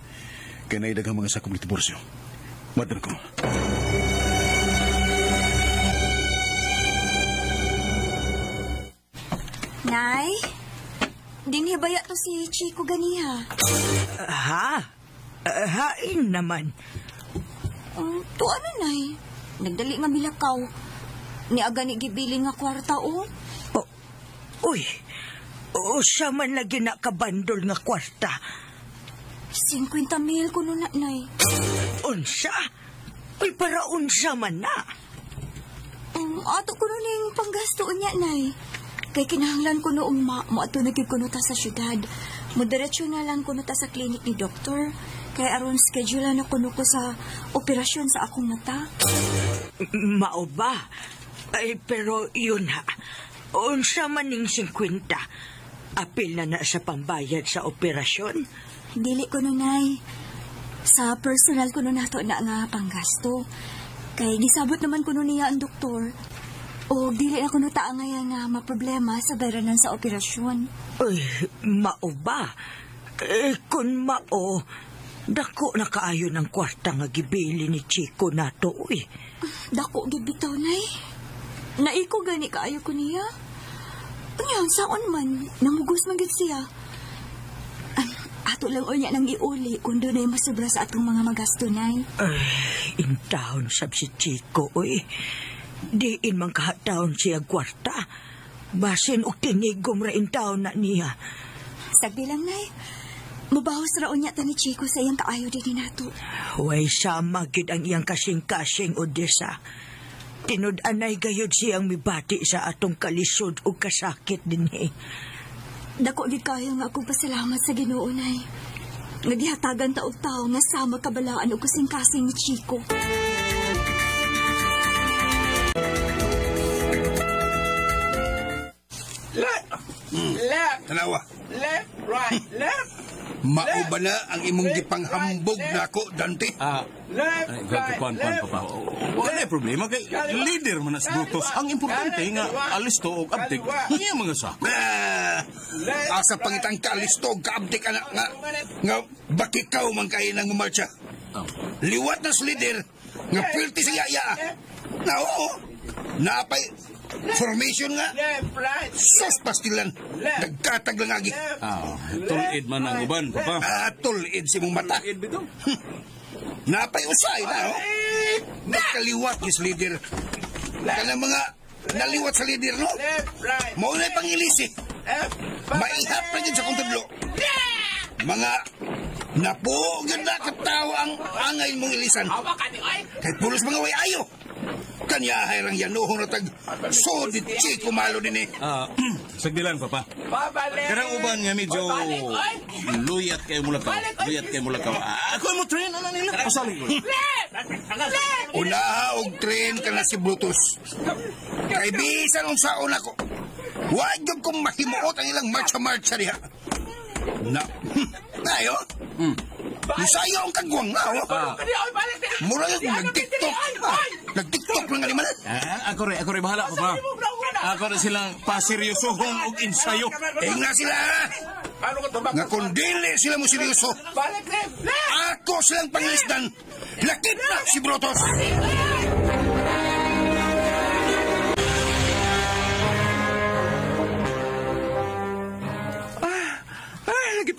Kaya naidaghang mga sakop ni Tiburcio. Madra ko. Nay, dinhibaya to si Chico ganiha. Ha? Hain naman. To ano, Nay? Nagdali nga milakaw. Niaga ni gibili nga kwarta, oh. Oh, uy, usa man lagi na kabandol nga kwarta. 50,000 kuno na, Nay. Unsa? Uy, para unsa man na? Ato kuno ning panggasto niya, Nay. Kay kinahanglan kuno ugma, moadto na gyud kuno ta sa syudad. Modiretso na lang kuno ta sa clinic ni doktor. Kay aron schedule na kuno ko sa operasyon sa akong mata. Mao ba? Ay, pero yun ha. Unsa man ning 50? Apil na na sa pambayad sa operasyon? Dili ko no, Nay. Sa personal ko no nato na nga panggasto. Kay gisabot naman kuno niya ang doktor. O dili na kuno ta angay nga maproblema sa bayranan sa operasyon. Uy, mao ba? Eh, kun mao, dako na kaayo ng kwarta nga gibili ni Chico nato, uy. Dako gid bitaw, Nay. Naiko gani kaayo ko niya. Unya, saon man, namugos man gid siya. Ato lang unya nang iuli kung doon ay masobra sa atong mga magasto, Nay. Ay, intahon sab si Chico, uy. Diin man kahataon siya kwarta. Basin og tinigom ra intahon na niya. Sagdi lang, Nay. Mabahos ra unya ta ni Chico sa iyang kaayo din nato. Way sama gid ang iyang kasing-kasing, Odessa. Tinud-anay gayud siyang mibati sa atong kalisod o kasakit dinhi. Dako gid kayo nga akong pasalamat sa Ginoo, Nay. Nagihatagan ta og tawo nga sama kabalaan og kasing-kasing ni Chico. Left, left, Tanawa. Left, right, left. Mao ba na ang imong gipanghambog nako, Dante? Left, right, left. Papa. Wala problema kay leader man na si Brutus. Ang importante nga alisto og abtik. Iya mga sa. Asa pangitang kaalisto og kaabtik anak nga nga bakikaw man kay nang umarcha. Liwat na sa leader nga pilti sa yaya. Na oo. Napay formation nga. Sos pastilan. Nagkatag lang agi. Tulid man ang uban, papa. Tulid si mong mata. Tulid bitaw. Napay usay na, oh. Nagkaliwat is leader. Kanang mga naliwat sa leader, no? Mao na pangilisi. Maihap na yun sa kong tudlo. Mga napo, na katawa ang angay mong ilisan. Kay pulos mga way ayo. Kanya hayrang yanuhong natag so di Chico Malo din eh. Sagdilan, papa. Kanang uban nga medyo luyat kayo mulakaw. Luyat kayo mulakaw. Ako mo train ana nila. Pasalig ko. Unaha og train ka na si Brutus. Kay bisan unsaon ako. Wa gyud kong mahimuot ang ilang marcha-marcha diha. Na, tayo. Misayo ang kagwang na, oh. Mura yung nag-tiktok. Nag-tiktok lang animal. Ako re, bahala, papa. Ako re silang paseryosohon og ensayo. Ingna sila, ha? Nga kung dili sila mo seryoso, ako silang pangilisdan. Lakit na si Brutus.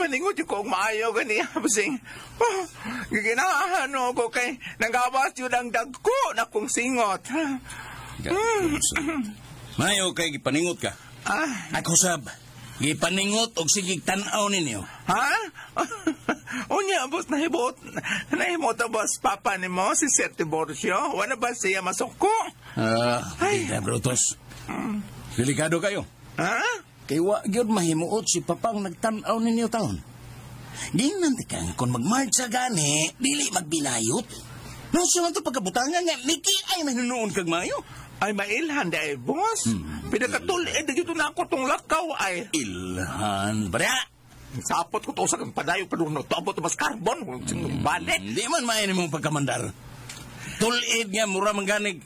Nagpaningot yung kong maayo gani, bossing. Oh, giginahan ko kay nanggawas yun ang dagko na kong singot. Mayo kay gipaningot ka. Ah. Ako sab, gipaningot og sige tan-aw ninyo. Ha? Unya, boss, nahibot. Nahimot boss, papa ni mo, si Sir Tiburcio. Wala ba siya masuko? Ay. Brutus. Delikado kayo. Ha? Kay wa gyud mahimuot si papang nagtan-aw ninyo taon. Gingnan ti kang kung magmarcha gani, dili magbilayot. No, siya man to pagkabutangan nga, Miki ay mahinunoon kag mayo. Ay, mailhan di ay, boss. Pinakatulid, dito na ako tong lakaw ay. Ilhan, barya! Sapot ko to sa kang padayo padunot. Abot mas carbon. Balik. Hindi man main mong pagkamandar. Tulid nga, mura mangganig.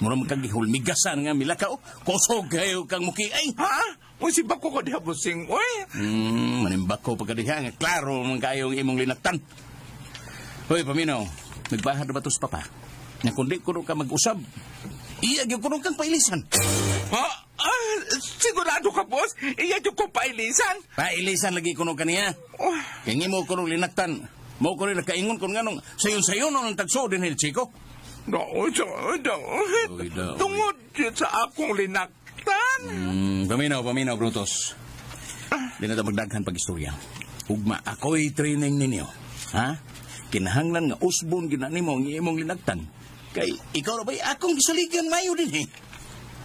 Mura magkagihulmigasan nga milakaw. Kusog kayo kang muki ay. Ha? Uy, si bako ko diha, bossing. Uy! Manimbak ko pagkadiha nga. Klaro man kayong imong linaktan. Uy, paminaw. Nagbahad na ba to sa papa? Nga kundi ko ka mag-usab. Iya, gyud ko kang pailisan. Ha? Ah, sigurado ka, boss? Iya gyud ko pailisan. Pailisan lagi kuno kaniya. Oh. Kaya mo ko linaktan. Mo ko rin nakaingon kung nganong sayon-sayon ang tagso din, Chico. Dao, dao, dao. Tungod yun sa akong linaktan. Paminaw, Brutus. Di na magdaghan pag-istorya. Ugma, ako'y training ninyo. Ha? Kinahanglan nga usbon ginani mo ang imong linaktan. Kay ikaw na ba'y akong gisaligan mayo din eh.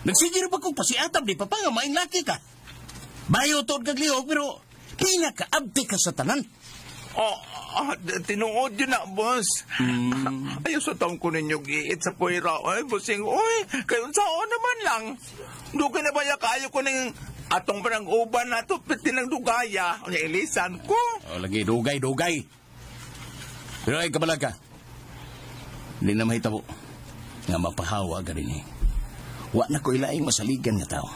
Nagsigiro pa kong pasiatab di papa nga maing laki ka. Bayo to'd kag lihok pero pinakaabti ka sa tanan. Oh, tinuod yun na, boss. Ayaw sa taong ko ninyo giit sa puwera. Ay, bossing, uy, kayo saan naman lang. Dugay na ba ya kayo ko ng atong parang uban na ito, piti ng dugaya. O ilisan ko. Oh, lagi, dugay, dugay. Pero ay, kabalaga. Hindi na mahitabo nga mapahawa ka rin eh. Wa na ko ilaing masaligan nga tao.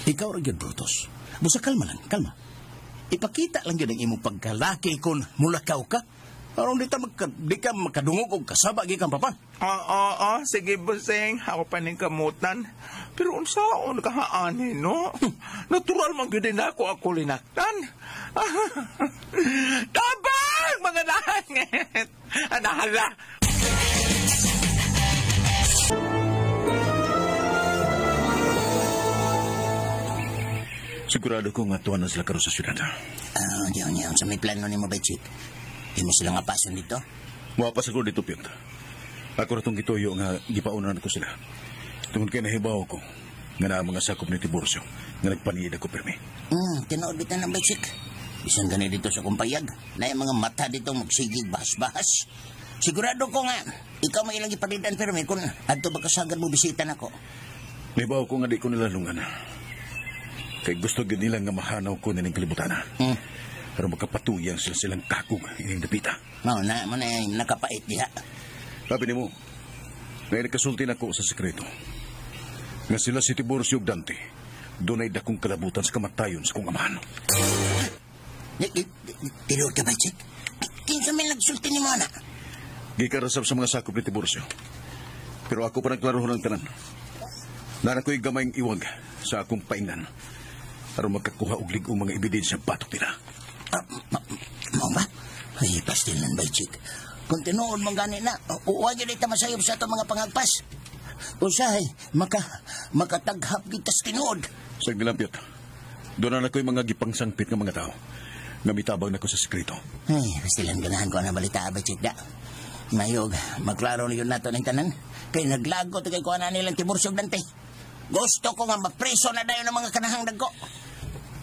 Ikaw ra gyud, Brutus. Busa kalma lang, kalma. Ipakita lang gyud ang imong pagkalaki kung mulakaw ka. Aron di ka makadungog og kasaba gikan papa. Oo, sige bossing, ako pa ning kamutan. Pero unsaon ka haani, no? Natural man gyud na ako linaktan. Tabang mga langit. Anahala. Sigurado ko nga tuwan na sila karon sa syudad. Diyan. Sa may plano ni mo ba, Chick? Di mo sila nga pason dito? Mawapas ako dito, Piot. Ako na itong gituyo nga gipaunan ko sila. Tungod kay nahibaw ko nga na mga sakop ni Tiburcio nga nagpaniid ako pirmi. Tinuod bitaw ng Chick. Bisan gani dito sa kumpayag. Na yung mga mata dito magsigig bahas-bahas. Sigurado ko nga, ikaw may ilang ipalidan pirmi kung adto ba kasagad mo bisita nako. Nahibaw ko nga di ko nilalungan. Kay gusto gyud nila nga mahanaw ko nining kalibutan. Pero magkapatuyang sila silang kakog ining dapita. Mao na nakapait diha. Sabi nimo, na nakasulti nako sa sekreto. Nga sila si Tiburcio ug Dante, dunay dakong kalabutan sa kamatayon sa kong amahan. Tinuod ka ba, Chick? Kinsa may nagsulti nimo ana? Gikarasab sa mga sakop ni Tiburcio. Pero ako pa nagklarohon ang tanan. Nara ko'y gamayng iwag sa akong paingnan. Aron magkakuha og lig-ong mga ebidensya batok nila. Mao ba? Ay, pastilan ba, Chick? Kung tinuod mong gani na, uwa yun ita masayop sa itong mga pangagpas. Usahay, makataghap kita sa tinuod. Sa nilampyot, doon na ako'y mga gipangsangpit ng mga tao. Nga mitabang na ko sa sekreto. Ay, pastilan ganahan ko na balita, ba, Chick, da. Mayog, maklaro na yun nato ng tanan. Kay naglago kay kuha na nilang Tiburcio Dante. Gusto ko nga mapreso na dayon ng mga kanahang dagko.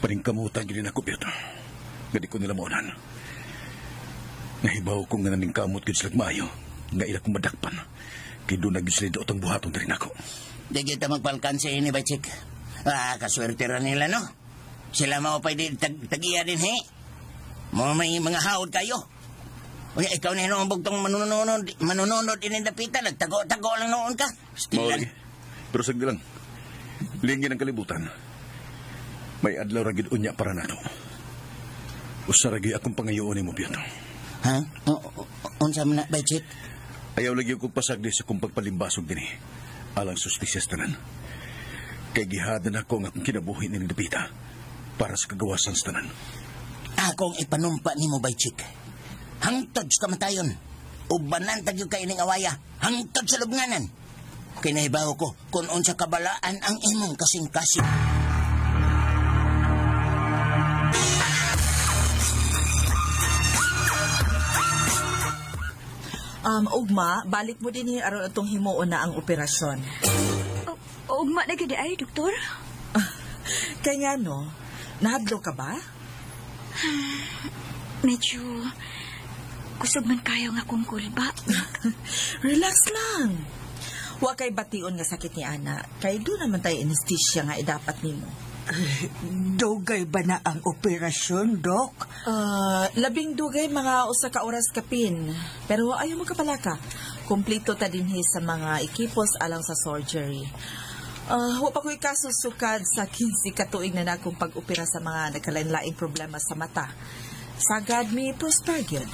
Paningkamutan gini na ko, Piotr. Nga di ko nila maunan. Nahibaw ko nga naningkamot gid sila maayo. Nga ila kong madakpan. Kay doon na gid sila doot ang buhaton diri nako. Di kita magpalkanse ini ba, Chick? Kaswerte ra nila, no? Sila mao pa'y tagiya din, he? Mo may mga haod kayo. Uy, ikaw na noong bugtong manununod din ang dapitan. Nagtago-tago lang noon ka. Mauli. Pero sagdi lang. Lingin ang kalibutan. May adlaw ra gid unya para nato. Usa ra gyud akong pangayoon nimo, Piotr. Ha? Unsa man na, ba, Chick? Ayaw lagi akong pasagdi sa kong pagpalimbasog dinhi. Alang suspicious tanan. Kay gihadan ako ang akong kinabuhi ni dapita para sa kagawasan sa tanan. Akong ipanumpa nimo bay chick. Hangtod sa kamatayon. Ubanan tagyo kay ining awaya. Hangtod sa lubnganan. Kinahibaw ko kung unsa kabalaan ang imong kasing-kasing. Ugma, balik mo din aron atong himuon na ang operasyon. Ugma na gid ay, doktor? Kaya no, nahadlo ka ba? Medyo kusog man kayo nga akong kulba. Relax lang. Wa kay bation nga sakit ni Ana. Kay do naman tayo anesthesia nga idapat nimo. Dugay ba na ang operasyon, Dok? Labing dugay mga usa ka oras kapin. Pero ayaw mo kapalaka. Kompleto ta dinhi sa mga ekipos alang sa surgery. Wa pa ko'y kaso sukad sa 15 ka tuig na nakong pag-opera sa mga nagkalain-laing problema sa mata. Sagad mi prosper gyud.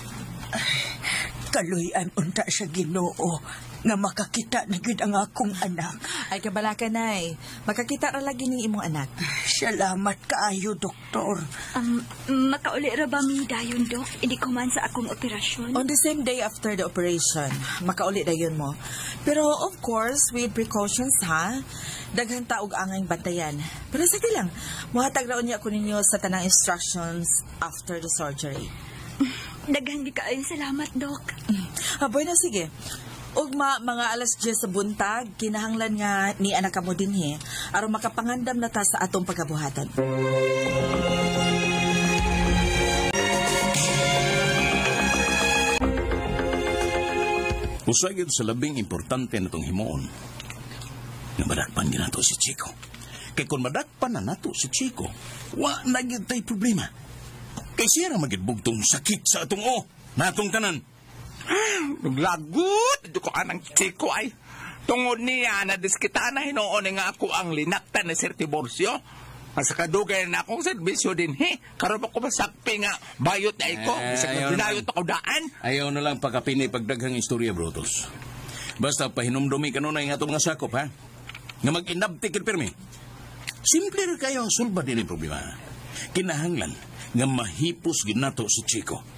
Kaluy-an unta sa Ginoo nga makakita na gyud ang akong anak. Ay kabalaka nay, makakita ra lagi ning imong anak. Salamat kaayo, doktor. Makauli ra ba mi dayon, Dok? Hindi ko man sa akong operasyon. On the same day after the operation, makauli dayon mo. Pero of course, with precautions ha. Daghan ta og angay bantayan. Pero sige lang, mohatag ra unya ko ninyo sa tanang instructions after the surgery. Daghan di kaayo salamat, Dok. Bueno, sige. Ugma, mga 10:00 sa buntag, kinahanglan nga ni anak mo dinhi aron makapangandam na ta sa atong pagabuhatan. Usa gyud sa labing importante na itong himuon, nga madakpan gyud nato si Chico. Kay kung madakpan na nato si Chico, wa na gyud tay problema. Kay siya ra magyud bugtong sakit sa atong o, natong tanan. Naglagot ko anang Chico ay. Tungod niya na diskita na hinuon nga ako ang linaktan ni Sir Tiburcio. Mas kadugay na akong serbisyo din he. Karon pa ko masakpi nga bayot na iko. Bisag pa ko daan. Ayaw na lang pakapini pagdaghang istorya, Brutus. Basta pahinumdumi ka nun ay atong mga sakop ha. Nga mag-inabti kid pirmi. Simple ra kayo ang sulba din ang problema. Kinahanglan nga mahipos ginato si Chico.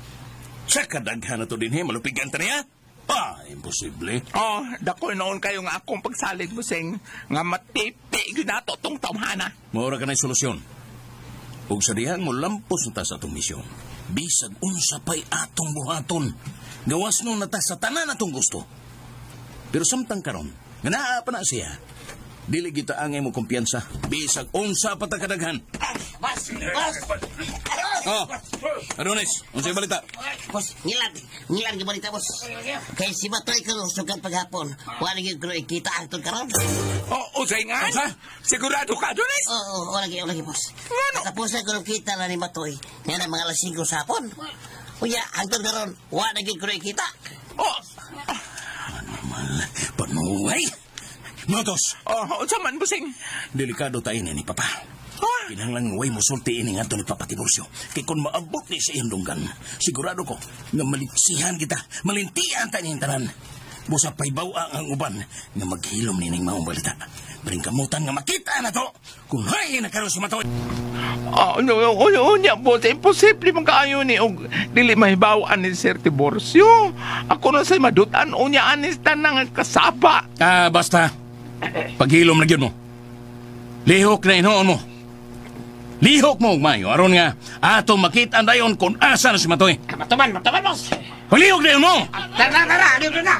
Sa kadaghan na to din, he, malupigan ta niya? Ah, imposible. Oh, dako noon kayo nga akong pagsalig mo, Sing, nga matipi ginato tong tawhana. Maura ka na yung solusyon. Ug sa dihang mo lampos na ta sa atong misyon. Bisag unsa pa'y atong buhaton. Gawas no na ta sa tanan atong gusto. Pero samtang karon, nga naa pa na siya, dili kita angay mo kumpiyansa. Bisag unsa pa ta kadaghan. Bas! Bas! Oh, Adonis, unsay balita? Boss, ngilan gyud balita, boss. Kay si Batoy karon sugad paghapon. Wala gyud ko ikita hangtod karon. Oh, unsay nga? Sigurado ka, Adonis? Oo, wala gyud, boss. Katapusan ko kita na ni Batoy. Nga na mga alas 5 sa hapon. Unya, hangtod karon, wala gyud ko ikita. Oh. Ano man, panuway. Notos. Oh, unsa man, bossing? Delikado tayo ni Papa. Kinahanglan way mo sulti ini ngadto ni Papa Tiburcio. Kay kung maabot ni sa iyang dunggan, sigurado ko nga malitsihan kita, malintian ta ning tanan. Busa paybaw ang uban nga maghilom nining maong balita. Paringkamutan nga makita na to kung hay na karon si Matoy. Unya, boss, imposible man kaayo ni og dili mahibaw-an ni Sir Tiburcio. Ako na say madutan unya anis tanang kasaba. Basta paghilom na gyud mo. Lihok na hinuon mo. Lihok mo, mayo. Aron nga, ato makita dayon kung asa na si Matoy. Matuman, boss. Palihok na yun mo! Tara, lihok na.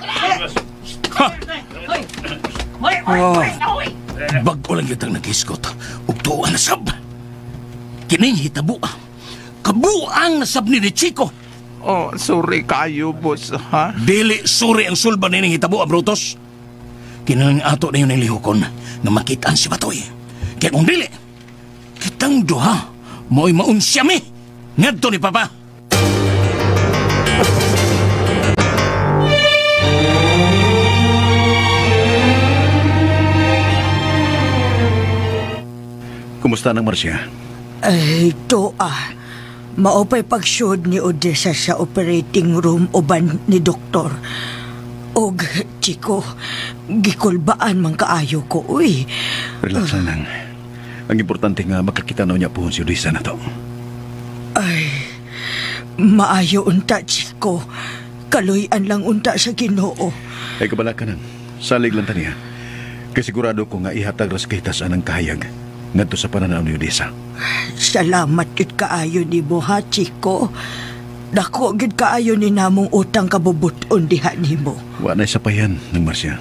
Ha! Oh, bago lang yun ang nag-iskot. Ug tuwa na sab. Kining hitabo. Kabuang nasab ni Chico. Oh, sorry kayo, boss, ha? Dili sorry ang sulba nining hitabo, Brutus. Kinahanglan ato na yun ang lihokon nga makitaan si Batoy. Kaya kung dili, kitang duha, mo'y maunsyami. Ngadto ni Papa. Kumusta nang Marcia? Ay, toa. Maupay pagsud ni Odessa sa operating room uban ni doktor. Og, Chico, gikulbaan man kaayo ko, uy. Relax lang. Ang importante nga makakita na niya po si Odessa na to. Ay, Maayo unta, Chico. Kaluy-an lang unta sa Ginoo. Ay kabalakanan, salig lang taniya. Kay sigurado ko nga ihatag ras kahitasan ang kahayag ngadto sa pananaw ni Odessa. Salamat gid kaayo nimo ha, Chico. Dako gid kaayo ni namong utang kabubuton diha nimo. Wa na sapayan ng Marcia.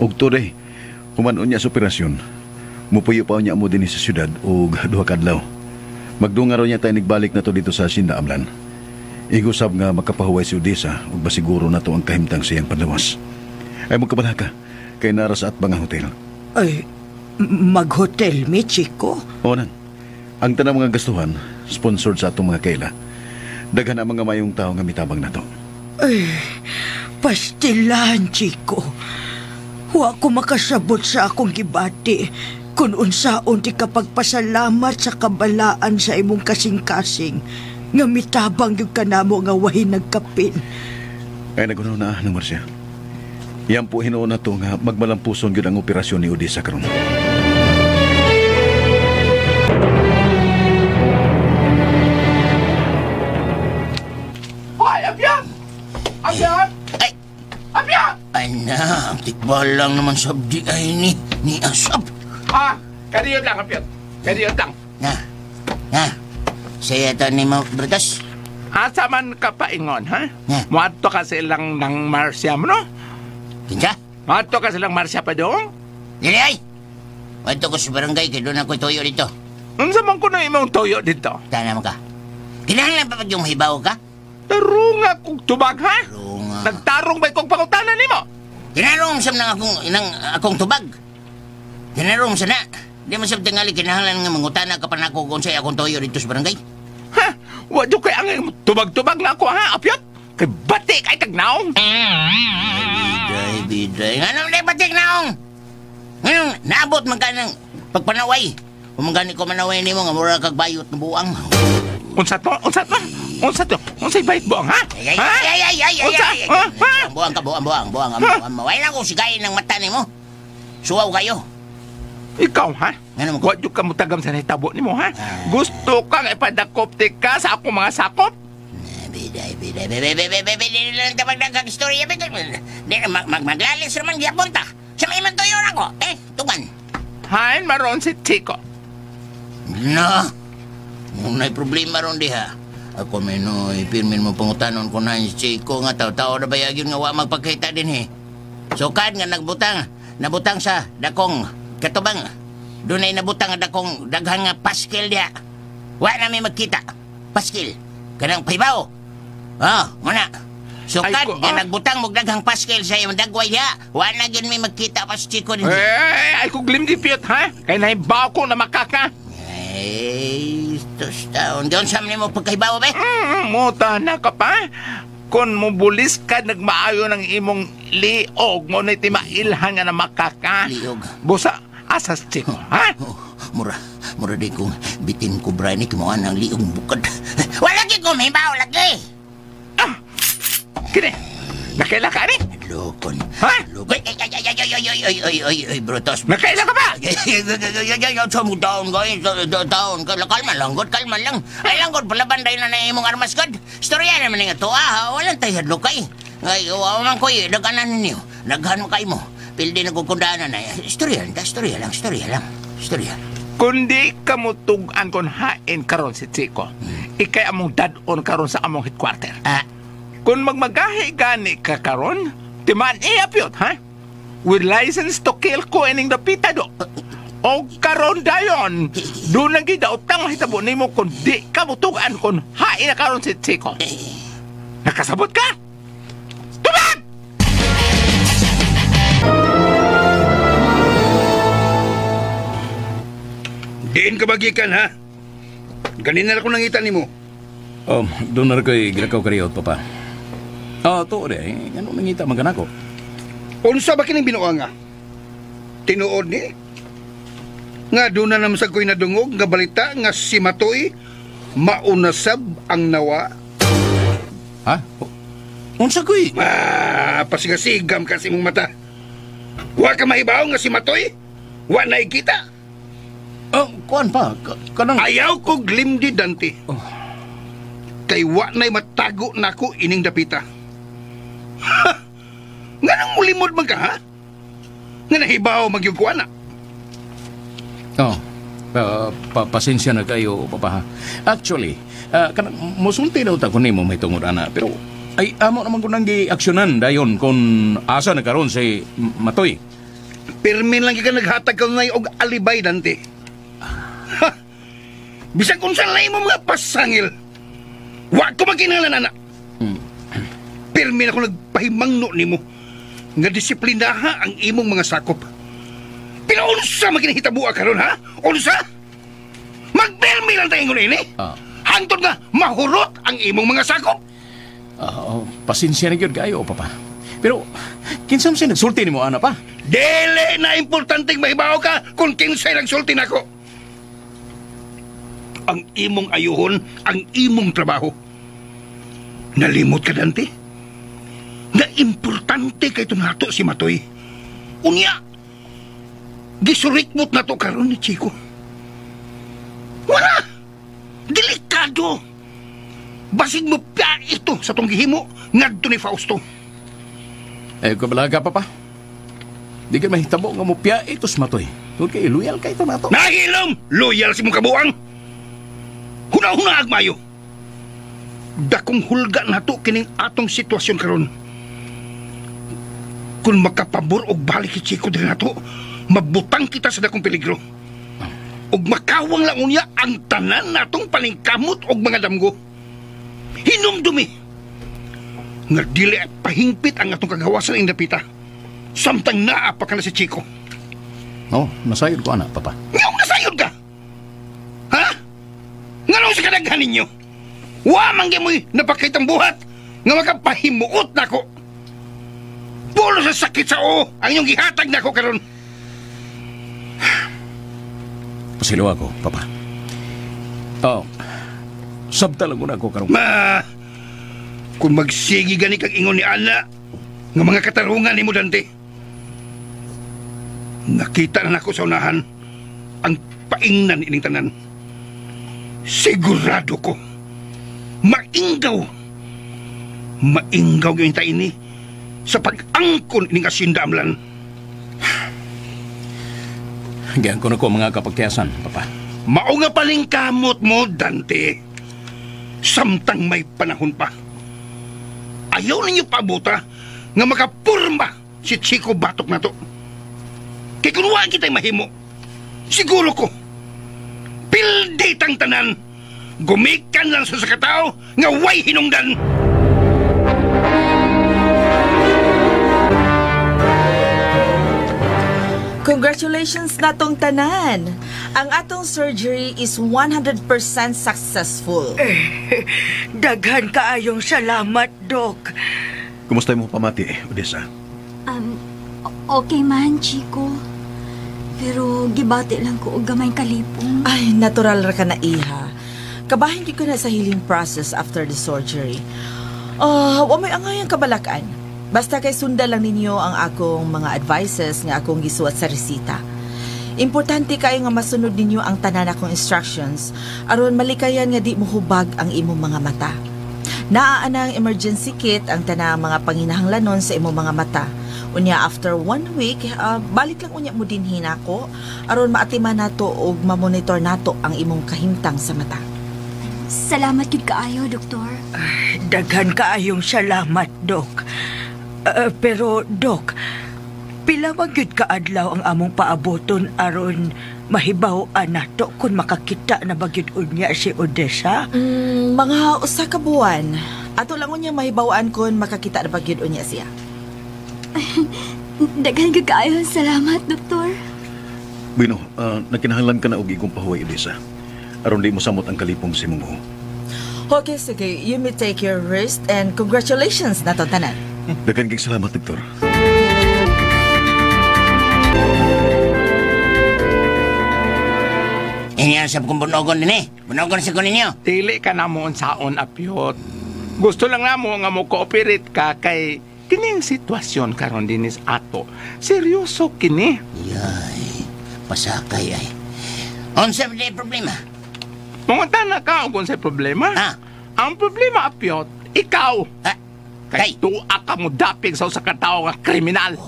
Og today, human unya sa operasyon. Mupuyo pa unya mo dinhi sa syudad og duha ka adlaw. Magdunga raw niya tayo nagbalik na to dito sa Hacienda Amlan. Igusab nga makapahuway si Odessa ug basiguro na to ang kahimtang siyang panlawas. Ay magkabalaka kay nara sa Atbang Hotel. Ay, mag-hotel mi, Chico? Oo nan. Ang tanang mga gastuhan, sponsored sa atong mga kaila. Daghan ang mga mayong tao nga mitabang nato. Ay, pastilan, Chico. Wa ko makasabot sa akong gibati kung unsaon ti kapagpasalamat sa kabalaan sa imong kasing-kasing nga mitabang gyud kanamo nga wahin nagkapin. Ay nagunaw na ng Marcia. Yan po hinuon na to nga magmalampuson gyud ang operasyon ni Odessa karon. Ay, Abyan! Abyan! Ay! Abyan! Ana, ang tikbalang naman sabdi ay ni Asap. Ah, kadiyot lang, Abyan. Kadiyot lang. Na, na. Saya ta ni mo, Brutus. Asa man ka paingon, ha? Muadto ka silang ng Marcia mo, no? Kinsa? Muadto ka silang Marcia pa doon? Dili ay! Muadto ko sa barangay, kay doon ako toyo dito. Unsa man ko na imong toyo dito? Tana mo ka. Kinahanglan pa pag yung hibaw ka? Tarunga kong tubag, ha? Tarunga. Nagtarong ba'y kong pangutana nimo? Tinarong sa nang akong tubag. Tinarong sa na. Di mo sab tingali kinahanglan nga mangutana ka pa nako kung unsay akong toyo dito sa barangay. Ha? Wa jud kay ang tubag-tubag na ako, ha, Apyot? Kay batik ay kag naong. Biday, biday. Nganong di batik naong? Nganong naabot man ka ng pagpanaway. Kung gani ko manaway nimo nga mura kag bayot ng buang. Unsa to? Unsa to? Unsa to? Unsay bayot buang, ha? Ay, ay, ay, ay, ay, ay, ay, ay. Buang ka, buang, buang, buang. Maway lang ko sigayin ng mata nimo. Suwaw kayo. Ikaw, ha? Wa jud ka mutagam sa nahitabo nimo, ha? Gusto kang ipadakop ka sa akong mga sakop? Biday, biday, biday, biday, biday, biday, lang tabag ng kag-istorya, biday, maglalis naman gyapon ta. Sa may man tuyo na ko, eh, tugan. Hain maroon si Chico. Na, muna'y problema ron diha. Ako menoy, pirmin mo pangutanon ko na si Chico nga tao-tao na bayag yun nga wa magpakita din eh. Sukad nga nagbutang, nabutang sa dakong katubang. Doon ay nabutang nga dakong daghan nga paskil diha. Wa na may magkita. Paskil. Kanang pahibaw. Ah, muna. Sukad nga nagbutang mo daghang paskil sa iyong dagway diha. Wa na gyud may magkita pa si Chico din. Eh, ay kog limdi piyot ha. Kay nahibaw ko na makaka. Ay, tos taon. Doon sa mo pagkahibaw ba? Muta na ka pa. Kung mubulis ka, nagmaayo ng imong liog mo na timailhan nga na makaka. Liog. Busa, asas Chico, ha? Oh, mura, mura di kong bitin ko, Brian, kimuha ng liog bukod. Wala lagi kong hibaw, lagi! Ah! Kini, nakaila ka ni? Lokon. Ha? Lokon. Ay, ay, ay, ay, ay, ay, ay, ay, ay, ay, Brutus. Nakaila ka ba? Ay, ay, ay, ay, ay, down, guys. Down. Kalma lang, God. Kalma lang. Ay, lang, God. Palaban tayo na na imong armas, God. Storya naman nga to, ah. Walang tayo hadlokay. Ay, waman ko, eh. Daghanan ninyo. Daghan mo kayo mo. Pildi na kukundaanan na. Storya lang, storya lang, storya lang. Storya. Kundi kamutugan kon hain karon si Chico. Ikay among dad-on karon sa among headquarter. Ah. Kung magmagahi gani ka karon, timan iapyot, ha? With license to kill ko ining dapita do. O karon dayon, doon lang gid utang mahitabo nimo kung di ka mutugan kon hain na karon si Chico. Nakasabot ka? Tubag! Diin ka bagikan, ha? Ganina na ko nangita nimo. Doon na ko'y ginakaw kariyot, papa. Ah, to de, ano nangita man kanako? Unsa ba kining binuang nga? Tinuod ni? Nga doon na naman sa ko'y nadungog nga balita nga si Matoy maunasab ang nawa. Ha? Unsa ko'y? Ah, pasigasigam kasi mong mata. Wa ka mahibaw nga si Matoy? Wa na ikita? Oh, kuan pa. Kanang ayaw ko glimdi Dante. Oh. Kay wa na'y matago nako ining dapita. Ha! Nganong mulimod man ka, ha? Nga nahibaw magyug ko, ana. Oh, pasensya na kayo, papa. Actually, kanang musulti daw ta ko nimo may tungod ana, pero ay amo naman ko nang gi-aksyonan dayon kung asa na karon si Matoy. Pirmin lang ka naghatag kanunay og alibay, Dante. Ha! Bisag unsa lang imo mga pasangil. Wa ko makinahanglan ana. Pirmin ako nagpahimangno nimo nga disiplinaha ang imong mga sakop. Pero unsa man kinahitabo karon, ha? Unsa? Magpirmi lang tayo ini. Hangtod nga mahurot ang imong mga sakop. Pasensya na gyud kayo, papa. Pero kinsa man nagsulti nimo ana pa? Dili na importanteng mahibaw ka kung kinsay nagsulti nako. Ang imong ayuhon, ang imong trabaho. Nalimot ka, Dante? Na importante kay nato si Matoy. Unya, gisurikmot na to karon ni Chico. Wala! Delikado! Basig mo pa ito sa tong gihimo ngadto ni Fausto. Eh, kabalaga, papa. Di ka mahitabo nga mo piya ito sa Matoy. Tungod kay loyal kay ito nato. Nahilom! Loyal si mong kabuang! Huna-huna agmayo. Dakong hulga nato kining atong sitwasyon karon. Kung makapabor og balik si Chico diri nato, mabutang kita sa dakong peligro. Og makawang lang unya ang tanan natong paningkamot og mga damgo. Hinumdumi nga dili pahingpit ang atong kagawasan ing dapita. Samtang naa pa ka na si Chico. Oh, nasayod ko ana, papa. Ngayong nasayod ka? Ha? Nganong sa kadaghan ninyo? Wa man gyud mo'y napakitang buhat nga makapahimuot nako. Pulo sa sakit sa oo ang inyong gihatag nako karon. Pasilo ako, papa. Oh, sabta lang ko na ako karon. Ma, kung magsigi gani kag ingon ni Ana nga mga katarungan nimo, Dante. Nakita na nako sa unahan ang paingnan ining tanan. Sigurado ko mainggaw. Mainggaw gyud ta ini sa pag-angkon ining asinda amlan. Giangkon ko na ko mga kapagtiyasan, papa. Mao nga palingkamot mo, Dante. Samtang may panahon pa. Ayaw ninyo pabuta nga makapurma si Chico batok na to. Kay kung wa kita'y mahimo, siguro ko, pildi tang tanan, gumikan lang sa sakatao nga way hinungdan. Congratulations natong tanan. Ang atong surgery is 100% successful. Daghan kaayong salamat, Doc. Kumusta mo pamati, Odessa? Okay man, Chico. Pero gibati lang ko og gamay kalipong. Ay, natural ra ka na, iha. Kabahin gyud ko na sa healing process after the surgery. Wa may angayang kabalakan. Basta kay sundan lang ninyo ang akong mga advices nga akong gisuwat sa resita. Importante kayo nga masunod ninyo ang tanan akong instructions aron malikayan nga di mohubag ang imong mga mata. Naa ang emergency kit ang tanang mga panginahanglanon sa imong mga mata. Unya after 1 week, balik lang unya mo dinhi nako aron maatiman nato og mamonitor nato ang imong kahimtang sa mata. Salamat gyud kaayo, doktor. Daghan kaayong salamat, Dok. Pero, Dok, pila man gyud kaadlaw ang among paaboton aron mahibaw-an nato kung makakita na ba gyud unya si Odessa? Mga usa ka buwan. Ato lang unya mahibaw-an kung makakita na ba gyud unya siya. Daghan gyud kaayo salamat, doktor. Bueno, nagkinahanglan ka na og igong pahuway, Odessa. Aron di mo samot ang kalipong si Mungo. Okay, sige. You may take your rest and congratulations na tanan. Daghan kay salamat, doktor. Inya sa kong bunogon din eh. Bunogon sa ko ninyo. Dili ka na mo unsaon, Apyot. Gusto lang na mo nga mo cooperate ka kay kining sitwasyon karon dinis ato. Seryoso kini. Yay, pasakay ay. Unsa ba problema? Mangunta na ka kung unsay problema. Ha? Ang problema, Apyot, ikaw. Kay tuwa ka mo dapig sa usa ka tawo nga kriminal.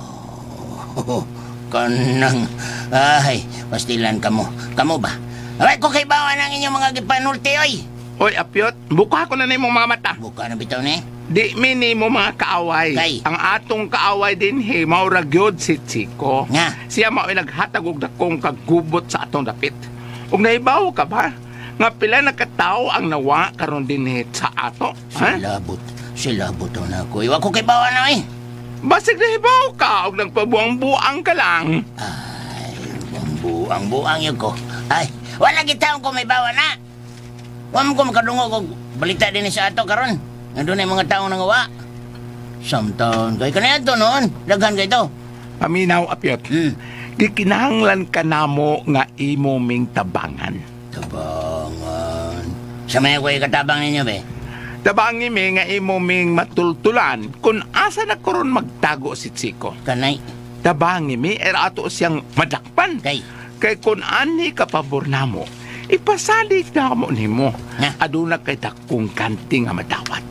Oh, kanang, ay, pastilan ka mo. Kamo ba? Ay, ko kay bawa ng inyong mga gipanulti, oy. Oy, Apyot, buka ko na nimong mga mata. Buka na bitaw ni. Di mi nimo mga kaaway. Kay? Ang atong kaaway dinhi mao ra gyud si Chico. Nga. Siya mao'y naghatag og dakong kagubot sa atong dapit. Ug nahibaw ka ba nga pila na katawo ang nawa karon dinhi sa ato? Ha? Silabot. Silabot na ako. Iwa ko kay bawa na, oy. Basig nahibaw ka og nagpabuang-buang ka lang. Buang-buang yun ko. Ay, wala kita ko may bawa na. Wa mo ko makadungog og balita din sa ato karon. Nandun na yung mga taong nangawa. Samtaon kay kaniadto noon. Daghan kay to. Paminaw, Apyot. Gikinahanglan ka namo nga imo ming tabangan. Tabangan. Sa may ako'y katabang ninyo, be? Tabangi mi nga imo ming matultulan kung asa na karon magtago si Chico. Kanay. Tabangi mi era ato siyang madakpan. Kay. Kay kung ani ka pabor namo, ipasalig na mo nimo. Aduna kay dakong kanti nga madawat.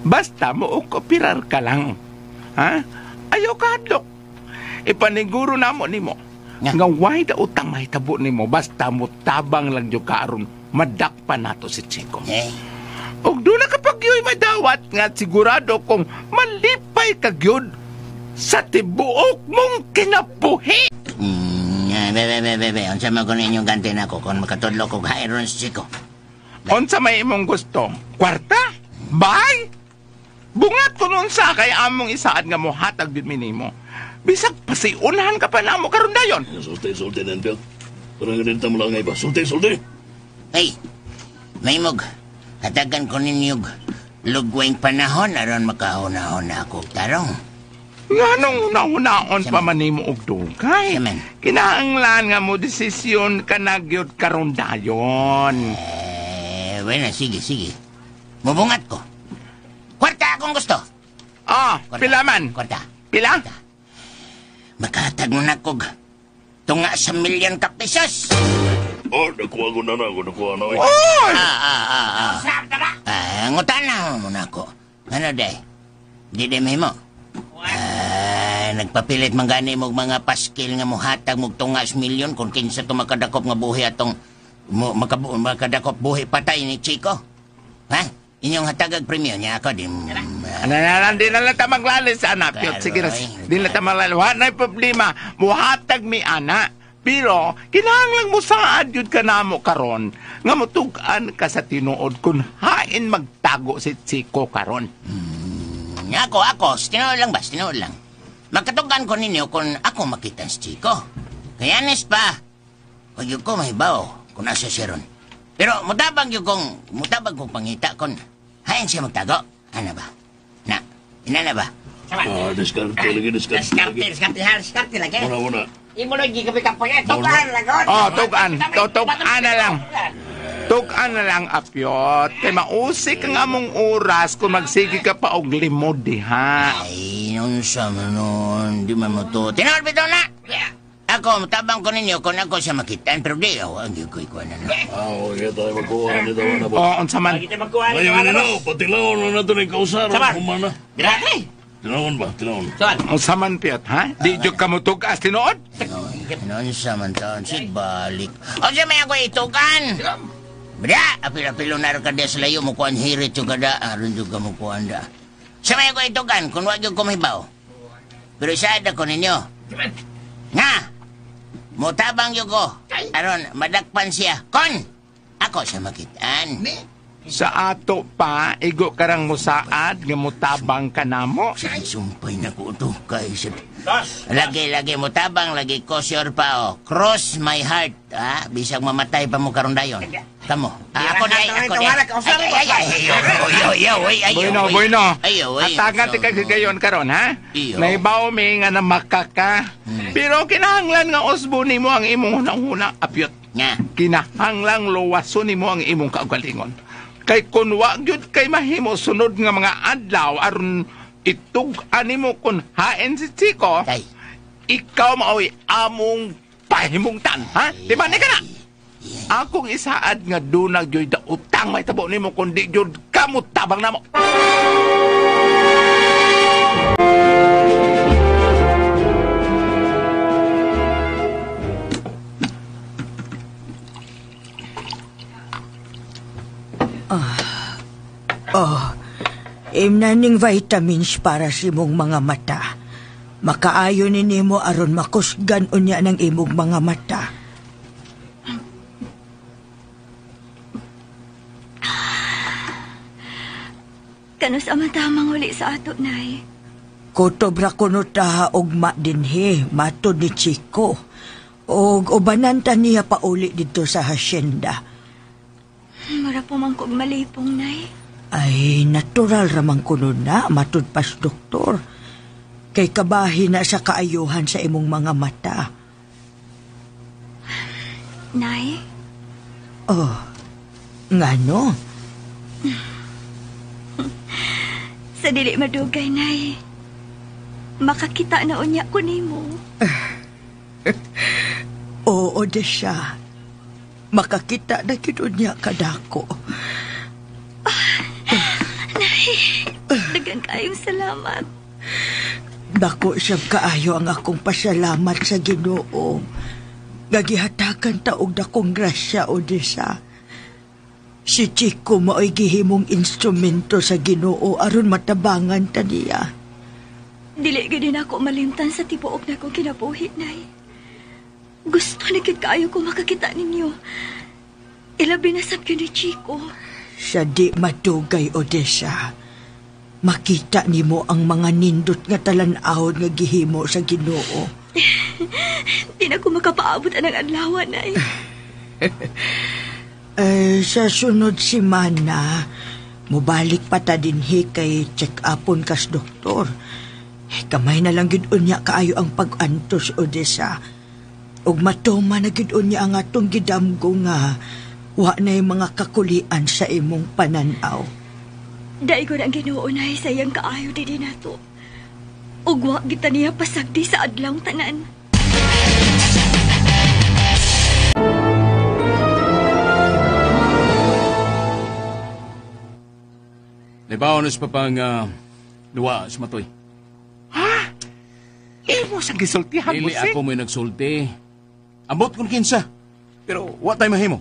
Basta mo opirar ka lang. Ha? Ayaw ka hadlok. Ipaniguro namo nimo. Nga why da utang mahitabo nimo basta mo tabang lang jud ka aron madakpan nato si Chico. Eh. Og doon na kapag yo'y madawat nga sigurado kong malipay ka gyud sa tibuok mong kinabuhi. Be, be, be, be, be. Unsa man ko ninyong ganti nako kung makatudlo kog hairon si Chico. Unsa may imong gusto? Kwarta? Bay? Bungat ko nun sa kay among isaad nga mohatag gyud mi nimo. Bisag pasiunhan ka pa namo karon dayon. Sulti, sulti, Nanpil. Parang ganito mo lang iba. Sulti, sulti. Hey, maymog. Hatagan ko ninyog lugweng panahon aron makahuna-huna ako tarong. Nganong una-unaon pa man nimo og dugay? Kinahanglan nga mo desisyon ka na gyud karon dayon. Eh, bueno, sige, sige. Mubungat ko. Kwarta akong gusto. Ah, pila man? Kwarta. Pila? Makahatag mo na kog tunga sa milyon ka pesos. Oh, nakuha ko na na ako. Nakuha na. Oy! Ah, ngutan na mo na ako. Ano day? Di day mahimo. Ah, nagpapilit man gani mo mga paskil nga muhatag mo tunga sa milyon kung kinsa to makadakop nga buhi atong makadakop buhi patay ni Chico. Ha? Inyong hatagag premyo niya ako di. Ano na lang, di na lang ta maglalis, anak. Pyot, sige na, di na ta maglalis. Wala na'y problema. Muhatag mi, ana. Pero, kinahanglan mo saad yun ka namo karon nga mutug-an ka sa tinuod kung hain magtago si Chico karon. Ako, tinuod lang ba? Tinuod lang. Magkatugan ko ninyo kung ako makita si Chico. Kaya nes pa, huwag yun ko mahibaw kung asa siya ron. Pero mutabang yun kong, mutabang kong pangita kung hain siya magtago. Ano ba? Na, ina na ba? Ah, diskarte lagi, diskarte. Diskarte, diskarte, ha, diskarte lagi. Muna, muna. Imo lagi kami kapoy. Tugaan lang. Oh, tugaan. Tugaan na lang. Tugaan na lang, Apyot. Kay mausik ang among oras kung magsige ka pa og limod diha. Ay, unsa man nun. Di man mo to. Tinuod bitaw na! Ako, mutabang ko ninyo kung ako siya makitaan, pero di ako ang ko ikuha na. Ah, okay tayo magkuha nito na po. Oh, unsa man. Ngayon, ino, patilaw na nato ni kausar. Kumana. Grabe. Tinawon ba? Tinawon. Unsa man, Piot, ha? Di jud ka motugas tinuod? Unsa man taon, sig balik. Unsa may ako itukan? Bra, apil-apilo na ka sa layo, mukuan hirit yung kada, aron yung mukuan da. Sa may ako itukan, kung wag yung kumibaw. Pero isaad ako ninyo. Nga, mutabang yung ko. Aron, madakpan siya. Kon, ako siya makitaan. Sa ato pa, igo karang musaad nga mutabang ka namo. Sumpay na ko ito, kay Lagi, lagi mutabang, lagi ko sure pa, oh. Cross my heart, ha? Bisag mamatay pa mo karon dayon. Kamo. Ah, ako day, ako day. Ay, ay, ay, ay, ay, ay, Bueno, bueno. Ay, ay, Hatagan ti kag higayon karon, ha? Naibaw mi nga namaka ka. Pero kinahanglan nga usbo nimo ang imong hunang-huna, Apyot. Nga. Kinahanglang luwason nimo ang imong kaugalingon. Kay kun wa gyud kay mahimo sunod nga mga adlaw aron itug-an nimo kun hain si Chico. Kay. Ikaw maoy among pahimungtan, ha? Di ba ni ka na? Akong isaad nga dunag joy da utang may tabo nimo kundi jud kamo tabang namo. Oh, imnaning vitamins para sa imong mga mata. Makaayo ni nimo aron makusgan unya ng imong mga mata. Kanus ang tamang uli sa ato, Nay? Kutob ra kuno ta ugma dinhi, matod ni Chico. Og ubanan ta niya pauli dito sa hasyenda. Mara po man kog malipong, Nay. Ay, natural ramang kuno na, matud pas doktor. Kay kabahin na sa kaayuhan sa imong mga mata. Nay? Oh, ngano? Sa dili madugay, Nay. Makakita na unya ko nimo. Oo, Desya. Makakita na gid unya kadako. Nay, daghan kayong salamat. Dako siyang kaayo ang akong pasalamat sa Ginoo. Gagihatakan ta og dakong grasya, Odessa. Si Chico mao'y gihimong instrumento sa Ginoo aron matabangan ta niya. Dili gyud ako malimtan sa tibuok na akong kinabuhi, Nay. Gusto na gyud kaayo ko makakita ninyo. Ilabi na sab gyud ni Chico. Sa di madugay, Odessa. Makita nimo ang mga nindot nga talan-awon nga gihimo sa Ginoo. Di na ko makapaabot anang adlaw, Nay. Sa sunod semana, mubalik pa ta dinhi kay check-upon kas doktor. Kamay na lang gid unya kaayo ang pag-antos, Odessa. Ug matuma na gid unya ang atong gidamgo nga wa na yung mga kakulian sa imong pananaw. Daigo na ang Ginoo, Nay, sa iyang kaayo di nato. Ug wa kita niya pasagdi sa adlaw tanan. Naibaon na sa papang luwa sa matoy. Ha? Imo sa gisultihan mo, Dili ako mo'y nagsulti. Ambot kung kinsa. Pero wa tayo mahimo.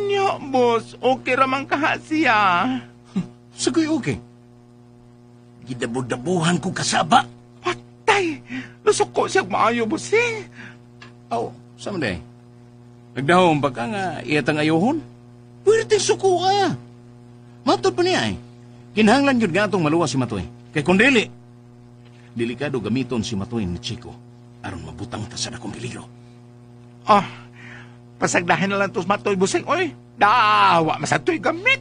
Nya, boss. Okay ramang kaha siya. Sagoy okay. Gidabudabuhan ko kasaba. Patay! Lusok ko siya maayo, boss eh. Aw, sa man day? Nagdahom ba ka nga iyatang ayuhon? Pwerte suko ka. Matod pa niya eh. Kinahanglan yun nga itong maluwa si Matoy. Kay kung dili, delikado gamiton si Matoy ni Chico aron mabutang ta sa dakong peligro. Ah, pasagdahin na lang tos Matoy, busing. Oy, dawa, masatoy gamit.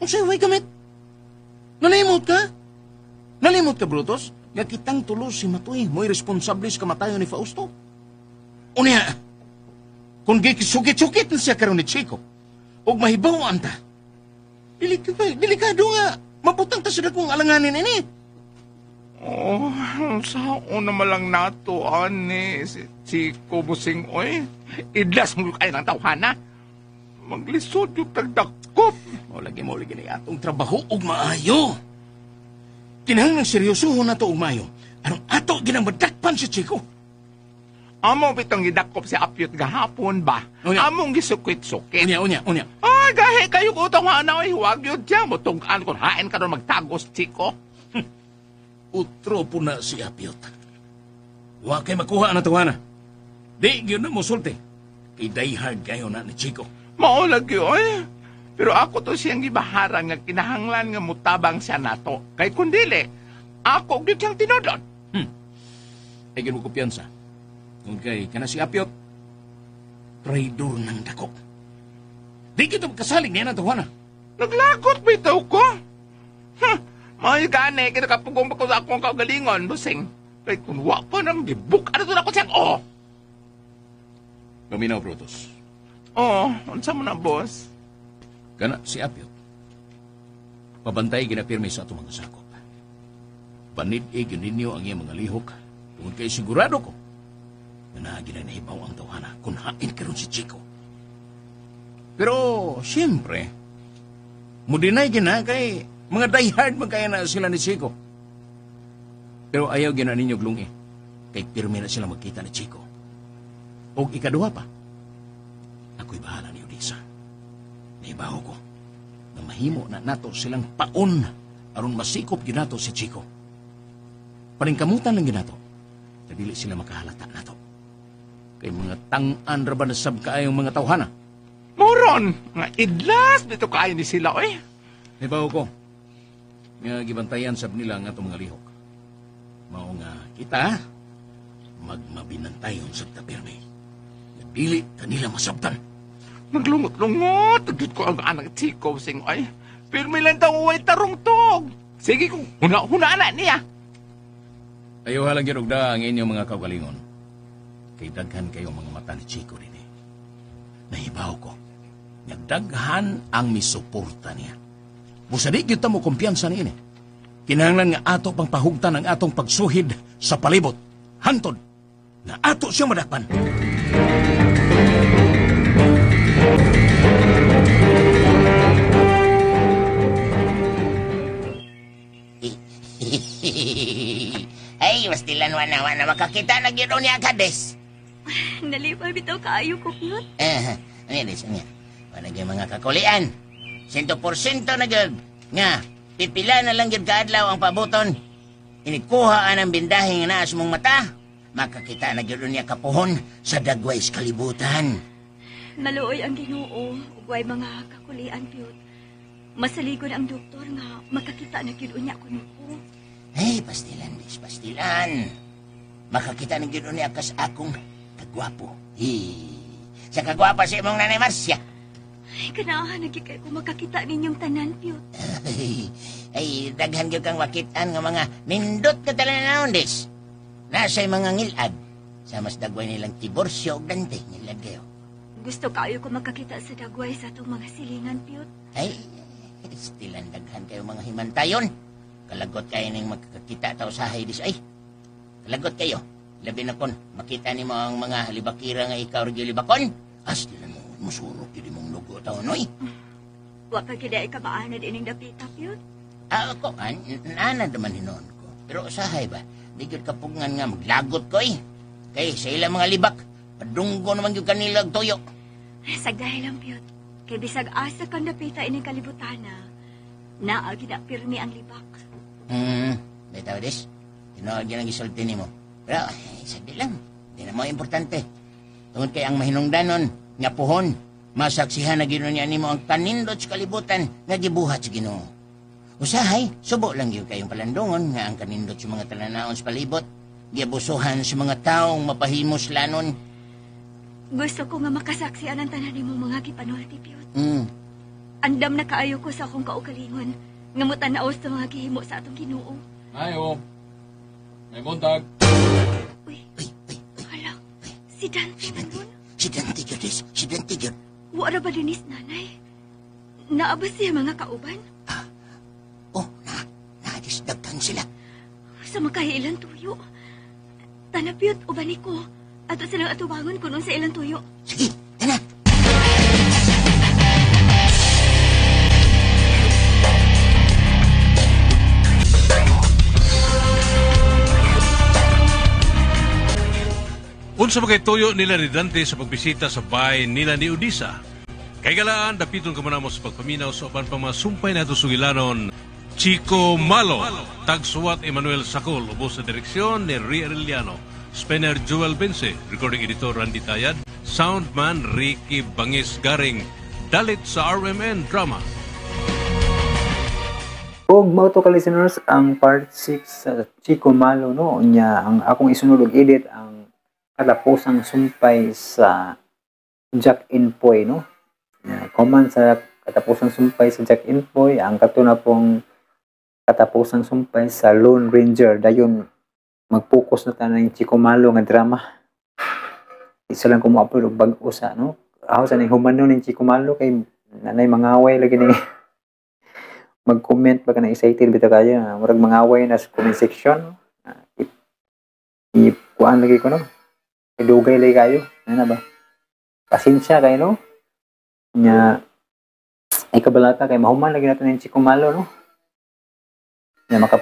Ang way gamit? Nalimot ka? Nalimot ka, Brutus? Nga kitang tulos si Matoy, mo'y responsable sa kamatayon ni Fausto. Unya, kung sukit-sukit na siya karon ni Chico, ug mahibaw-an ta, delikado nga, mabutang ta sa dakong alanganin ini. Oh, saan na malang nato, ani, si Chico, busing, oy. Idlas mo kayo ng tawhana. Maglisod yung tagdakop. O lagi mo, lagi na atong trabaho og maayo. Kinahanglan seryosohon na to og maayo. Anong ato ginang madakpan si Chico? Amo bitong gidakop si Apyot gahapon ba? Unya. Among gisukit-sukit. Unya, unya, unya. Ay, gahi kayo ko tawhana, oy. Huwag yun siya. Mutugan kung hain ka ron magtagos, Chico. Utro po na si Apyot. Wa kay makuha na tawana. Di, yun na mo sulti. Kay die hard kayo na ni Chico. Mao lagi, oy. Pero ako to siyang gibaharan nga kinahanglan nga mutabang siya nato. Kay kundili, ako gyud siyang tinudon. Ay gano'n ko piyansa. Kung kay kana si Apyot, traidor ng dako. Di kita magkasalig niya na tawana. Naglagot bitaw ko. Huh. May gani, kinakapugong pa ko sa akong kaugalingon, busing. Kay kung wa pa nang gibuk, ano to na ko siyang, oh! Paminaw, Brutus. Oh, unsa mo na, boss? Kana si Apyot. Pabantay ginapirmi sa atong mga sakop. Panid-ig ninyo ang iyang mga lihok. Tungod kay sigurado ko na naagi na nahibaw ang tawhana kung hain karon si Chico. Pero, siyempre, mudinay gina kay mga diehard man kaya na sila ni Chico. Pero ayaw gina ninyo glungi. Kay pirmi na sila magkita ni Chico. Og ikaduha pa, ako'y bahala ni Odisa. Naibaho ko na mahimo na nato silang paon aron masikop ginato si Chico. Paningkamutan lang ginato na dili sila makahalata nato. Kay mga tang-an ra ba na sab kaayong mga tawhana? Moron, nga idlas dito kaayo ni sila, oy. Naibaho ko nga gibantayan sab nila ang atong mga lihok. Mao nga kita magmabinantayon sa tapirmi. Dili kanila masabtan. Naglungot-lungot, gyud ko ang anak Chico sing ay. Pirmi lang taw way tarong tog. Sige kung huna-huna na niya. Ayaw halang gyud og da ang inyong mga kaugalingon. Kay daghan kayo mga mata ni Chico dinhi. Nahibaw ko nga daghan ang misuporta niya. Busa di gyud ta mo kumpiyansa niini. Kinahanglan nga ato pang pahugtan ang atong pagsuhid sa palibot. Hantod na ato siya madakpan. Ay, mastilan wana wana makakita na gyud niya kades. Nalipay bitaw kaayo ko, Pyot. Ano des, ano? Wala gyud mga kakulian. 100% na gyud nga pipila na lang gyud kaadlaw ang pabuton. Inikuha ang bindahe nga naa sa mong mata. Makakita na gyud niya kapuhon sa dagway sa kalibutan. Maluoy ang Ginoo ug way mga kakulian, Pyot. Masaligon ang doktor nga makakita na gyud unya kuno ko. Hey, pastilan, des, pastilan. Makakita na gyud unya kas akong kagwapo. Hey, sa kagwapa sa imong nanay Marcia. Ay, kanahan na gyud kay ko makakita ninyong tanan, Pyot. Ay, daghan gyud kang makit-an nga mga nindot ka talan-awon, des. Nasa'y mga ngilad. Sa mas dagway nilang Tiburcio og Dante, ngilad kayo. Gusto kayo ko makakita sa dagway sa atong mga silingan, Pyot. Ay, stilan daghan kayo mga himantayon. Kalagot kayo ning makakita ta usahay dis ay. Kalagot kayo. Labi na kon makita nimo ang mga libakira nga ikaw ra gyud libakon. Astilan mo musurok gyud imong lugo taon oy. Wa ka gyud ay kabaanad ining dapita, Pyot. Ah, ako an naanad naman hinuon ko. Pero usahay ba, di gyud kapugngan nga maglagot ko eh. Kay sa ilang mga libak, padunggo naman gyud kanila og tuyo. Sagdahi lang, Pyot. Kay bisag asa kang dapita ining kalibutana, naa gyud na pirmi ang libak. Bitaw des. Tinuod gyud ang gisulti nimo. Pero sagdi lang, di na mo importante. Tungod kay ang mahinungdanon nga puhon, masaksihan na gyud niya nimo ang kanindot sa kalibutan nga gibuhat sa Ginoo. Usahay, subo lang gyud kayong palandungon nga ang kanindot sa mga talan-awon sa palibot, giabusuhan sa mga taong mapahimuslanon. Gusto ko nga makasaksihan ang tanan nimo mga gipanulti, Pyot. Andam na kaayo ko sa akong kaugalingon nga mutanaw sa mga gihimo sa atong Ginoo. Ayo. May buntag. Uy, hala. Si Dante man nun. Si Dante gyud, des. Si Dante gyud. Wa ra ba dinis, nanay? Naa ba siya mga kauban? Oh, na, des, daghan sila. Sa makahilan tuyo. Tanapyot, uban ko. Ato silang atubangon kung unsa ilang tuyo. Sige, tana. Unsa ba kay tuyo nila ni Dante sa pagbisita sa bahay nila ni Odisa? Kay galaan, dapiton ka man mo sa pagpaminaw sa uban pang mga sumpay nato sugilanon. Chico Malo, tagsuwat Emmanuel Sakol, ubos sa direksyon ni Ria Arellano, Spencer Joel Bence, recording editor Randy Tayad, soundman Ricky Bangis Garing, dalit sa RMN Drama. Ug mao to ka listeners ang part 6 sa Chico Malo, no? Unya ang akong isunod og edit ang katapusang sumpay sa Jack Inpoy, no? Comment sa katapusang sumpay sa Jack Inpoy, ang kato na pong katapusang sumpay sa Lone Ranger. Dayon mag-focus na tayo ng Chico Malo nga drama. Isa lang ko mo-upload og bag-o sa, no? Ako sa ning humano ning Chico Malo kay nanay mangaway lagi ni mag-comment baka na excited bitaw kayo, murag mangaway na sa comment section. I-kuan lagi ko, no? Idugay lagi kayo. Ano na ba? Pasensya kayo, no? Nya ay kabalaka kay mahuman lagi nato ning Chico Malo, no. Nya maka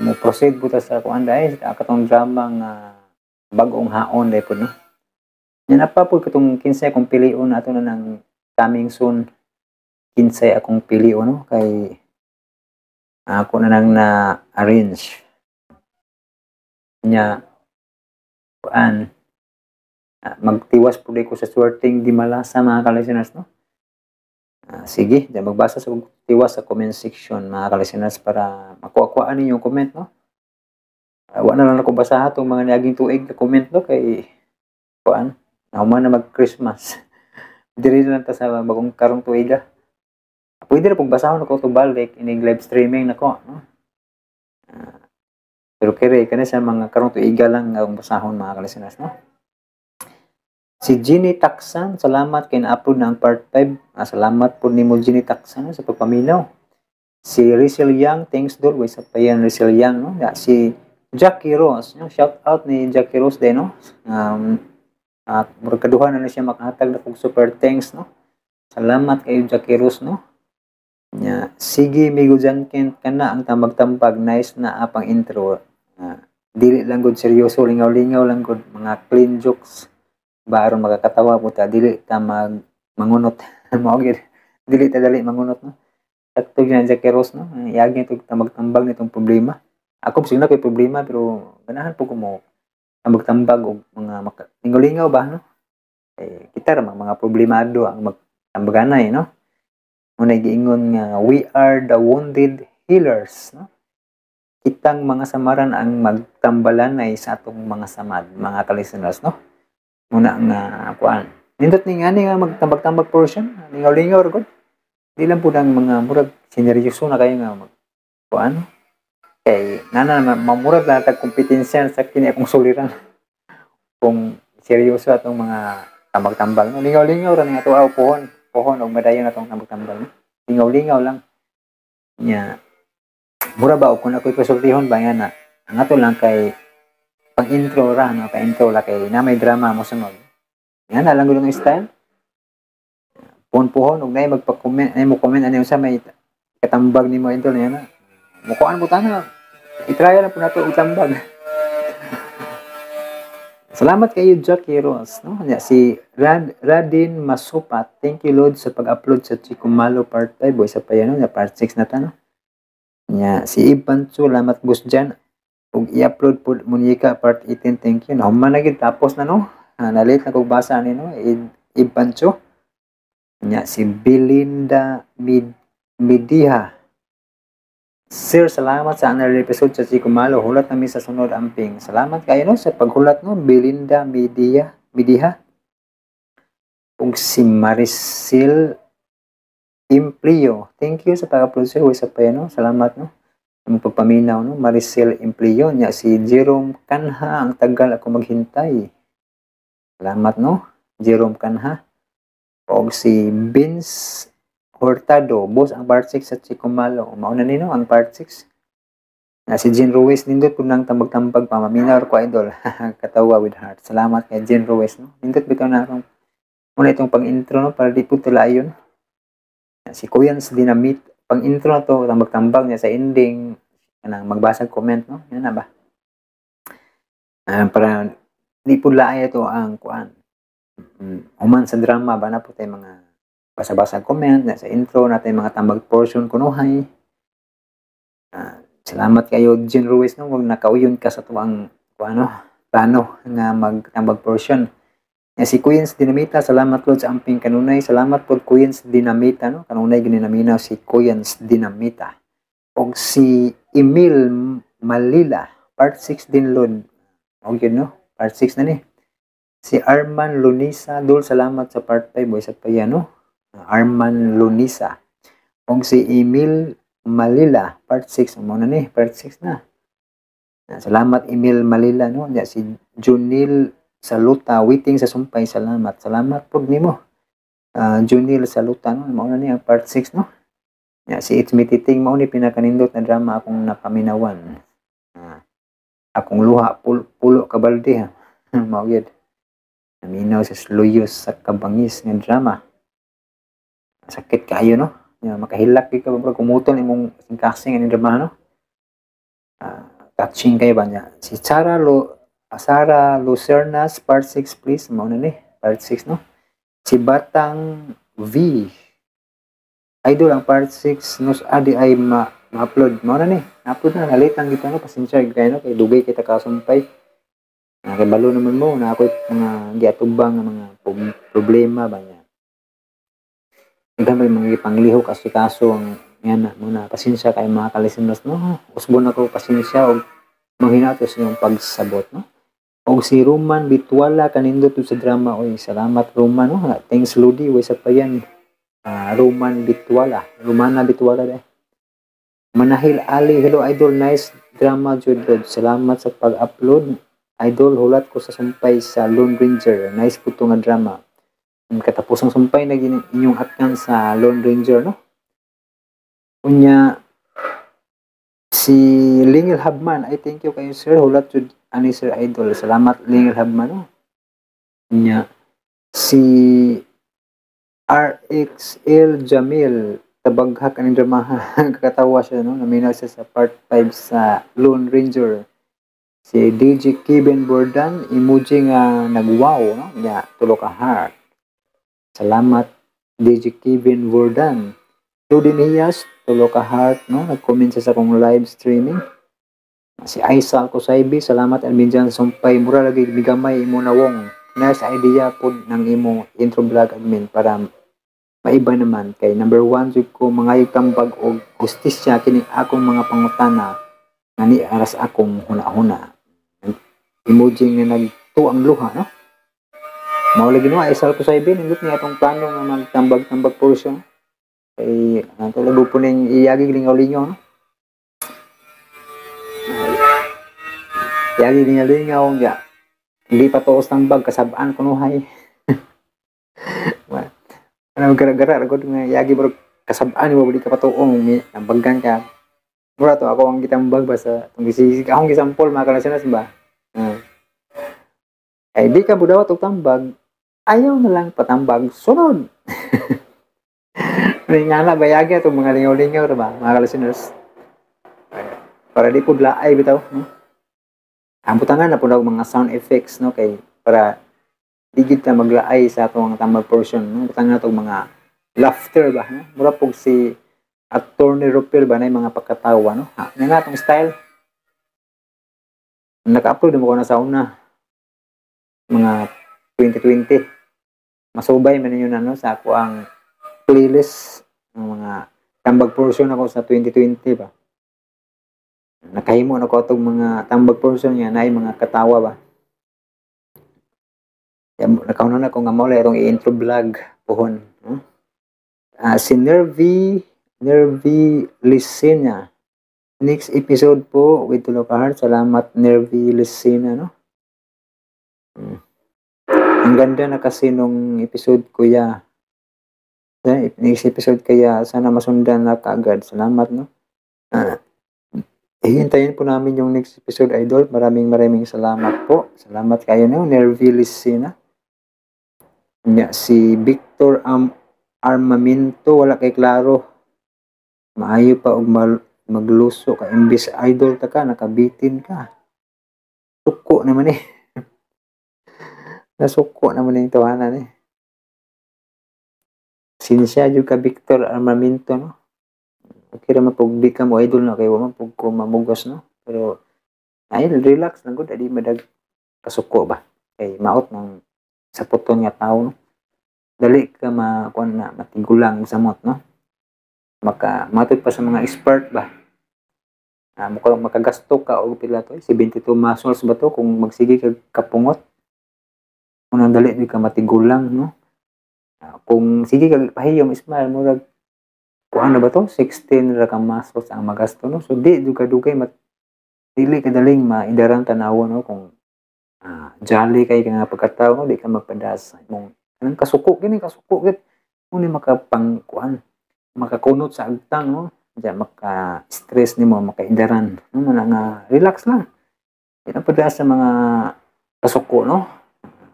mo proceed buta sa kuan dai katong drama nga Bag-ong Haon dai pud, no. Nya napa pud katong kinsay akong pilion ato na nang coming soon, kinsay akong pilion, no, kay ako na nang na arrange. Nya kuan, magtiwas pud ko sa swerteng di malasa, mga ka-listeners, no. Sige, diyan magbasa sa tiwas sa comment section, mga ka-listeners, para makuha-kuhaan ninyo yung comment, no. Wa na lang ako basaha itong mga niaging tuig na comment, no, kay kuan, nahuman na mag-Christmas. Diri na lang ta sa bagong karong tuiga. Pwede ra pong basahon ako to balik inig live streaming nako, no. Pero kere kani sa mga karong tuiga lang ang basahon, mga ka-listeners, no. Si Ginny Taksan, salamat kay na-upload na ang part 5. Salamat po nimo, Ginny Taksan, sa pagpaminaw. Si Rizal Yang, thanks dol. Way sa payan Rizal Yang, no? Ya, si Jackie Rose, no? Shout out ni Jackie Rose din, no? Murag kaduha na na siya makahatag na kog super thanks, no? Salamat kayo, Jackie Rose, no? Nya, sige Migo Janken kana ang tambag-tambag, nice na apang intro. Dili lang gud seryoso, lingaw-lingaw lang gud, mga clean jokes ba aron makakatawa po ta, dili ta mag mangunot. Mao gyud, dili ta dali mangunot, no. Sakto gyud ang Jackie Rose, no. Yagi tug tambag-tambag nitong problema. Ako sige na koy problema pero ganahan po ko mo tambag-tambag og mga lingaw-lingaw ba, no. Eh, kita ra mga problemado ang magtambaganay, no. Muna giingon nga we are the wounded healers, no. Kitang mga samaran ang magtambalanay sa atong mga samad, mga ka-listeners, no. Muna nga kuan. Nindot ni ngani nga magtambag-tambag portion, lingaw-lingaw ra gud. Di lang pud ang mga murag sineryoso na kayo nga mag kuan. Kay nana mamurag na tag kompetensya sa kini akong suliran. Kung seryoso atong mga tambag-tambag, no? Lingaw-lingaw ra ni ato aw pohon, pohon og madayon atong tambag-tambag, no? Lingaw-lingaw lang. Nya mura ba og kung ako'y pasultihon ba nga na ang ato lang kay pang-intro ra, no, pa-intro la kay na may drama mo sunod. Yan na lang gud ang style. Pohon-pohon og nay magpa-comment, nay mo comment ani unsa may katambag nimo, idol, yan na. Mukuan mo tana. I-try lang po nato og tambag. Salamat kayo, Jackie Rose, no? Ya, si Radin Masupat, thank you Lord sa pag-upload sa Chico Malo part 5, boy sa pa yan, no? Part 6 na ta, no? Nya, si Ivan Chu, salamat boss dyan. Ug i-upload po Munyika part 18, thank you. Nahuman na gid, tapos na, no. Na-late na kog basa ni, no, Ivan Chu. Nya, si Belinda Midiha. Sir, salamat sa another episode sa Chico Malo. Hulat nami sa sunod amping. Salamat kayo, no, sa paghulat, no, Belinda Midiha. Midiha. Ug si Maricel Implio. Thank you sa pag-upload, sir. Uy, sa pa yan, no. Salamat, no. Ang pagpaminaw, no, Maricel Implio. Nya si Jerome Kanha, ang tagal ako maghintay. Salamat, no, Jerome Kanha. Og si Vince Hurtado, boss ang part 6 sa Chico Malo. Mauna nino ang part 6. Na si Jean Ruiz, nindot po nang tambag-tambag pa. Maminaw ko, idol. Katawa with heart. Salamat kay Jean Ruiz, no. Nindot bitaw na akong muna itong pang-intro, no, para di po tulayon. Si Kuyan sa Dinamit, pang-intro na to, tambag-tambag niya sa ending, kanang magbasa comment, no. Yan na ba? Para di po laay ito ang kuan. Human sa drama ba na po tayo mga basa-basa comment na sa intro natin mga tambag portion kunuhay. Salamat kayo, Jean Ruiz, no, wag nakauyon ka sa tuwang kuano plano nga magtambag portion. Ya, si Queens Dinamita, salamat Lord sa amping kanunay. Salamat po, Queens Dinamita, no. Kanunay ginaminaw si Queens Dinamita. Og si Emil Malila, part 6 din Lord. Og yun, no, part 6 na ni. Si Arman Lunisa, dol salamat sa part 5, boy sa pa yan, no. Arman Lunisa. Og si Emil Malila, part 6 mo na ni, part 6 na. Salamat Emil Malila, no. Ya, si Junil Saluta, waiting sa sumpay, salamat. Salamat pud nimo. Junil Saluta, no, mao na ni ang part 6, no. Ya, si It's Me Titing, mao ni pinakanindot na drama akong napaminawan. Akong luha pulo ka balde, ha. Mao gyud. Naminaw sa Sluyos sa Kabangis nga drama. Sakit kaayo, no? Ya, makahilak gyud ka bro, kumutol imong kasing ani drama, no? Touching kayo ba niya? Si Sarah Lucernas, part 6 please. Mao na ni, part 6, no? Si Batang V. Idol, ang part 6 nos adi ay ma-upload. Mao na ni. Na-upload na, nalitan kita, no? Pasensya kayo, no? Kay dugay kita kasumpay. Nakibalo naman mo na ako'y mga giatubang nga mga problema ba niya. Daghan pa yung mga ipanglihok asikaso ang yan na muna, pasensya kay mga kalisteners, no. Usbon ako pasensya og manghinatos inyong pagsabot, no. Og si Roman Bitwala, kanindot sa drama oy. Salamat, Roman, no. Thanks Lodi, way sa payan. Roman Bitwala, Romana Bitwala de. Manahil Ali, hello idol, nice drama jud Lod. Salamat sa pag-upload. Idol, hulat ko sa sumpay sa Lone Ranger. Nice po to nga drama. Katapos ang sumpay na inyong atkan sa Lone Ranger, no? Unya, si Lingel Habman, ay thank you kayo sir. Hulat jud ani sir idol. Salamat Lingel Habman, no? Unya, si RXL Jamil, tabaghak aning dramaha. Kakatawa siya, no? Naminaw siya sa part 5 sa Lone Ranger. Si DJ Kevin Bordan, emoji nga nag-wow, no? Nya, tulo ka heart. Salamat DJ Kevin Bordan. Rudy Miyas, tulo ka heart, no? Nag-comment siya sa akong live streaming. Si Aisal Kusaybi, salamat admin dyan sumpay. Mura lagi migamay imo na wong. Nice idea po ng imong intro vlog admin para maiba naman. Kay number 1 jud ko mga tambag og hustisya kini akong mga pangutana nga ni aras akong huna-huna. Emoji nga nagtuang luha, no? Mao lagi no, Aisal Kusaybi, nindot niya atong plano nga magtambag-tambag portion. Kay ang tulog po ning iyagi lingaw-lingaw, no? Iyagi lingaw-lingaw nga hindi pa tuos tambag kasabaan kunuhay. Ano gara-gara gud nga iyagi bro kasabaan mo di ka patuong nambagan ka. Mura to ako ang gitambag ba sa tong gisig akong gisampol mga kalasinas ba. Ay di ka budawat og tambag, ayaw na lang patambag sunod. May nga na bayagi atong mga lingaw-lingaw ra ba mga listeners. Para di pud laay bitaw, no? Ang butangan na pud og mga sound effects, no, kay para di gid ta maglaay sa atong tambag portion, no? Butangan na tong mga laughter ba, no? Mura pug si Attorney Rupil ba na yung mga pagkatawa, no? Ha, nga atong style. Naka-upload mo ko na sa una mga 2020. Masubay man ninyo na, no, sa ako ang playlist ng mga tambag portion ako sa 2020 ba. Nakahimo na ko atong mga tambag portion nga naay mga katawa ba. Nakauna na ko nga mao itong i-intro vlog pohon, no? Si Nervi Licena. Next episode po with tulo ka heart. Salamat Nervi Licena, no? Ang ganda na kasi nung episode kuya. Next episode kaya sana masundan na kaagad. Salamat, no? Hihintayin po namin yung next episode, idol. Maraming maraming salamat po. Salamat kayo, no? Nervi Licena. Nya, si Victor Armamento, wala kay klaro. Maayo pa og magluso ka. Imbis idol ta ka, nakabitin ka. Suko naman eh. Nasuko naman yung tawanan eh. Sinsya jud ka Victor Armamento, no? Okay ra man pug di ka mo idol na kay wa man pug ko mamugos, no? Pero ay relax lang gud, adi madag kasuko ba. Kay maot ng saputon nga tawo, no? Dali ka makuan na matigulang samot, no? Maka matod pa sa mga expert ba. Makagasto ka og pila to, 72 muscles ba to kung magsige kag kapungot. Unang dali di ka matigulang, no? Kung sige kag pahiyom smile murag kuan na ba to, 16 ra ka muscles ang magasto, no? So di jud ka dugay dili ka daling maidaran tan-awon, no? Kung jolly kay ka nga pagkatawo, no, di ka magpadas imong kanang kasuko gini kasuko gid uni makapang kuan makakunot sa agtang, no? Diya maka stress nimo, makaidaran, no? Mana nga relax lang. Di na padas sa mga kasuko, no?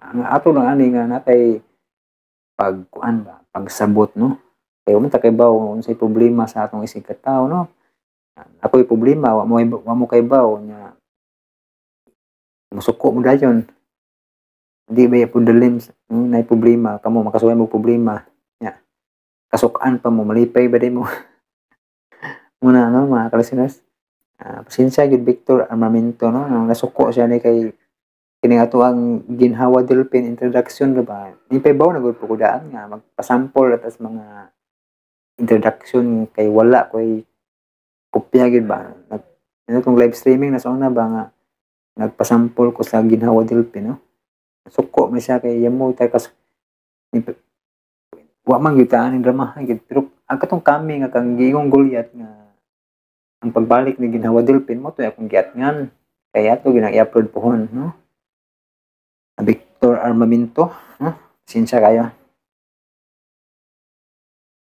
Ang ato lang ani nga natay pagkuan ba, pagsabot, no? Kay man ta kaybaw unsay problema sa atong isig ka tawo, no? Ako'y problema, wa mo kaybaw nya musuko mo dayon. Di ba po dalim na problema kamo, makasuway mo problema nya kasukan pa mo, malipay ba di mo muna, no, mga kalisteners? Pasensya gyud, Victor Armamento, no? Nang nasuko siya ni kay kini ato ang Ginhawa Delpin introduction ba, ni pa na gud po daan nga magpasample at as mga introduction kay wala koy kopya gyud ba. Nag ano tong live streaming na sa una ba nga nagpasample ko sa Ginhawa Delpin, no? Suko man siya kay yamo tay kas wa man gyud taan drama gyud, pero ang katong kami nga kang giingong Goliath nga ang pagbalik ni Ginhawa Delpin mo to akong giatngan, kaya ato ginang i-upload pohon, no? Victor Armamento, no? Sinsya kayo.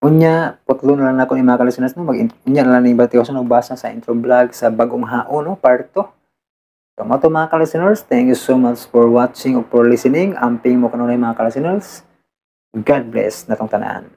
Unya, putlo na lang nako ni mga kalisteners, no? Mag unya na lang ni Batiwason og basa sa intro vlog sa Bagong Hao, no? Part 2. So, mo to, mga kalisteners, thank you so much for watching or for listening. Amping mo kanunay, mga kalisteners. God bless natong tanan.